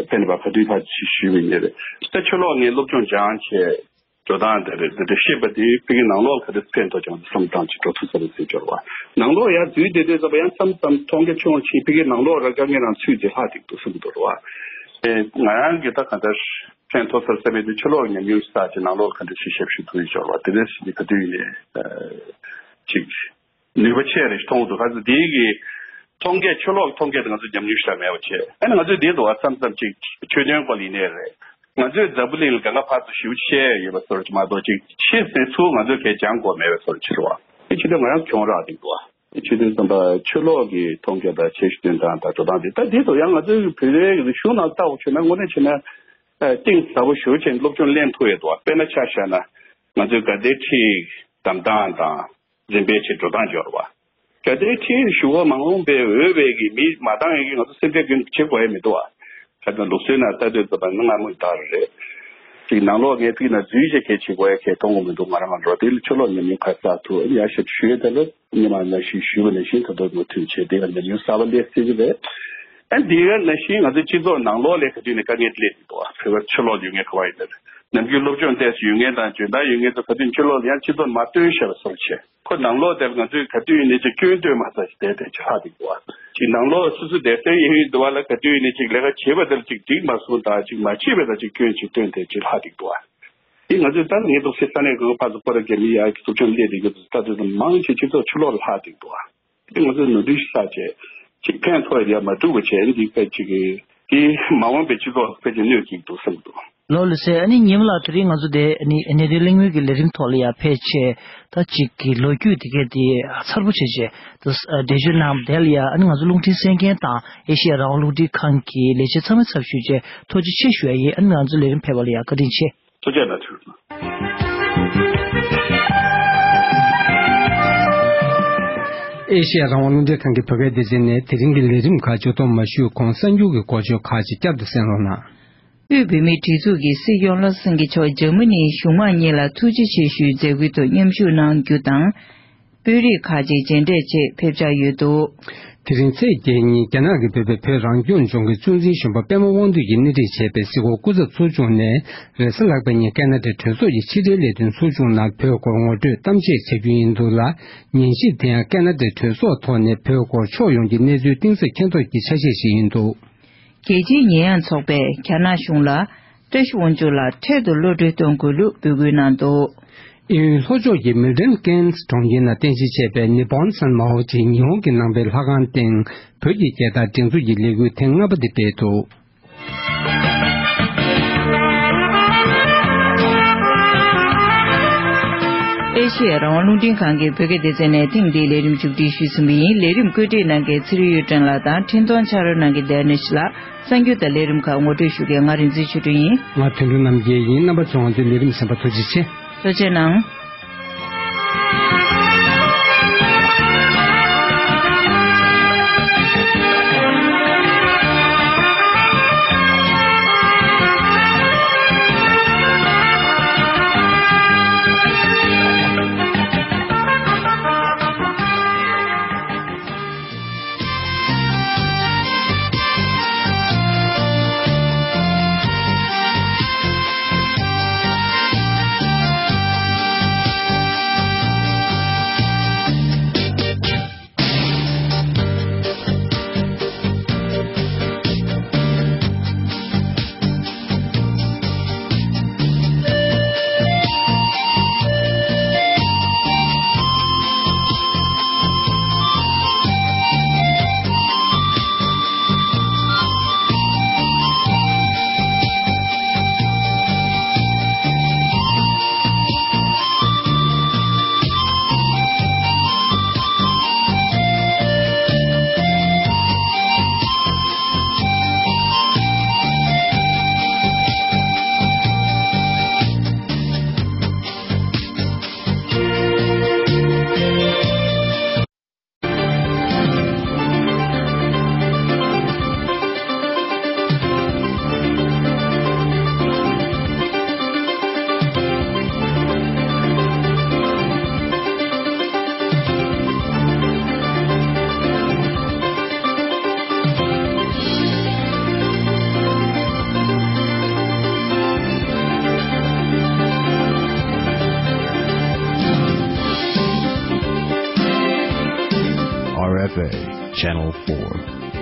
ཕན་པ་ག་དུས་ཕར་ཞུས་པ་ཡིན་ནའི་རེད། ད་ཕྱི་ལོགས་ངས་སློབ་སྦྱོང་སྦྱངས་བྱས་འགྲོ་སྟངས་དེ་རེད། དེ་འདྲ་ཤེས་པ་དེ་ཕ་གི་ནང་ལོགས་ག་དུས་ཕན་ཐོགས་ཀྱང་བསམ་སྟངས་ཅིག་འགྲོ་ཐུབ་ས་རེད་ཟེར་འབྱོར་བ། ནང་ལོགས་ཡར་འཛུལ་བསྡད་དུས་ཙམ་པ་ཡང་མཚམས་མཚམས་མཐོང་རྒྱ་ཆུང་ཆེ་ཕ་གི་ནང་ལོགས་ར་དཀའ་ངལ་རང་ཚུད་དེ་ལྷག་ཐིག་ཏུ་གསུངས་འདུག་རེད་བ། ཨེ་ང་རང་གི་ད་ག་འདྲ་ཕན་ཐོགས་ས་རེད་བསམ་པའི་དུས་ཕྱི་ལོགས་ཉམས་མྱོང་ཞིག་བསགས་ཀྱི་ནང་ལོགས་ག་འདྲ་ཞིག་ཞབས་ཞུ་ཐུབ་ཡོད་འབྱོར་བ་དེ་འདྲ་ཞིག་ག་དུས་ཡིན་ནའི་ཅིག་ནུས་པ་ཆེ་རེ་ཞིག་མཐོང་འདུག་ག་ཚོད་དེའི་གི་མཐོང་རྒྱ་ཕྱི་ལོགས་མཐོང་རྒྱ་དེ་ང་ཚོ་ཉམས་མྱོང་ཞིག་མེད་པ་བྱས། ཨ་ནི་ང་ཚོས་འདི་འདུག་བ། མཚམས་མཚམས་ཅིག་ཆོས་དོན་སྐོར་ཡིན་ནའི་རེད། ང་ཚོས་འཛམ་བུ་གླིང་ལ་གང་ག་ཕར་ཚུར་ཞིབ་བཤད་ཡོད་པ་སོར་ཅིག་མ་གཏོགས་ཅིག་ཕྱི་སེམས་ཚུལ་ང་ཚོས་གས་སྦྱང་དགོས་མེད་པའི་སོར་ཕྱིར་བ། དེ་ཕྱི་དོན་ང་རང་གྱོང་རག་འདུག་བ། དེ་ཕྱི་དོན་ཙམ་པ་ཕྱི་ལོགས་ཀྱི་མཐོང་རྒྱ་དང་ཆེ་ཞུ་སྟོན་སྟངས་དང་འགྲོ་སྟངས་དེ་ད་འདི་འདུག་ཡང་ང་ཚོའི་བོད་པའི་རིག་གཞུང་ནང་ལྟ་བ་བྱས་ན་དངོས་གནས་བྱས་ན་གཏིང་ཟབ་པོ་ཞེ་པོ་ཅིག་སློབ་སྦྱོང་ལེན་ཐུབ་ཡོད་འདུག་བ། དཔེར་ན་ཆ་བཞག་ན་ང་ཚོའི་དགའ་ལྡན་ཁྲི་གདམ་སྟངས་དང་། འཛིན་པའི་ཆེད་འགྲོ་སྟངས་འབྱོར་བ། གལ་ཏེ་ཁྲིད་ཞུ་བ་མ་འོངས་པའི་འོས་པའི་གི་མི་མ་བཏང་ཡིན་གྱི་ང་ཚོ་སེམས་ཁྲལ་ཀུན་བྱེད་དགོས་ཡ་མི་འདུག་བ། ཁ་སང་ལུགས་སྲོལ་ནང་ལྟ་དུས་ཙམ་པ་ང་སྔ་མོ་ལྟར་རེད། ཅིག་ནང་ལོགས་ངས་ཚིག་ན་འཛུལ་བྱེད་ཁྱད་བྱེད་དགོས་ཡ་ཁྱད་མཐོང་གི་མི་འདུག་ང་རང་ང་འགྲོ་དེ་ལ་ཕྱི་ལོགས་ཉམས་མྱོང་ཁ་གསལ་ཐུབ་ཡ་ཞབས་ཞུ་ཡོད་དེ་ལ་ཉི་མ་ནང་བཞིན་ཞུས་པ་ནང་བཞིན་ད་དུང་མུ་མཐུད་བྱས་དེ་ལ་ཉམས་མྱོང་གསར་པ་སླེབས་སྲིད་ཀྱི་རེད། ཨ་འདི་ག་ནང་བཞིན་ང་ཚོའི་སྤྱི་ཚོགས་ནང་ལོགས་ལ་ག་དུས་ནས་དཀའ་ངལ་སླེབས་ཀྱི་འདུག་བ། བོད་པ་ཕྱི་ལོགས་ཡོད་མཁན་ག་བ་ཡིན་ནའི་རེད། ནམ་རྒྱུན་སློབ་སྦྱོང་ཏོག་ཙམ་ཡོད་མཁན་དང་འཇོན་ཐང་ཡོད་མཁན་ཚོ་ག་དུས་ཕྱི་ལོགས་ལ་ཡང་སྤྱི་ཚོགས་མ་སྟོན་ཤེས་པ་སོགས་བྱས། ཁོ་ནང་ལོགས་དེར་ང་ཚོས་ག་དུས་ཡིན་ནའི་ཅིག་སྐྱོན་སྟོན་མ་ཚར་ཞིག་བསྡད་དེ་ཅིག་ལྷག་འདུག་བ། ཅིག་ནང་ལོགས་སོ་སོ་བསྡད་སའི་གཡས་གཡོན་འདུག་བ་ལ་ག་དུས་ཡིན་ནའི་ཅིག་ལས་ཀ་བྱེད་པ་དེར་ཅིག་འགྲིག་མ་སོང་དང་ཅིག་མ་བྱེད་པ་དང་ཅིག་སྐྱོན་ཅིག་སྟོན་དེ་ཅིག་ལྷག་འདུག་བ། དེ་ང་ཚོས་ད་ངས་འདུག་སེ་ས་གནས་གང་ཕར་ཚུར་ཁོ་ར་རྒྱ་མི་ཡག་གི་སློབ་སྦྱོང་སླེབས་དེ་ཡོད་དུས་ད་དུས་མང་ཆེ་སྤྱི་ཚོགས་ཕྱི་ལོགས་ལ་ལྷག་འདུག་བ། དེ་ང་ཚོས་ནོར་འཁྲུལ་ཞིག་བསགས་བྱས་ཅིག་ཕན་ཐོགས་ཡ་མ་ཐུབ་པ་བྱས་འདི་ཕལ་ཆེར་གྱི་དེ་མ་འོངས་པའི་སྤྱི་ཚོགས་ཕལ་ཆེར་གནོད་ཀྱི་འདུག་བསམ་གྱི་འདུག་ལོ་ལགས་སེ། ཨ་ནི་ཉི་མ་ལགས་དེ་རིང་ང་ཚོ་དེ་ཨ་ནི་གནད་དོན་གླེང་མོལ་གྱི་ལས་རིམ་ཐོག་ལ་ཡར་ཕེབས་བྱས་ད་ཅིག་གི་ལོ་རྒྱུས་དེ་གས་དེ་གསལ་པོ་བྱས་བྱས་ད་འགྲེལ་བརྗོད་གནང་བ་དེ་ལ་ཡ་ཨ་ནི་ང་ཚོ་རླུང་འཕྲིན་གསན་མཁན་དང་ཨེ་ཤེ་ཡ་རང་དབང་རླུང་འཕྲིན་ཁང་གི་ལས་བྱེད་ཚང་མའི་ཚབ་ཞུས་བྱས་ཐུགས་རྗེ་ཆེ་ཞུ་ཡ་ཡིན། ཨ་ནི་ང་ཚོ་ལས་རིམ་ཕེབས་པ་ལ་ཡ་བཀའ་དྲིན་ཆེ། ཐུགས་རྗེ་གནང་། ཨེ་ཤེ་ཡ་རང་དབང་རླུང་འཕྲིན་ཁང་གི་བོད་སྐད་སྡེ་ཚན་ནས་དེ་རིང་གི་ལས་རིམ་ཁག་མཇུག་བསྡོམས་མ་ཞུས་གོང་གསར་འགྱུར་གྱི་འགོ་བརྗོད་ཁག་ཅིག་བསྐྱར་དུ་གསན་རོགས་གནང་། དབུས་བོད་མིའི་སྒྲིག་འཛུགས་ཀྱི་སྲིད་སྐྱོང་བློ་བཟང་སེང་གེ་མཆོག་འཇར་མ་ནིའི་གཞུང་མང་གཉིས་ལ་ཐུགས་རྗེ་ཆེ་ཞུའི་མཛད་སྒོའི་ཐོག་མཉམ་ཞུགས་གནང་རྒྱུ་དང་། དཔོན་རིགས་ཁག་ཅིག་མཇལ་འཕྲད་ཆེད་ཕེབས་འཆར་ཡོད་འདུག་དེ་རིང་ཚེས་བརྒྱད་ཉིན་རྒྱ་ནག་གི་བོད་པའི་བོད་རང་སྐྱོང་ལྗོངས་ཀྱི་གཙོ་འཛིན་གཞོན་པ་པད་མ་དབང་འདུས་ཀྱིས་སྣེ་ཁྲིད་བྱས་པའི་གཟིགས་སྐོར་སྐུ་ཚབ་ཚོགས་ཆུང་ནས་རེས་གཟའ་ལྷག་པའི་ཉིན་ཀེ་ན་ཌའི་གྲོས་ཚོགས་ཀྱི་ཕྱི་དྲིལ་ལས་དོན་ཚོགས་ཆུང་ནང་བོད་སྐོར་ངོ་སྤྲོད་གཏམ་བཤད་བྱ་རྒྱུ་ཡིན་འདུག་ལ། ཉན་ཞིབ་དེ་ཡང་ཀེ་ན་ཌའི་གྲོས་ཚོགས་ཐོག་ནས་བོད་སྐོར་ཕྱོགས་ཡོངས་ཀྱི་གནས་ཚུལ་གཏིང་ཟབ་མཁྱེན་རྟོགས་ཀྱི་ཆ་ཤས་ཤིག་ཡིན་འདུག་རྒྱལ་སྤྱིའི་ཉེས་ཡངས་ཚོགས་པས་རྒྱ་ནག་གཞུང་ལ་བཀྲ་ཤིས་དབང་ཕྱུག་ལགས་འཕྲལ་དུ་གློད་གྲོལ་གཏོང་དགོས་ལུགས་འབོད་སྐུལ་གནང་འདུག་དབྱིན་ཡུལ་ལྷོ་ཕྱོགས་ཀྱི་མིལ་ཊོན་ཀེན་སི་གྲོང་ཁྱེར་ནང་རྟེན་གཞི་བྱས་པའི་ནི་པོན་སན་མ་ཧོ་ཅིའི་ཉི་ཧོང་གི་ནང་པའི་ལྷ་ཁང་སྟེང་བོད་ཀྱི་རྒྱལ་དར་སྒྲེང་འཛུགས་ཀྱི་ལས་འགུལ་ཐེངས་ལྔ་པ་དེ་སྤེལ་འདུག་ཨེ་ཤེ་ཡ་རང་དབང་རླུང་འཕྲིན་ཁང་གི་བོད་སྐད་སྡེ་ཚན་ནས་ཐེངས་འདིའི་ལས་རིམ་མཇུག་སྒྲིལ་ཞུས་ཟིན་པ་ཡིན། ལས་རིམ་བཀོད་སྒྲིག་གནང་མཁན་ཚེ་རིང་གཡུ་སྒྲོན་ལགས་དང་འཕྲིན་གཏོང་ཕྱག་རོགས་གནང་མཁན་ལྡན་ནེ་ཤི་ལགས། གསར་འགྱུར་དང་ལས་རིམ་ཁག་ངོ་སྤྲོད་ཞུ་མཁན་ང་རིག་འཛིན་ཆོས་སྒྲོན་ཡིན། ང་དོན་གྲུབ་རྣམ་རྒྱལ་ཡིན། རྣམ་པ་ཚོ་ང་ཚོའི་ལས་རིམ་གསན་པར་ཐུགས་རྗེ་ཆེ། ཐུགས་རྗེ་གནང་། Channel four.